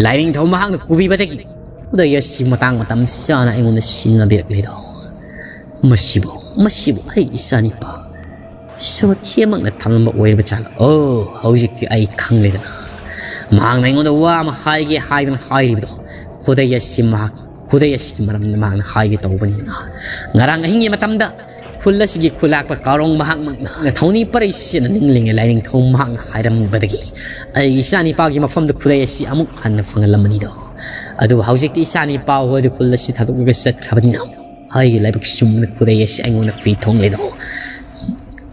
ꯂꯥꯏꯅꯤꯡꯊꯧ ꯃꯍꯥꯛꯅ ꯀꯨꯕꯤꯕꯗꯒꯤ ꯈꯨꯗꯩ ꯑꯁꯤ ꯃꯇꯥꯡ ꯃꯇꯝ ꯆꯥꯅ ꯑꯩꯉꯣꯟꯗ ꯁꯤꯖꯤꯟꯅꯕꯤꯔꯛꯂꯤꯗꯣ꯫ ꯃꯁꯤꯕꯨ, ꯃꯁꯤꯕꯨ ꯑꯩ ꯏꯆꯥꯅꯤꯄꯥ ꯁꯣꯊꯤꯃꯛꯅ ꯊꯝꯂꯝꯕ ꯑꯣꯏꯔꯕ ꯖꯥꯠꯂ? ꯑꯣ, ꯍꯧꯖꯤꯛꯇꯤ ꯑꯩ ꯈꯪꯂꯦꯗꯅ꯫ ꯃꯍꯥꯛꯅ ꯑꯩꯉꯣꯟꯗ ꯋꯥ ꯑꯃ ꯍꯥꯏꯒꯦ ꯍꯥꯏꯗꯅ ꯍꯥꯏꯔꯤꯕꯗꯣ꯫ ꯈꯨꯗꯩ ꯑꯁꯤ ꯃꯍꯥꯛ, ꯈꯨꯗꯩ ꯑꯁꯤꯒꯤ ꯃꯔꯝꯗ ꯃꯍꯥꯛꯅ ꯍꯥꯏꯒꯦ ꯇꯧꯕꯅꯤꯅ꯫ ꯉꯔꯥꯡ ꯑꯍꯤꯡꯒꯤ ꯃꯇꯝꯗ ꯈꯨꯜ ꯑꯁꯤꯒꯤ ꯈꯨꯂꯥꯛꯄ ꯀꯥꯔꯣꯡ ꯃꯍꯥꯛꯃꯛꯅ ꯊꯧꯅꯤ ꯄꯔꯩ ꯁꯦꯠꯅ ꯅꯤꯡꯂꯤꯉꯩ ꯂꯥꯏꯅꯤꯡꯊꯧ ꯃꯍꯥꯛꯅ ꯍꯥꯏꯔꯝꯕꯗꯒꯤ ꯑꯩꯒꯤ ꯏꯆꯥꯅꯤꯄꯥꯒꯤ ꯃꯐꯝꯗ ꯈꯨꯗꯩ ꯑꯁꯤ ꯑꯃꯨꯛ ꯍꯟꯅ ꯐꯪꯍꯜꯂꯝꯕꯅꯤꯗꯣ꯫ ꯑꯗꯨꯕꯨ ꯍꯧꯖꯤꯛꯇꯤ ꯏꯆꯥꯅꯤꯄꯥ ꯍꯣꯏꯗꯤ ꯈꯨꯜ ꯑꯁꯤ ꯊꯥꯗꯣꯛꯂꯒ ꯆꯠꯈ꯭ꯔꯕꯅꯤꯅ ꯑꯩꯒꯤ ꯂꯥꯏꯕꯛ ꯆꯨꯝꯕꯅ ꯈꯨꯗꯩ ꯑꯁꯤ ꯑꯩꯉꯣꯟꯗ ꯐꯤ ꯊꯣꯡꯂꯤꯗꯣ꯫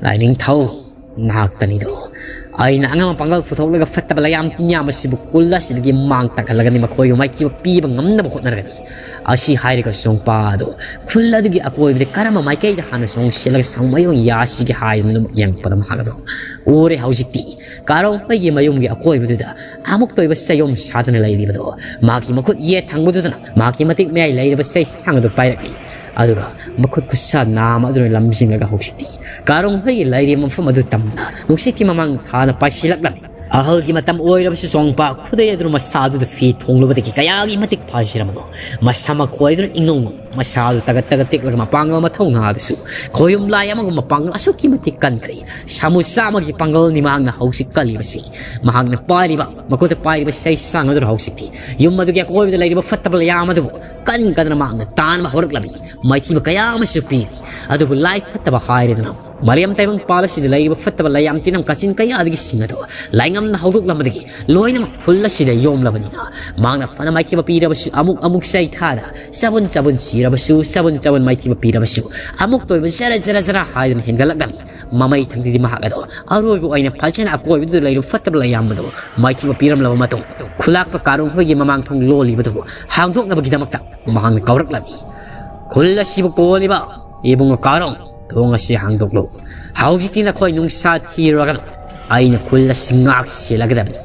ꯂꯥꯏꯅꯤꯡꯊꯧ ꯉꯥꯛꯇꯅꯤꯗꯣ꯫ ꯑꯩꯅ ꯑꯉꯝ ꯑꯄꯥꯡꯒꯜ ꯄꯨꯊꯣꯛꯂꯒ ꯐꯠꯇꯕ ꯂꯥꯏꯌꯥꯝ ꯇꯤꯟꯌꯥꯝ ꯑꯁꯤꯕꯨ ꯈꯨꯜ ꯑꯁꯤꯗꯒꯤ ꯃꯥꯡ ꯇꯥꯛꯍꯜꯂꯒꯅꯤ, ꯃꯈꯣꯏꯕꯨ ꯃꯥꯏꯊꯤꯕ ꯄꯤꯕ ꯉꯝꯅꯕ ꯍꯣꯠꯅꯔꯒꯅꯤ꯫ ꯑꯁꯤ ꯍꯥꯏꯔꯒ ꯆꯣꯡꯄꯥ ꯑꯗꯨ ꯈꯨꯜ ꯑꯗꯨꯒꯤ ꯑꯀꯣꯏꯕꯗ ꯀꯔꯝꯕ ꯃꯥꯏꯀꯩꯗ ꯍꯥꯟꯅ ꯆꯣꯡꯁꯤꯜꯂꯒ ꯁꯪꯃꯥꯏ ꯑꯣꯏꯅ ꯌꯥꯁꯤꯒꯦ ꯍꯥꯏꯗꯨꯅ ꯑꯗꯨꯝ ꯌꯦꯡꯉꯛꯄꯗ ꯃꯍꯥꯛ ꯑꯗꯨ ꯎꯔꯦ꯫ ꯍꯧꯖꯤꯛꯇꯤ ꯀꯥꯔꯣꯡ ꯍꯣꯏꯒꯤ ꯃꯌꯨꯝꯒꯤ ꯑꯀꯣꯏꯕꯗꯨꯗ ꯑꯃꯨꯛꯇ ꯑꯣꯏꯕ ꯆꯌꯣꯝ ꯁꯥꯗꯨꯅ ꯂꯩꯔꯤꯕꯗꯣ꯫ ꯃꯍꯥꯛꯀꯤ ꯃꯈꯨꯠ ꯌꯦꯠ ꯊꯪꯕꯗꯨꯗꯅ ꯃꯍꯥꯛꯀꯤ ꯃꯇꯤꯛ ꯃꯌꯥꯏ ꯂꯩꯔꯤꯕ ꯆꯩꯁꯥꯡ ꯑꯗꯨ ꯄꯥꯏꯔꯛꯏ꯫ ꯑꯗꯨꯒ ꯃꯈꯨꯠ ꯈꯨꯠꯁꯥ ꯅꯥꯝꯃ ꯑꯗꯨꯅ ꯂꯝꯖꯤꯡꯂꯒ ꯍꯧꯖꯤꯛꯇꯤ ꯀꯥꯔꯣꯡ ꯍꯣꯏꯒꯤ ꯂꯩꯔꯤꯕ ꯃꯐꯝ ꯑꯗꯨ ꯇꯝꯅ ꯅꯨꯡꯁꯤꯠꯀꯤ ꯃꯃꯥꯡ ꯊꯥꯅ ꯄꯥꯏꯁꯤꯜꯂꯛꯂꯝꯃꯤ꯫ ꯑꯍꯜꯒꯤ ꯃꯇꯝ ꯑꯣꯏꯔꯕꯁꯨ ꯆꯣꯡꯄꯥ ꯈꯨꯗꯩ ꯑꯗꯨꯅ ꯃꯁꯥ ꯑꯗꯨꯗ ꯐꯤ ꯊꯣꯡꯂꯨꯕꯗꯒꯤ ꯀꯌꯥꯒꯤ ꯃꯇꯤꯛ ꯐꯖꯔꯝꯃꯅꯣ꯫ ꯃꯁꯥ ꯃꯈꯣꯏ ꯑꯗꯨꯅ ꯏꯉꯧ ꯉꯧ, ꯃꯁꯥ ꯑꯗꯨ ꯇꯒꯠ ꯇꯒꯠ ꯇꯦꯛꯂꯒ ꯃꯄꯥꯡꯒꯜ ꯃꯊꯧꯅꯥ ꯑꯗꯨꯁꯨ ꯈꯣꯏꯌꯨꯝ ꯂꯥꯏ ꯑꯃꯒꯨꯝ ꯃꯄꯥꯡꯒꯜ ꯑꯁꯨꯛꯀꯤ ꯃꯇꯤꯛ ꯀꯟꯈ꯭ꯔꯦ꯫ ꯁꯥꯃꯨ ꯆꯥꯝꯃꯒꯤ ꯄꯥꯡꯒꯜꯅꯤ ꯃꯍꯥꯛꯅ ꯍꯧꯖꯤꯛ ꯀꯜꯂꯤꯕꯁꯤ꯫ ꯃꯍꯥꯛꯅ ꯄꯥꯏꯔꯤꯕ, ꯃꯈꯨꯠꯇ ꯄꯥꯏꯔꯤꯕ ꯆꯩꯁꯥꯡ ꯑꯗꯨꯅ ꯍꯧꯖꯤꯛꯇꯤ ꯌꯨꯝ ꯑꯗꯨꯒꯤ ꯑꯀꯣꯏꯕꯗ ꯂꯩꯔꯤꯕ ꯐꯠꯇꯕ ꯂꯩꯌꯥꯝ ꯑꯗꯨꯕꯨ ꯀꯟ ꯀꯟꯗꯅ ꯃꯍꯥꯛꯅ ꯇꯥꯟꯕ ꯍꯧꯔꯛꯂꯝꯃꯤ꯫ ꯃꯥꯏꯊꯤꯕ ꯀꯌꯥ ꯑꯃꯁꯨ ꯄꯤꯔꯤ꯫ ꯑꯗꯨꯕꯨ ꯂꯥꯏ ꯐꯠꯇꯕ ꯍꯥꯏꯔꯦꯗꯅ ꯃꯔꯦꯝ ꯇꯥꯏꯕꯪ ꯄꯥꯜ ꯑꯁꯤꯗ ꯂꯩꯔꯤꯕ ꯐꯠꯇꯕ ꯂꯩꯌꯥꯝ ꯇꯤꯟꯅꯝ ꯀꯥꯆꯤꯟ ꯀꯌꯥꯗꯒꯤ ꯁꯤꯡ ꯑꯗꯨ ꯂꯥꯏꯉꯝꯅ ꯍꯧꯗꯣꯛꯂꯝꯕꯗꯒꯤ ꯂꯣꯏꯅꯃꯛ ꯈꯨꯜ ꯑꯁꯤꯗ ꯌꯣꯝꯂꯕꯅꯤꯅ ꯃꯍꯥꯛꯅ ꯐꯅ ꯃꯥꯏꯊꯤꯕ ꯄꯤꯔꯕꯁꯨ, ꯑꯃꯨꯛ ꯑꯃꯨꯛ ꯆꯩꯊꯥꯗ ꯆꯕꯨꯟ ꯆꯕꯨꯟ ꯁꯤꯔꯕꯁꯨ, ꯆꯕꯨꯟ ꯆꯕꯨꯟ ꯃꯥꯏꯊꯤꯕ ꯄꯤꯔꯕꯁꯨ ꯑꯃꯨꯛꯇ ꯑꯣꯏꯕ ꯖꯔ ꯖꯔ ꯖꯔ ꯍꯥꯏꯗꯨꯅ ꯍꯦꯟꯒꯠꯂꯛꯂꯝꯃꯤ꯫ ꯃꯃꯩ ꯊꯪꯗꯗꯤ ꯃꯍꯥꯛ ꯑꯗꯣ ꯑꯔꯣꯏꯕ ꯑꯣꯏꯅ ꯐꯖꯅ ꯑꯀꯣꯏꯕꯗꯨꯗ ꯂꯩꯔꯤꯕ ꯐꯠꯇꯕ ꯂꯩꯌꯥꯝ ꯑꯗꯨ ꯃꯥꯏꯊꯤꯕ ꯄꯤꯔꯝꯂꯕ ꯃꯇꯨꯡ ꯈꯨꯂꯥꯛꯄ ꯀꯥꯔꯣꯡ ꯍꯣꯏꯒꯤ ꯃꯃꯥꯡ ꯊꯣꯡ ꯂꯣꯜꯂꯤꯕꯗꯨꯕꯨ ꯍꯥꯡꯗꯣꯛꯅꯕꯒꯤꯗꯃꯛꯇ ꯃꯍꯥꯛꯅ ꯀꯧꯔꯛꯂꯝꯃꯤ꯫ "ꯈꯨꯜ ꯑꯁꯤꯕꯨ ꯀꯣꯜꯂꯤꯕ ꯏꯕꯨꯡꯉꯣ ꯀꯥꯔꯣꯡ, ꯊꯣꯡ ꯑꯁꯤ ꯍꯥꯡꯗꯣꯛꯂꯨ꯫ ꯍꯧꯖꯤꯛꯇꯤ ꯅꯈꯣꯏ ꯅꯨꯡꯁꯥ ꯊꯤꯔꯨꯔꯒꯅꯨ꯫ ꯑꯩꯅ ꯈꯨꯜ ꯑꯁꯤ ꯉꯥꯛ ꯁꯦꯜꯂꯒꯗꯕꯅꯤ꯫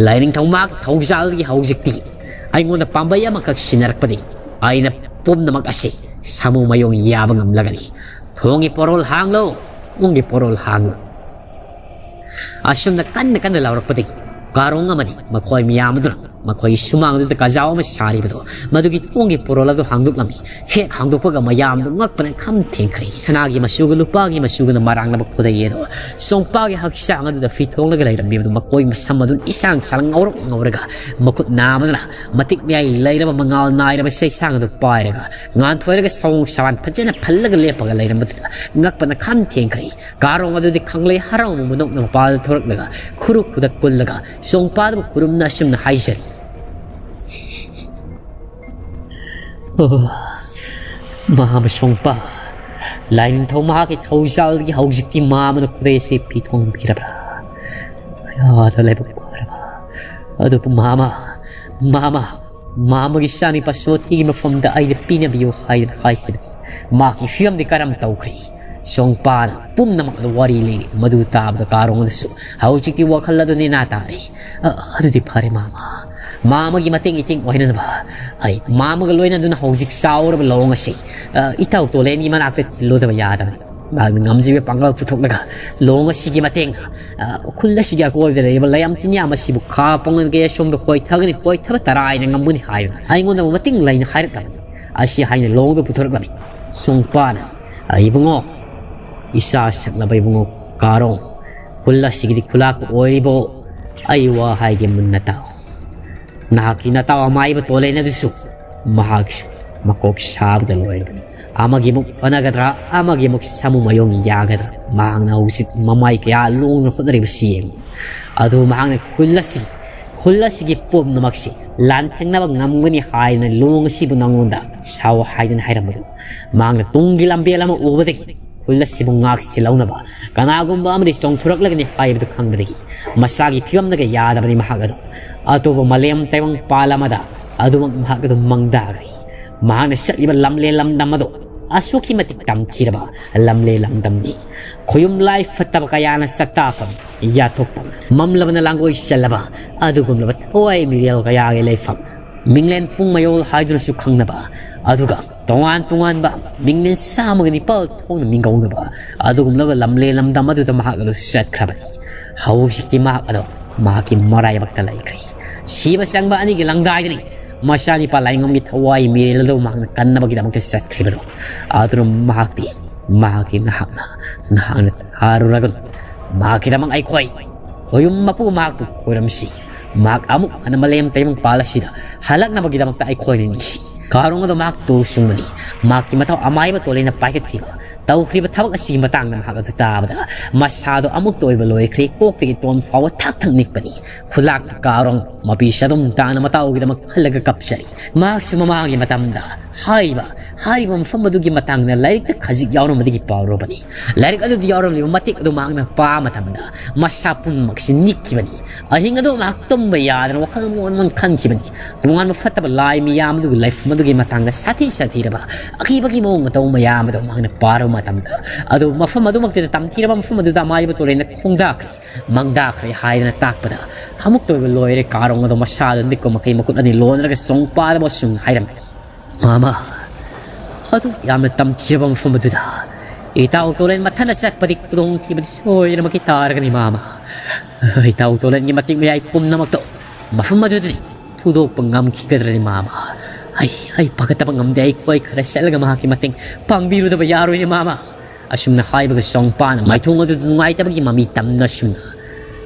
ꯂꯥꯏꯅꯤꯡꯊꯧ ꯃꯍꯥꯛꯀꯤ ꯊꯧꯖꯥꯜꯒꯤ ꯍꯧꯖꯤꯛꯇꯤ ꯑꯩꯉꯣꯟꯗ ꯄꯥꯝꯕꯩ ꯑꯃꯈꯛ ꯁꯤꯟꯅꯔꯛꯄꯗꯒꯤ ꯑꯩꯅ ꯄꯨꯝꯅꯃꯛ ꯑꯁꯤ ꯁꯥꯃꯨ ꯃꯌꯣꯡ ꯌꯥꯕ ꯉꯝꯂꯒꯅꯤ꯫ ꯊꯣꯡꯒꯤ ꯄꯣꯔꯣꯜ ꯍꯥꯡꯂꯣ, ꯊꯣꯡꯒꯤ ꯄꯣꯔꯣꯜ ꯍꯥꯡꯂꯣ!" ꯑꯁꯨꯝꯅ ꯀꯟꯅ ꯀꯟꯅ ꯂꯥꯎꯔꯛꯄꯗꯒꯤ ꯀꯥꯔꯣꯡ ꯑꯃꯗꯤ ꯃꯈꯣꯏ ꯃꯤꯌꯥꯝ ꯑꯗꯨꯅ ꯃꯈꯣꯏꯒꯤ ꯁꯨꯃꯥꯡꯗꯨꯗ ꯀꯖꯥꯎ ꯑꯃ ꯁꯥꯔꯤꯕꯗꯣ ꯃꯗꯨꯒꯤ ꯊꯣꯡꯒꯤ ꯄꯣꯔꯣꯜ ꯑꯗꯨ ꯍꯥꯡꯗꯣꯛꯂꯝꯃꯤ꯫ ꯍꯦꯛ ꯍꯥꯡꯗꯣꯛꯄꯒ ꯃꯌꯥꯝꯗꯨ ꯉꯛꯄꯅ ꯈꯝ ꯊꯦꯡꯈ꯭ꯔꯦ꯫ ꯁꯅꯥꯒꯤ ꯃꯆꯨꯒ ꯂꯨꯄꯥꯒꯤ ꯃꯆꯨꯒꯅ ꯃꯔꯥꯡꯅꯕ ꯈꯨꯗꯩ ꯑꯗꯣ ꯆꯣꯡꯄꯥꯒꯤ ꯍꯛꯆꯥꯡ ꯑꯗꯨꯗ ꯐꯤꯊꯣꯡꯂꯒ ꯂꯩꯔꯝꯂꯤꯕꯗꯨ ꯃꯈꯣꯏ ꯃꯁꯝ ꯑꯗꯨꯅ ꯏꯁꯥꯡ ꯁꯥꯡ ꯉꯧꯔꯛ ꯉꯧꯔꯒ ꯃꯈꯨꯠ ꯅꯥꯝꯃꯗꯨꯅ ꯃꯇꯤꯛ ꯃꯌꯥꯏ ꯂꯩꯔꯕ ꯃꯉꯥꯜ ꯅꯥꯏꯔꯕ ꯆꯩꯁꯥꯡ ꯑꯗꯨ ꯄꯥꯏꯔꯒ ꯉꯥꯟꯊꯣꯏꯔꯒ ꯁꯑꯣꯡ ꯁꯋꯥꯟ ꯐꯖꯅ ꯐꯜꯂꯒ ꯂꯦꯞꯄꯒ ꯂꯩꯔꯝꯕꯗꯨꯗ ꯉꯛꯄꯅ ꯈꯝ ꯊꯦꯡꯈ꯭ꯔꯦ꯫ ꯀꯥꯔꯣꯡ ꯑꯗꯨꯗꯤ ꯈꯪꯂꯦ ꯍꯔꯥꯎꯕ ꯃꯅꯣꯛꯅ ꯃꯄꯥꯗ ꯊꯣꯔꯛꯂꯒ ꯈꯨꯔꯨ ꯈꯨꯗꯛ ꯀꯨꯜꯂꯒ ꯆꯣꯡꯄꯥꯗꯕꯨ ꯈꯨꯔꯨꯝꯅ ꯑꯁꯨꯝꯅ ꯍꯥꯏꯖꯔꯤ: "ꯑꯣ, ꯃꯥꯃ ꯆꯣꯡꯄꯥ, ꯂꯥꯏꯅꯤꯡꯊꯧ ꯃꯍꯥꯛꯀꯤ ꯊꯧꯖꯥꯜꯒꯤ ꯍꯧꯖꯤꯛꯇꯤ ꯃꯥꯃꯅ ꯈꯨꯗꯩ ꯑꯁꯤ ꯐꯤ ꯊꯣꯡꯕꯤꯔꯕ꯭ꯔꯥ? ꯑꯌꯥꯗ ꯂꯥꯏꯕꯛ ꯐꯔꯕ꯫ ꯑꯗꯨꯕꯨ ꯃꯥꯃ, ꯃꯥꯃ, ꯃꯥꯃꯒꯤ ꯆꯥꯅꯤꯄꯥ ꯁꯣꯊꯤꯒꯤ ꯃꯐꯝꯗ ꯑꯩꯅ ꯄꯤꯅꯕꯤꯌꯨ ꯍꯥꯏꯗꯅ ꯍꯥꯏꯈꯤꯕꯅꯤ꯫ ꯃꯍꯥꯛꯀꯤ ꯐꯤꯕꯝꯗꯤ ꯀꯔꯝ ꯇꯧꯈ꯭ꯔꯦ?" ꯆꯣꯡꯄꯥꯅ ꯄꯨꯝꯅꯃꯛ ꯑꯗꯨ ꯋꯥꯔꯤ ꯂꯤꯔꯤ꯫ ꯃꯗꯨ ꯇꯥꯕꯗ ꯀꯥꯔꯣꯡ ꯑꯗꯨꯁꯨ ꯍꯧꯖꯤꯛꯇꯤ ꯋꯥꯈꯜ ꯑꯗꯨ ꯅꯦꯅꯥ ꯇꯥꯔꯦ꯫ "ꯑ, ꯑꯗꯨꯗꯤ ꯐꯔꯦ ꯃꯥꯃ꯫ ꯃꯥꯃꯒꯤ ꯃꯇꯦꯡ ꯏꯇꯦꯡ ꯑꯣꯏꯅꯅꯕ ꯑꯩ ꯃꯥꯃꯒ ꯂꯣꯏꯅꯗꯨꯅ ꯍꯧꯖꯤꯛ ꯆꯥꯎꯔꯕ ꯂꯧꯑꯣꯡ ꯑꯁꯤ, ꯑ, ꯏꯇꯥꯎ ꯇꯣꯂꯦꯟꯒꯤ ꯃꯅꯥꯛꯇ ꯊꯤꯜꯂꯨꯗꯕ ꯌꯥꯗꯕꯅꯤ꯫ ꯃꯍꯥꯛꯅ ꯉꯝꯖꯕ ꯄꯥꯡꯒꯜ ꯄꯨꯊꯣꯛꯂꯒ ꯂꯣꯡ ꯑꯁꯤꯒꯤ ꯃꯇꯦꯡꯅ, ꯑ, ꯈꯨꯜ ꯑꯁꯤꯒꯤ ꯑꯀꯣꯏꯕꯗ ꯂꯩꯔꯤꯕ ꯂꯩꯌꯥꯝ ꯇꯤꯟꯌꯥꯝ ꯑꯁꯤꯕꯨ ꯈꯥ ꯄꯪꯂꯒ ꯑꯁꯣꯝꯗ ꯍꯣꯏꯊꯒꯅꯤ, ꯍꯣꯏꯊꯕ ꯇꯔꯥꯏꯅ ꯉꯝꯒꯅꯤ ꯍꯥꯏꯗꯨꯅ ꯑꯩꯉꯣꯟꯗ ꯃꯇꯤꯡ ꯂꯩꯅ ꯍꯥꯏꯔꯛꯂꯕꯅꯤ꯫ ꯑꯁꯤ ꯍꯥꯏꯅ ꯂꯣꯡꯗꯨ ꯄꯨꯊꯣꯔꯛꯂꯝꯃꯤ꯫ ꯁꯨꯡꯄꯥꯅ, "ꯑ, ꯏꯕꯨꯡꯉꯣ, ꯏꯆꯥ ꯁꯛꯂꯕ ꯏꯕꯨꯡꯉꯣ ꯀꯥꯔꯣꯡ, ꯈꯨꯜ ꯑꯁꯤꯒꯤꯗꯤ ꯈꯨꯂꯥꯛꯄ ꯑꯣꯏꯔꯤꯕꯣ? ꯑꯩ ꯋꯥ ꯍꯥꯏꯒꯦ ꯃꯨꯟꯅ ꯇꯥꯎ꯫ ꯅꯍꯥꯛꯀꯤ ꯅꯇꯥꯎ ꯑꯃꯥꯏꯕ ꯇꯣꯂꯦꯟ ꯑꯗꯨꯁꯨ ꯃꯍꯥꯛꯁꯨ ꯃꯀꯣꯛ ꯁꯥꯕꯗ ꯂꯣꯏꯔꯕꯅꯤ꯫ ꯑꯃꯒꯤ ꯑꯃꯨꯛ ꯐꯅꯒꯗ꯭ꯔꯥ, ꯑꯃꯒꯤ ꯑꯃꯨꯛ ꯁꯥꯃꯨ ꯃꯌꯣꯡ ꯌꯥꯒꯗ꯭ꯔꯥ? ꯃꯍꯥꯛꯅ ꯍꯧꯖꯤꯛ ꯃꯃꯥꯏ ꯀꯌꯥ ꯂꯣꯡꯅ ꯍꯣꯠꯅꯔꯤꯕꯁꯤ ꯌꯦꯡꯉꯨ꯫ ꯑꯗꯨ ꯃꯍꯥꯛꯅ ꯈꯨꯜ ꯑꯁꯤ, ꯈꯨꯜ ꯑꯁꯤꯒꯤ ꯄꯨꯝꯅꯃꯛꯁꯤ ꯂꯥꯟꯊꯦꯡꯅꯕ ꯉꯝꯒꯅꯤ ꯍꯥꯏꯗꯅ ꯂꯣꯡ ꯑꯁꯤꯕꯨ ꯅꯉꯣꯟꯗ ꯁꯥꯎ ꯍꯥꯏꯗꯅ ꯍꯥꯏꯔꯝꯕꯗꯨ, ꯃꯍꯥꯛꯅ ꯇꯨꯡꯒꯤ ꯂꯝꯕꯦꯜ ꯑꯃ ꯎꯕꯗꯒꯤ ꯈꯨꯜ ꯑꯁꯤꯕꯨ ꯉꯥꯛꯁꯤꯜꯍꯧꯅꯕ ꯀꯅꯥꯒꯨꯝꯕ ꯑꯃꯗꯤ ꯆꯣꯡꯊꯣꯔꯛꯂꯒꯅꯤ ꯍꯥꯏꯕꯗꯨ ꯈꯪꯕꯗꯒꯤ ꯃꯁꯥꯒꯤ ꯐꯤꯕꯝꯅꯒ ꯌꯥꯗꯕꯅꯤ ꯃꯍꯥꯛ ꯑꯗꯨ꯫ ꯑꯇꯣꯞꯄ ꯃꯥꯂꯦꯝ ꯇꯥꯏꯕꯪ ꯄꯥꯜ ꯑꯃꯗ ꯑꯗꯨꯃꯛ ꯃꯍꯥꯛ ꯑꯗꯨ ꯃꯪꯗꯥꯈ꯭ꯔꯦ꯫ ꯃꯍꯥꯛꯅ ꯆꯠꯂꯤꯕ ꯂꯝꯂꯦꯟ ꯂꯝꯗꯝ ꯑꯗꯨ ꯑꯁꯨꯛꯀꯤ ꯃꯇꯤꯛ ꯇꯝꯊꯤꯔꯕ ꯂꯝꯂꯦꯟ ꯂꯝꯗꯝꯅꯤ꯫ ꯈꯣꯌꯨꯝ ꯂꯥꯏ ꯐꯠꯇꯕ ꯀꯌꯥꯅ ꯆꯥꯛꯇꯥꯐꯝ, ꯌꯥꯊꯣꯛꯐꯝ, ꯃꯝꯂꯕꯅ ꯂꯥꯡꯒꯣꯏ ꯆꯜꯂꯕ ꯑꯗꯨꯒꯨꯝꯂꯕ ꯊꯋꯥꯏ ꯃꯤꯔꯦꯜ ꯀꯌꯥꯒꯤ ꯂꯩꯐꯝ, ꯃꯤꯡꯂꯦꯟ ꯄꯨꯡ ꯃꯌꯣꯜ ꯍꯥꯏꯗꯨꯅꯁꯨ ꯈꯪꯅꯕ, ꯑꯗꯨꯒ ꯇꯣꯉꯥꯟ ꯇꯣꯉꯥꯟꯕ ꯃꯤꯡꯂꯦꯟ ꯆꯥꯝꯃꯒ ꯅꯤꯄꯥꯜ ꯊꯣꯛꯅ ꯃꯤꯡꯒꯧꯅꯕ ꯑꯗꯨꯒꯨꯝꯂꯕ ꯂꯝꯂꯦꯟ ꯂꯝꯗꯝ ꯑꯗꯨꯗ ꯃꯍꯥꯛ ꯑꯗꯨ ꯆꯠꯈ꯭ꯔꯕꯅꯤ꯫ ꯍꯧꯖꯤꯛꯇꯤ ꯃꯍꯥꯛ ꯑꯗꯣ ꯃꯍꯥꯛꯀꯤ ꯃꯔꯥꯏꯕꯛꯇ ꯂꯩꯈ꯭ꯔꯦ꯫ ꯁꯤꯕ ꯆꯪꯕ ꯑꯅꯤꯒꯤ ꯂꯪꯗꯥꯏꯗꯅꯤ ꯃꯆꯥꯅꯤꯄꯥ ꯂꯥꯏꯉꯝꯒꯤ ꯊꯋꯥꯏ ꯃꯤꯔꯦꯜ ꯑꯗꯨ ꯃꯍꯥꯛꯅ ꯀꯟꯅꯕꯒꯤꯗꯃꯛꯇ ꯆꯠꯈ꯭ꯔꯤꯕꯗꯣ꯫ ꯑꯗꯨꯅ ꯃꯍꯥꯛꯇꯤ, ꯃꯍꯥꯛꯀꯤ ꯅꯍꯥꯛꯅ, ꯅꯍꯥꯛꯅ ꯊꯥꯔꯨꯔꯒꯅꯨ꯫ ꯃꯍꯥꯛꯀꯤꯗꯃꯛ ꯑꯩꯈꯣꯏ ꯈꯣꯌꯨꯝ ꯃꯄꯨ ꯃꯍꯥꯛꯄꯨ ꯈꯣꯏꯔꯝꯁꯤ꯫ ꯃꯍꯥꯛ ꯑꯃꯨꯛ ꯍꯟꯅ ꯃꯥꯂꯦꯝ ꯇꯥꯏꯕꯪ ꯄꯥꯜ ꯑꯁꯤꯗ ꯍꯜꯂꯛꯅꯕꯒꯤꯗꯃꯛꯇ ꯑꯩꯈꯣꯏꯅ ꯅꯤꯡꯁꯤ꯫ ꯀꯥꯔꯣꯡ ꯑꯗꯣ ꯃꯍꯥꯛ ꯇꯨ ꯁꯨꯡꯕꯅꯤ꯫ ꯃꯍꯥꯛꯀꯤ ꯃꯊꯧ ꯑꯃꯥꯏꯕ ꯇꯣꯂꯦꯟꯅ ꯄꯥꯏꯈꯠꯈꯤꯕ, ꯇꯧꯈ꯭ꯔꯤꯕ ꯊꯕꯛ ꯑꯁꯤꯒꯤ ꯃꯇꯥꯡꯗ ꯃꯍꯥꯛ ꯑꯗꯨ ꯇꯥꯕꯗ ꯃꯁꯥꯗꯣ ꯑꯃꯨꯛꯇ ꯑꯣꯏꯕ ꯂꯣꯏꯈ꯭ꯔꯦ, ꯀꯣꯛꯇꯒꯤ ꯇꯣꯟ ꯐꯥꯎꯕ ꯊꯛ ꯊꯛ ꯅꯤꯛꯄꯅꯤ꯫ ꯈꯨꯂꯥꯛꯄ ꯀꯥꯔꯣꯡ ꯃꯄꯤ ꯆꯗꯨꯝ ꯇꯥꯅ ꯃꯇꯥꯎꯒꯤꯗꯃꯛ ꯈꯜꯂꯒ ꯀꯞꯆꯔꯤ꯫ ꯃꯍꯥꯛꯁꯨ ꯃꯃꯥꯒꯤ ꯃꯇꯝꯗ ꯍꯥꯏꯔꯤꯕ, ꯍꯥꯏꯔꯤꯕ ꯃꯐꯝ ꯑꯗꯨꯒꯤ ꯃꯇꯥꯡꯗ ꯂꯥꯏꯔꯤꯛꯇ ꯈꯖꯤꯛ ꯌꯥꯎꯔꯝꯕꯗꯒꯤ ꯄꯥꯎꯔꯨꯕꯅꯤ꯫ ꯂꯥꯏꯔꯤꯛ ꯑꯗꯨꯗ ꯌꯥꯎꯔꯝꯂꯤꯕ ꯃꯇꯦꯛ ꯑꯗꯨ ꯃꯍꯥꯛꯅ ꯄꯥꯕ ꯃꯇꯝꯗ ꯃꯁꯥ ꯄꯨꯝꯅꯃꯛꯁꯤ ꯅꯤꯛꯈꯤꯕꯅꯤ꯫ ꯑꯍꯤꯡ ꯑꯗꯨ ꯃꯍꯥꯛ ꯇꯨꯝꯕ ꯌꯥꯗꯅ ꯋꯥꯈꯜ ꯑꯃ ꯑꯣꯟ ꯈꯟꯈꯤꯕꯅꯤ꯫ ꯇꯣꯉꯥꯟꯕ ꯐꯠꯇꯕ ꯂꯥꯏ ꯃꯤꯌꯥꯝ ꯑꯗꯨꯒꯤ ꯂꯩꯐꯝ ꯑꯗꯨꯒꯤ ꯃꯇꯥꯡꯗ ꯁꯥꯊꯤ ꯁꯥꯊꯤꯔꯕ ꯑꯀꯤꯕꯒꯤ ꯃꯑꯣꯡ ꯃꯇꯧ ꯃꯌꯥꯝ ꯑꯗꯨ ꯃꯍꯥꯛꯅ ꯄꯥꯔꯨꯕ ꯃꯇꯝꯗ, ꯑꯗꯨ ꯃꯐꯝ ꯑꯗꯨꯃꯛꯇꯨꯗ ꯇꯝꯊꯤꯔꯕ ꯃꯐꯝ ꯑꯗꯨꯗ ꯑꯃꯥꯏꯕ ꯇꯣꯔꯦꯟꯅ ꯈꯣꯡꯗꯥꯈ꯭ꯔꯦ, ꯃꯥꯡꯗꯥꯈ꯭ꯔꯦ ꯍꯥꯏꯗꯅ ꯇꯥꯛꯄꯗ, ꯑꯃꯨꯛꯇ ꯑꯣꯏꯕ ꯂꯣꯏꯔꯦ꯫ ꯀꯥꯔꯣꯡ ꯑꯗꯣ ꯃꯁꯥꯗ ꯅꯤꯛꯄ ꯃꯈꯩ ꯃꯈꯨꯠ ꯑꯅꯤ ꯂꯣꯟꯔꯒ ꯆꯣꯡꯄꯥꯗꯕ ꯑꯁꯨꯝ ꯍꯥꯏꯔꯝꯃꯤ, "ꯃꯃꯥ, ꯑꯗꯨ ꯌꯥꯝꯅ ꯇꯝꯊꯤꯔꯕ ꯃꯐꯝ ꯑꯗꯨꯗ ꯏꯇꯥꯎ ꯇꯣꯂꯦꯟ ꯃꯊꯟꯇ ꯆꯠꯄꯗꯤ ꯈꯨꯗꯣꯡꯊꯤꯕꯗꯤ ꯁꯣꯏꯗꯅꯃꯛꯀꯤ ꯇꯥꯔꯒꯅꯤ, ꯃꯥꯃ꯫ ꯏꯇꯥꯎ ꯇꯣꯂꯦꯟꯒꯤ ꯃꯇꯤꯛ ꯃꯌꯥꯏ ꯄꯨꯝꯅꯃꯛꯇꯣ ꯃꯐꯝ ꯑꯗꯨꯗꯗꯤ ꯐꯨꯗꯣꯛꯄ ꯉꯝꯈꯤꯒꯗ꯭ꯔꯅꯤ, ꯃꯥꯃ? ꯑꯩ, ꯑꯩ ꯄꯥꯈꯠꯇꯕ ꯉꯝꯗꯦ꯫ ꯑꯩꯈꯣꯏ ꯈꯔ ꯆꯠꯂꯒ ꯃꯍꯥꯛꯀꯤ ꯃꯇꯦꯡ ꯄꯥꯡꯕꯤꯔꯨꯗꯕ ꯌꯥꯔꯣꯏꯅꯦ, ꯃꯥꯃ꯫ ꯑꯁꯨꯝꯅ ꯍꯥꯏꯕꯒ ꯁꯣꯡꯄꯥꯅ ꯃꯥꯏꯊꯣꯡ ꯑꯗꯨꯗ ꯅꯨꯡꯉꯥꯏꯇꯕꯒꯤ ꯃꯃꯤ ꯇꯝꯅ ꯑꯁꯨꯝꯅ,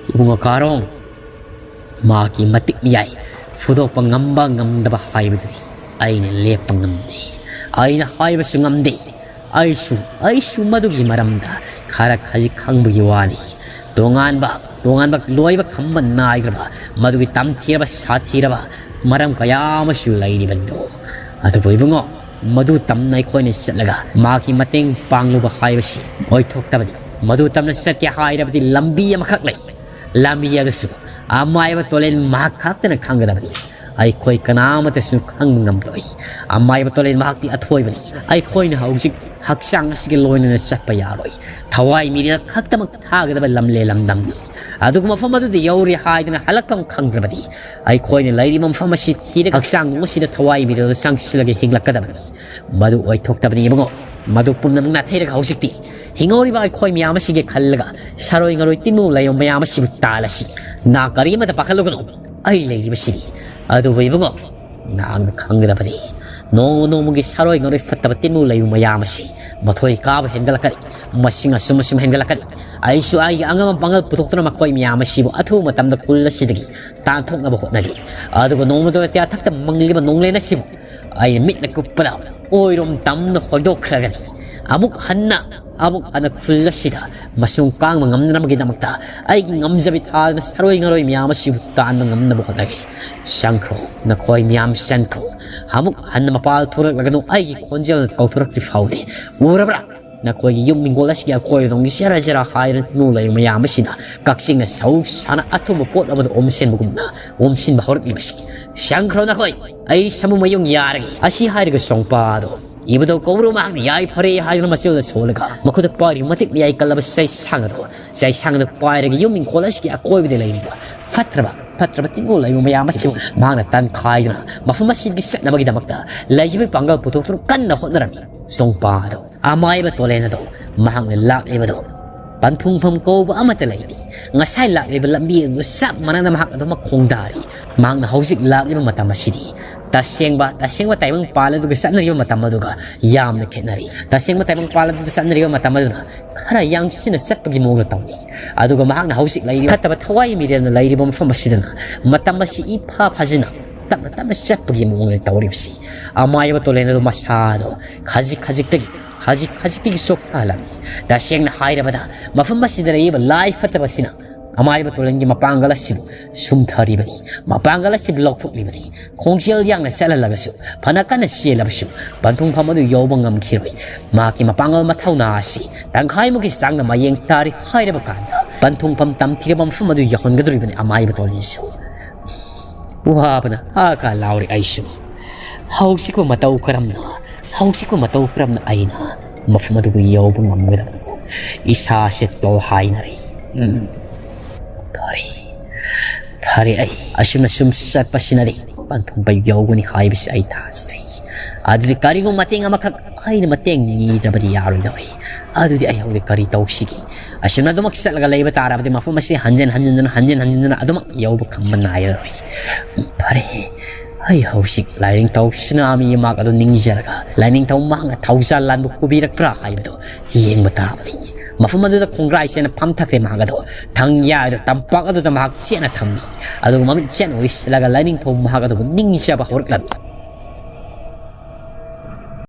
"ꯏꯕꯨꯡꯉꯣ ꯀꯥꯔꯣꯡ, ꯃꯍꯥꯛꯀꯤ ꯃꯇꯤꯛ ꯃꯌꯥꯏ ꯐꯨꯗꯣꯛꯄ ꯉꯝꯕ ꯉꯝꯗꯕ ꯍꯥꯏꯕꯗꯨꯗꯤ ꯑꯩꯅ ꯂꯦꯞꯄ ꯉꯝꯗꯦ꯫ ꯑꯩꯅ ꯍꯥꯏꯕꯁꯨ ꯉꯝꯗꯦ꯫ ꯑꯩꯁꯨ, ꯑꯩꯁꯨ ꯃꯗꯨꯒꯤ ꯃꯔꯝꯗ ꯈꯔ ꯈꯖꯤꯛ ꯈꯪꯕꯒꯤ ꯋꯥꯅꯤ꯫ ꯇꯣꯉꯥꯟꯕ, ꯇꯣꯉꯥꯟꯕ ꯂꯣꯏꯕ ꯈꯝꯕ ꯅꯥꯏꯗ꯭ꯔꯕ, ꯃꯗꯨꯒꯤ ꯇꯝꯊꯤꯔꯕ, ꯁꯥꯊꯤꯔꯕ ꯃꯔꯝ ꯀꯌꯥ ꯑꯃꯁꯨ ꯂꯩꯔꯤꯕꯅꯤꯗꯣ꯫ ꯑꯗꯨꯕꯨ ꯏꯕꯨꯡꯉꯣ, ꯃꯗꯨ ꯇꯝꯅ ꯑꯩꯈꯣꯏꯅ ꯆꯠꯂꯒ ꯃꯍꯥꯛꯀꯤ ꯃꯇꯦꯡ ꯄꯥꯡꯂꯨꯕ ꯍꯥꯏꯕꯁꯤ ꯑꯣꯏꯊꯣꯛꯇꯕꯅꯤ꯫ ꯃꯗꯨ ꯇꯝꯅ ꯆꯠꯀꯦ ꯍꯥꯏꯔꯕꯗꯤ ꯂꯝꯕꯤ ꯑꯃꯈꯛ ꯂꯩ꯫ ꯂꯝꯕꯤ ꯑꯗꯨꯁꯨ ꯑꯃꯥꯏꯕ ꯇꯣꯂꯦꯟ ꯃꯍꯥꯛ ꯈꯛꯇꯅ ꯈꯪꯒꯗꯕꯅꯤ꯫ ꯑꯩꯈꯣꯏ ꯀꯅꯥꯃꯠꯇꯁꯨ ꯈꯪꯕ ꯉꯝꯂꯣꯏ꯫ ꯑꯃꯥꯏꯕ ꯇꯣꯂꯦꯟ ꯃꯍꯥꯛꯇꯤ ꯑꯊꯣꯏꯕꯅꯤ꯫ ꯑꯩꯈꯣꯏꯅ ꯍꯧꯖꯤꯛ ꯍꯛꯆꯥꯡ ꯑꯁꯤꯒ ꯂꯣꯏꯅꯅ ꯆꯠꯄ ꯌꯥꯔꯣꯏ꯫ ꯊꯋꯥꯏ ꯃꯤꯔꯦꯜ ꯈꯛꯇꯃꯛ ꯊꯥꯒꯗꯕ ꯂꯝꯂꯦ ꯂꯝꯗꯝꯅꯤ꯫ ꯑꯗꯨꯒ ꯃꯐꯝ ꯑꯗꯨꯗ ꯌꯧꯔꯦ ꯍꯥꯏꯗꯨꯅ ꯍꯜꯂꯛꯐꯝ ꯈꯪꯗ꯭ꯔꯕꯗꯤ ꯑꯩꯈꯣꯏꯅ ꯂꯩꯔꯤꯕ ꯃꯐꯝ ꯑꯁꯤ ꯊꯤꯔꯒ ꯍꯛꯆꯥꯡ ꯅꯨꯡ ꯑꯁꯤꯗ ꯊꯋꯥꯏ ꯃꯤꯔꯦꯜꯗ ꯆꯪꯁꯤꯜꯂꯒ ꯍꯤꯡꯂꯛꯀꯗꯕꯅꯤ꯫ ꯃꯗꯨ ꯑꯣꯏꯊꯣꯛꯇꯕꯅꯤ ꯏꯕꯨꯡꯉꯣ꯫ ꯃꯗꯨ ꯄꯨꯝꯅꯃꯛ ꯅꯥꯊꯩꯔꯒ ꯍꯧꯖꯤꯛꯇꯤ ꯍꯤꯡꯍꯧꯔꯤꯕ ꯑꯩꯈꯣꯏ ꯃꯌꯥꯝ ꯑꯁꯤꯒꯤ ꯈꯜꯂꯒ ꯁꯥꯔꯣꯏ ꯉꯥꯔꯣꯏ ꯇꯤꯟꯃꯨ ꯂꯩꯌꯣ ꯃꯌꯥꯝ ꯑꯁꯤꯕꯨ ꯇꯥꯜꯂꯁꯤ꯫ ꯅꯥ ꯀꯔꯤ ꯑꯃꯠꯇ ꯄꯥꯈꯠꯂꯨꯒꯅꯨ, ꯑꯩ ꯂꯩꯔꯤꯕꯁꯤꯅꯤ꯫ ꯑꯗꯨꯕꯨ ꯏꯕꯨꯡꯉꯣ, ꯅꯍꯥꯛꯅ ꯈꯪꯒꯗꯕꯗꯤ ꯅꯣꯡꯃ ꯅꯣꯡꯃꯒꯤ ꯁꯥꯔꯣꯏ ꯉꯥꯔꯣꯏ ꯐꯠꯇꯕ ꯇꯤꯟꯃꯨ ꯂꯩꯌꯨ ꯃꯌꯥꯝ ꯑꯁꯤ ꯃꯊꯣꯏ ꯀꯥꯕ ꯍꯦꯟꯒꯠꯂꯛꯀꯅꯤ꯫ ꯃꯁꯤꯡ ꯑꯁꯨꯝ ꯑꯁꯨꯝ ꯍꯦꯟꯒꯠꯂꯛꯀꯅꯤ꯫ ꯑꯩꯁꯨ ꯑꯩꯒꯤ ꯑꯉꯝꯕ ꯄꯥꯡꯒꯜ ꯄꯨꯊꯣꯛꯇꯨꯅ ꯃꯈꯣꯏ ꯃꯌꯥꯝ ꯑꯁꯤꯕꯨ ꯑꯊꯨꯕ ꯃꯇꯝꯗ ꯈꯨꯜ ꯑꯁꯤꯗꯒꯤ ꯇꯥꯟꯊꯣꯛꯅꯕ ꯍꯣꯠꯅꯒꯦ꯫ ꯑꯗꯨꯒ ꯅꯣꯡꯃꯗ ꯇꯌꯥꯊꯛꯇ ꯃꯪꯂꯤꯕ ꯅꯣꯡꯂꯦꯟ ꯑꯁꯤꯕꯨ ꯑꯩꯅ ꯃꯤꯠꯅ ꯀꯨꯞꯄꯗ ꯑꯣꯏꯔꯣꯝ ꯇꯝꯅ ꯍꯣꯏꯗꯣꯛꯈ꯭ꯔꯒꯅꯤ꯫ ꯑꯃꯨꯛ ꯍꯟꯅ, ꯑꯃꯨꯛ ꯍꯟꯅ ꯈꯨꯜ ꯑꯁꯤꯗ ꯃꯁꯨꯡ ꯀꯥꯡꯕ ꯉꯝꯅꯅꯕꯒꯤꯗꯃꯛꯇ ꯑꯩꯒꯤ ꯉꯝꯖꯕꯤ ꯊꯥꯗꯨꯅ ꯁꯥꯔꯣꯏ ꯉꯥꯔꯣꯏ ꯃꯌꯥꯝ ꯑꯁꯤꯕꯨ ꯇꯥꯟꯕ ꯉꯝꯅꯕ ꯍꯣꯠꯅꯒꯦ꯫ ꯆꯪꯈ꯭ꯔꯣ, ꯅꯈꯣꯏ ꯃꯌꯥꯝ ꯆꯪꯈ꯭ꯔꯣ꯫ ꯑꯃꯨꯛ ꯍꯟꯅ ꯃꯄꯥꯜ ꯊꯣꯔꯛꯂꯒꯅꯨ, ꯑꯩꯒꯤ ꯈꯣꯟꯖꯦꯜꯅ ꯀꯧꯊꯣꯔꯛꯇ꯭ꯔꯤ ꯐꯥꯎꯗꯤ꯫ ꯎꯔꯕ꯭ꯔꯥ? ꯅꯈꯣꯏꯒꯤ ꯌꯨꯝ ꯍꯤꯡꯒꯣꯜ ꯑꯁꯤꯒꯤ ꯑꯀꯣꯏꯕꯗꯣꯝꯒꯤ ꯆꯦꯔꯥ ꯆꯦꯔꯥ ꯍꯥꯏꯗꯅ ꯇꯤꯟꯃꯨ ꯂꯩꯌꯨ ꯃꯌꯥꯝ ꯑꯁꯤꯅ ꯀꯛꯆꯤꯡꯅ ꯁꯧ ꯁꯥꯅ ꯑꯊꯨꯝꯕ ꯄꯣꯠ ꯑꯃꯗ ꯑꯣꯝꯁꯤꯟꯕꯒꯨꯝꯅ ꯑꯣꯝꯁꯤꯟꯕ ꯍꯧꯔꯛꯂꯤꯕꯁꯤ꯫ ꯆꯪꯈ꯭ꯔꯣ ꯅꯈꯣꯏ, ꯑꯩ ꯁꯥꯃꯨ ꯃꯌꯨꯡ ꯌꯥꯔꯒꯦ꯫ ꯑꯁꯤ ꯍꯥꯏꯔꯒ ꯁꯣꯡꯄꯥꯗꯣ ꯏꯕꯨꯙꯧ ꯀꯧꯕ꯭ꯔꯨ ꯃꯍꯥꯛꯅ ꯌꯥꯏꯐꯔꯦ ꯍꯥꯏꯗꯨꯅ ꯃꯆꯤꯜꯗ ꯁꯣꯜꯂꯒ ꯃꯈꯨꯠꯇ ꯄꯥꯏꯔꯤꯕ ꯃꯇꯤꯛ ꯃꯌꯥꯏ ꯀꯜꯂꯕ ꯆꯩꯁꯥꯡ ꯑꯗꯣ, ꯆꯩꯁꯥꯡ ꯑꯗꯨ ꯄꯥꯏꯔꯒ ꯌꯨꯝ ꯏꯪꯈꯣꯜ ꯑꯁꯤꯒꯤ ꯑꯀꯣꯏꯕꯗ ꯂꯩꯔꯤꯕ ꯐꯠꯇ꯭ꯔꯕ, ꯐꯠꯇ꯭ꯔꯕ ꯇꯤꯟꯃꯨ ꯂꯩꯌꯨ ꯃꯌꯥꯝ ꯑꯁꯤꯕꯨ ꯃꯍꯥꯛꯅ ꯇꯟꯈꯥꯏꯗꯨꯅ ꯃꯐꯝ ꯑꯁꯤꯒꯤ ꯆꯠꯅꯕꯒꯤꯗꯃꯛꯇ ꯂꯩꯖꯕꯒꯤ ꯄꯥꯡꯒꯜ ꯄꯨꯊꯣꯛꯇꯨꯅ ꯀꯟꯅ ꯍꯣꯠꯅꯔꯝꯃꯤ꯫ ꯁꯣꯡꯄꯥꯗꯣ ꯑꯃꯥꯏꯕ ꯇꯣꯂꯦꯟ ꯑꯗꯣ ꯃꯍꯥꯛꯅ ꯂꯥꯛꯂꯤꯕꯗꯣ ꯄꯟꯊꯨꯡꯐꯝ ꯀꯧꯕ ꯑꯃꯠꯇ ꯂꯩꯇꯦ꯫ ꯉꯁꯥꯏ ꯂꯥꯛꯂꯤꯕ ꯂꯝꯕꯤ ꯑꯗꯨ ꯆꯞ ꯃꯥꯟꯅꯅ ꯃꯍꯥꯛ ꯑꯗꯨꯃꯛ ꯈꯣꯡꯗꯥꯔꯤ꯫ ꯃꯍꯥꯛꯅ ꯍꯧꯖꯤꯛ ꯂꯥꯛꯂꯤꯕ ꯃꯇꯝ ꯑꯁꯤꯗꯤ ꯇꯁꯦꯡꯕ, ꯇꯁꯦꯡꯕ ꯇꯥꯏꯕꯪ ꯄꯥꯜ ꯑꯗꯨꯒ ꯆꯠꯅꯔꯤꯕ ꯃꯇꯝ ꯑꯗꯨꯒ ꯌꯥꯝꯅ ꯈꯦꯠꯅꯔꯤ꯫ ꯇꯁꯦꯡꯕ ꯇꯥꯏꯕꯪ ꯄꯥꯜ ꯑꯗꯨꯗ ꯆꯠꯅꯔꯤꯕ ꯃꯇꯝ ꯑꯗꯨꯅ ꯈꯔ ꯌꯥꯡꯁꯤꯟꯅ ꯆꯠꯄꯒꯤ ꯃꯑꯣꯡꯗ ꯇꯧꯏ꯫ ꯑꯗꯨꯒ ꯃꯍꯥꯛꯅ ꯍꯧꯖꯤꯛ ꯂꯩꯔꯤꯕ ꯐꯠꯇꯕ ꯊꯋꯥꯏ ꯃꯤꯔꯦꯜꯅ ꯂꯩꯔꯤꯕ ꯃꯐꯝ ꯑꯁꯤꯗꯅ ꯃꯇꯝ ꯑꯁꯤ ꯏꯐ ꯐꯖꯅ ꯇꯞꯅ ꯇꯞꯅ ꯆꯠꯄꯒꯤ ꯃꯑꯣꯡꯗ ꯇꯧꯔꯤꯕꯁꯤ꯫ ꯑꯃꯥꯏꯕ ꯇꯣꯂꯦꯟ ꯑꯗꯨ ꯃꯁꯥꯗꯣ ꯈꯖꯤꯛ ꯈꯖꯤꯛꯇꯒꯤ, ꯈꯖꯤꯛ ꯈꯖꯤꯛꯇꯒꯤ ꯆꯣꯛꯊꯍꯜꯂꯝꯃꯤ꯫ ꯇꯁꯦꯡꯅ ꯍꯥꯏꯔꯕꯗ, ꯃꯐꯝ ꯑꯁꯤꯗ ꯂꯩꯔꯤꯕ ꯂꯥꯏ ꯐꯠꯇꯕ ꯑꯁꯤꯅ ꯑꯃꯥꯏꯕ ꯇꯣꯂꯦꯟꯒꯤ ꯃꯄꯥꯡꯒꯜ ꯑꯁꯤꯕꯨ ꯁꯨꯝꯊꯔꯤꯕꯅꯤ, ꯃꯄꯥꯡꯒꯜ ꯑꯁꯤꯕꯨ ꯂꯧꯊꯣꯛꯂꯤꯕꯅꯤ꯫ ꯈꯣꯡꯖꯦꯜ ꯌꯥꯡꯅ ꯆꯠꯍꯜꯂꯒꯁꯨ, ꯐꯅ ꯀꯟꯅ ꯆꯦꯜꯂꯕꯁꯨ, ꯄꯟꯊꯨꯡꯐꯝ ꯑꯗꯨ ꯌꯧꯕ ꯉꯝꯈꯤꯔꯣꯏ꯫ ꯃꯍꯥꯛꯀꯤ ꯃꯄꯥꯡꯒꯜ ꯃꯊꯧꯅꯥ ꯑꯁꯤ ꯇꯪꯈꯥꯏꯃꯨꯛꯀꯤ ꯆꯥꯡꯗ ꯃꯌꯦꯡ ꯇꯥꯔꯦ ꯍꯥꯏꯔꯕ ꯀꯥꯟꯗ, ꯄꯟꯊꯨꯡꯐꯝ ꯇꯝꯊꯤꯔꯕ ꯃꯐꯝ ꯑꯗꯨ ꯌꯧꯍꯟꯒꯗꯧꯔꯤꯕꯅꯤ ꯑꯃꯥꯏꯕ ꯇꯣꯂꯦꯟꯁꯨ꯫ ꯋꯥꯕꯅ ꯑꯥ ꯀꯥ ꯂꯥꯎꯔꯦ ꯑꯩꯁꯨ꯫ ꯍꯧꯖꯤꯛꯄꯨ ꯃꯇꯧ ꯀꯔꯝꯅ, ꯍꯧꯖꯤꯛꯄꯨ ꯃꯇꯧ ꯀꯔꯝꯅ ꯑꯩꯅ ꯃꯐꯝ ꯑꯗꯨꯕꯨ ꯌꯧꯕ ꯉꯝꯒꯗꯕꯅꯣ? ꯏꯁꯥꯁꯦ ꯇꯣꯜꯍꯥꯏꯅꯔꯦ꯫ ꯎꯝ꯫ ꯐꯔꯦ, ꯐꯔꯦ, ꯑꯩ ꯑꯁꯨꯝꯅ ꯁꯨꯝ ꯆꯠꯄꯁꯤꯅꯗꯤ ꯄꯟꯊꯨꯡꯐꯝ ꯌꯧꯒꯅꯤ ꯍꯥꯏꯕꯁꯤ ꯑꯩ ꯊꯥꯖꯗ꯭ꯔꯤ꯫ ꯑꯗꯨꯗꯤ ꯀꯔꯤꯒꯨꯝꯕ ꯃꯇꯦꯡ ꯑꯃꯈꯛ ꯑꯩꯅ ꯃꯇꯦꯡ ꯅꯤꯗ꯭ꯔꯕꯗꯤ ꯌꯥꯔꯣꯏꯗꯧꯔꯤ꯫ ꯑꯗꯨꯗꯤ ꯑꯩ ꯍꯧꯖꯤꯛ ꯀꯔꯤ ꯇꯧꯁꯤꯒꯦ? ꯑꯁꯨꯝꯅ ꯑꯗꯨꯃꯛ ꯆꯠꯂꯒ ꯂꯩꯕ ꯇꯥꯔꯕꯗꯤ ꯃꯐꯝ ꯑꯁꯤ ꯍꯟꯖꯤꯟ ꯍꯟꯖꯤꯟꯗꯨꯅ, ꯍꯟꯖꯤꯟ ꯍꯟꯖꯤꯟꯗꯨꯅ ꯑꯗꯨꯃꯛ ꯌꯧꯕ ꯈꯪꯕ ꯅꯥꯏꯔꯔꯣꯏ꯫ ꯐꯔꯦ, ꯑꯩ ꯍꯧꯖꯤꯛ ꯂꯥꯏꯅꯤꯡꯊꯧ ꯁꯅꯥꯃꯍꯤ ꯃꯍꯥꯛ ꯑꯗꯨ ꯅꯤꯡꯖꯔꯒ, ꯂꯥꯏꯅꯤꯡꯊꯧ ꯃꯍꯥꯛꯅ ꯊꯧꯖꯥꯜ ꯂꯥꯟꯕ ꯄꯨꯕꯤꯔꯛꯄ꯭ꯔꯥ ꯍꯥꯏꯕꯗꯨ ꯌꯦꯡꯕ ꯇꯥꯕꯅꯤ꯫ ꯃꯐꯝ ꯑꯗꯨꯗ ꯈꯣꯡꯒ꯭ꯔꯥꯏ ꯆꯦꯟꯅ ꯐꯝꯊꯈ꯭ꯔꯦ ꯃꯍꯥꯛ ꯑꯗꯣ꯫ ꯊꯪꯌꯥ ꯑꯗꯨ ꯇꯝꯄꯥꯛ ꯑꯗꯨꯗ ꯃꯍꯥꯛ ꯆꯦꯠꯅ ꯊꯝꯃꯤ꯫ ꯑꯗꯨꯒ ꯃꯃꯤꯠ ꯆꯦꯠꯅ ꯎꯏꯁꯤꯜꯂꯒ ꯂꯥꯏꯅꯤꯡꯊꯧ ꯃꯍꯥꯛ ꯑꯗꯨꯕꯨ ꯅꯤꯡꯖꯕ ꯍꯧꯔꯛꯂꯝꯃꯤ꯫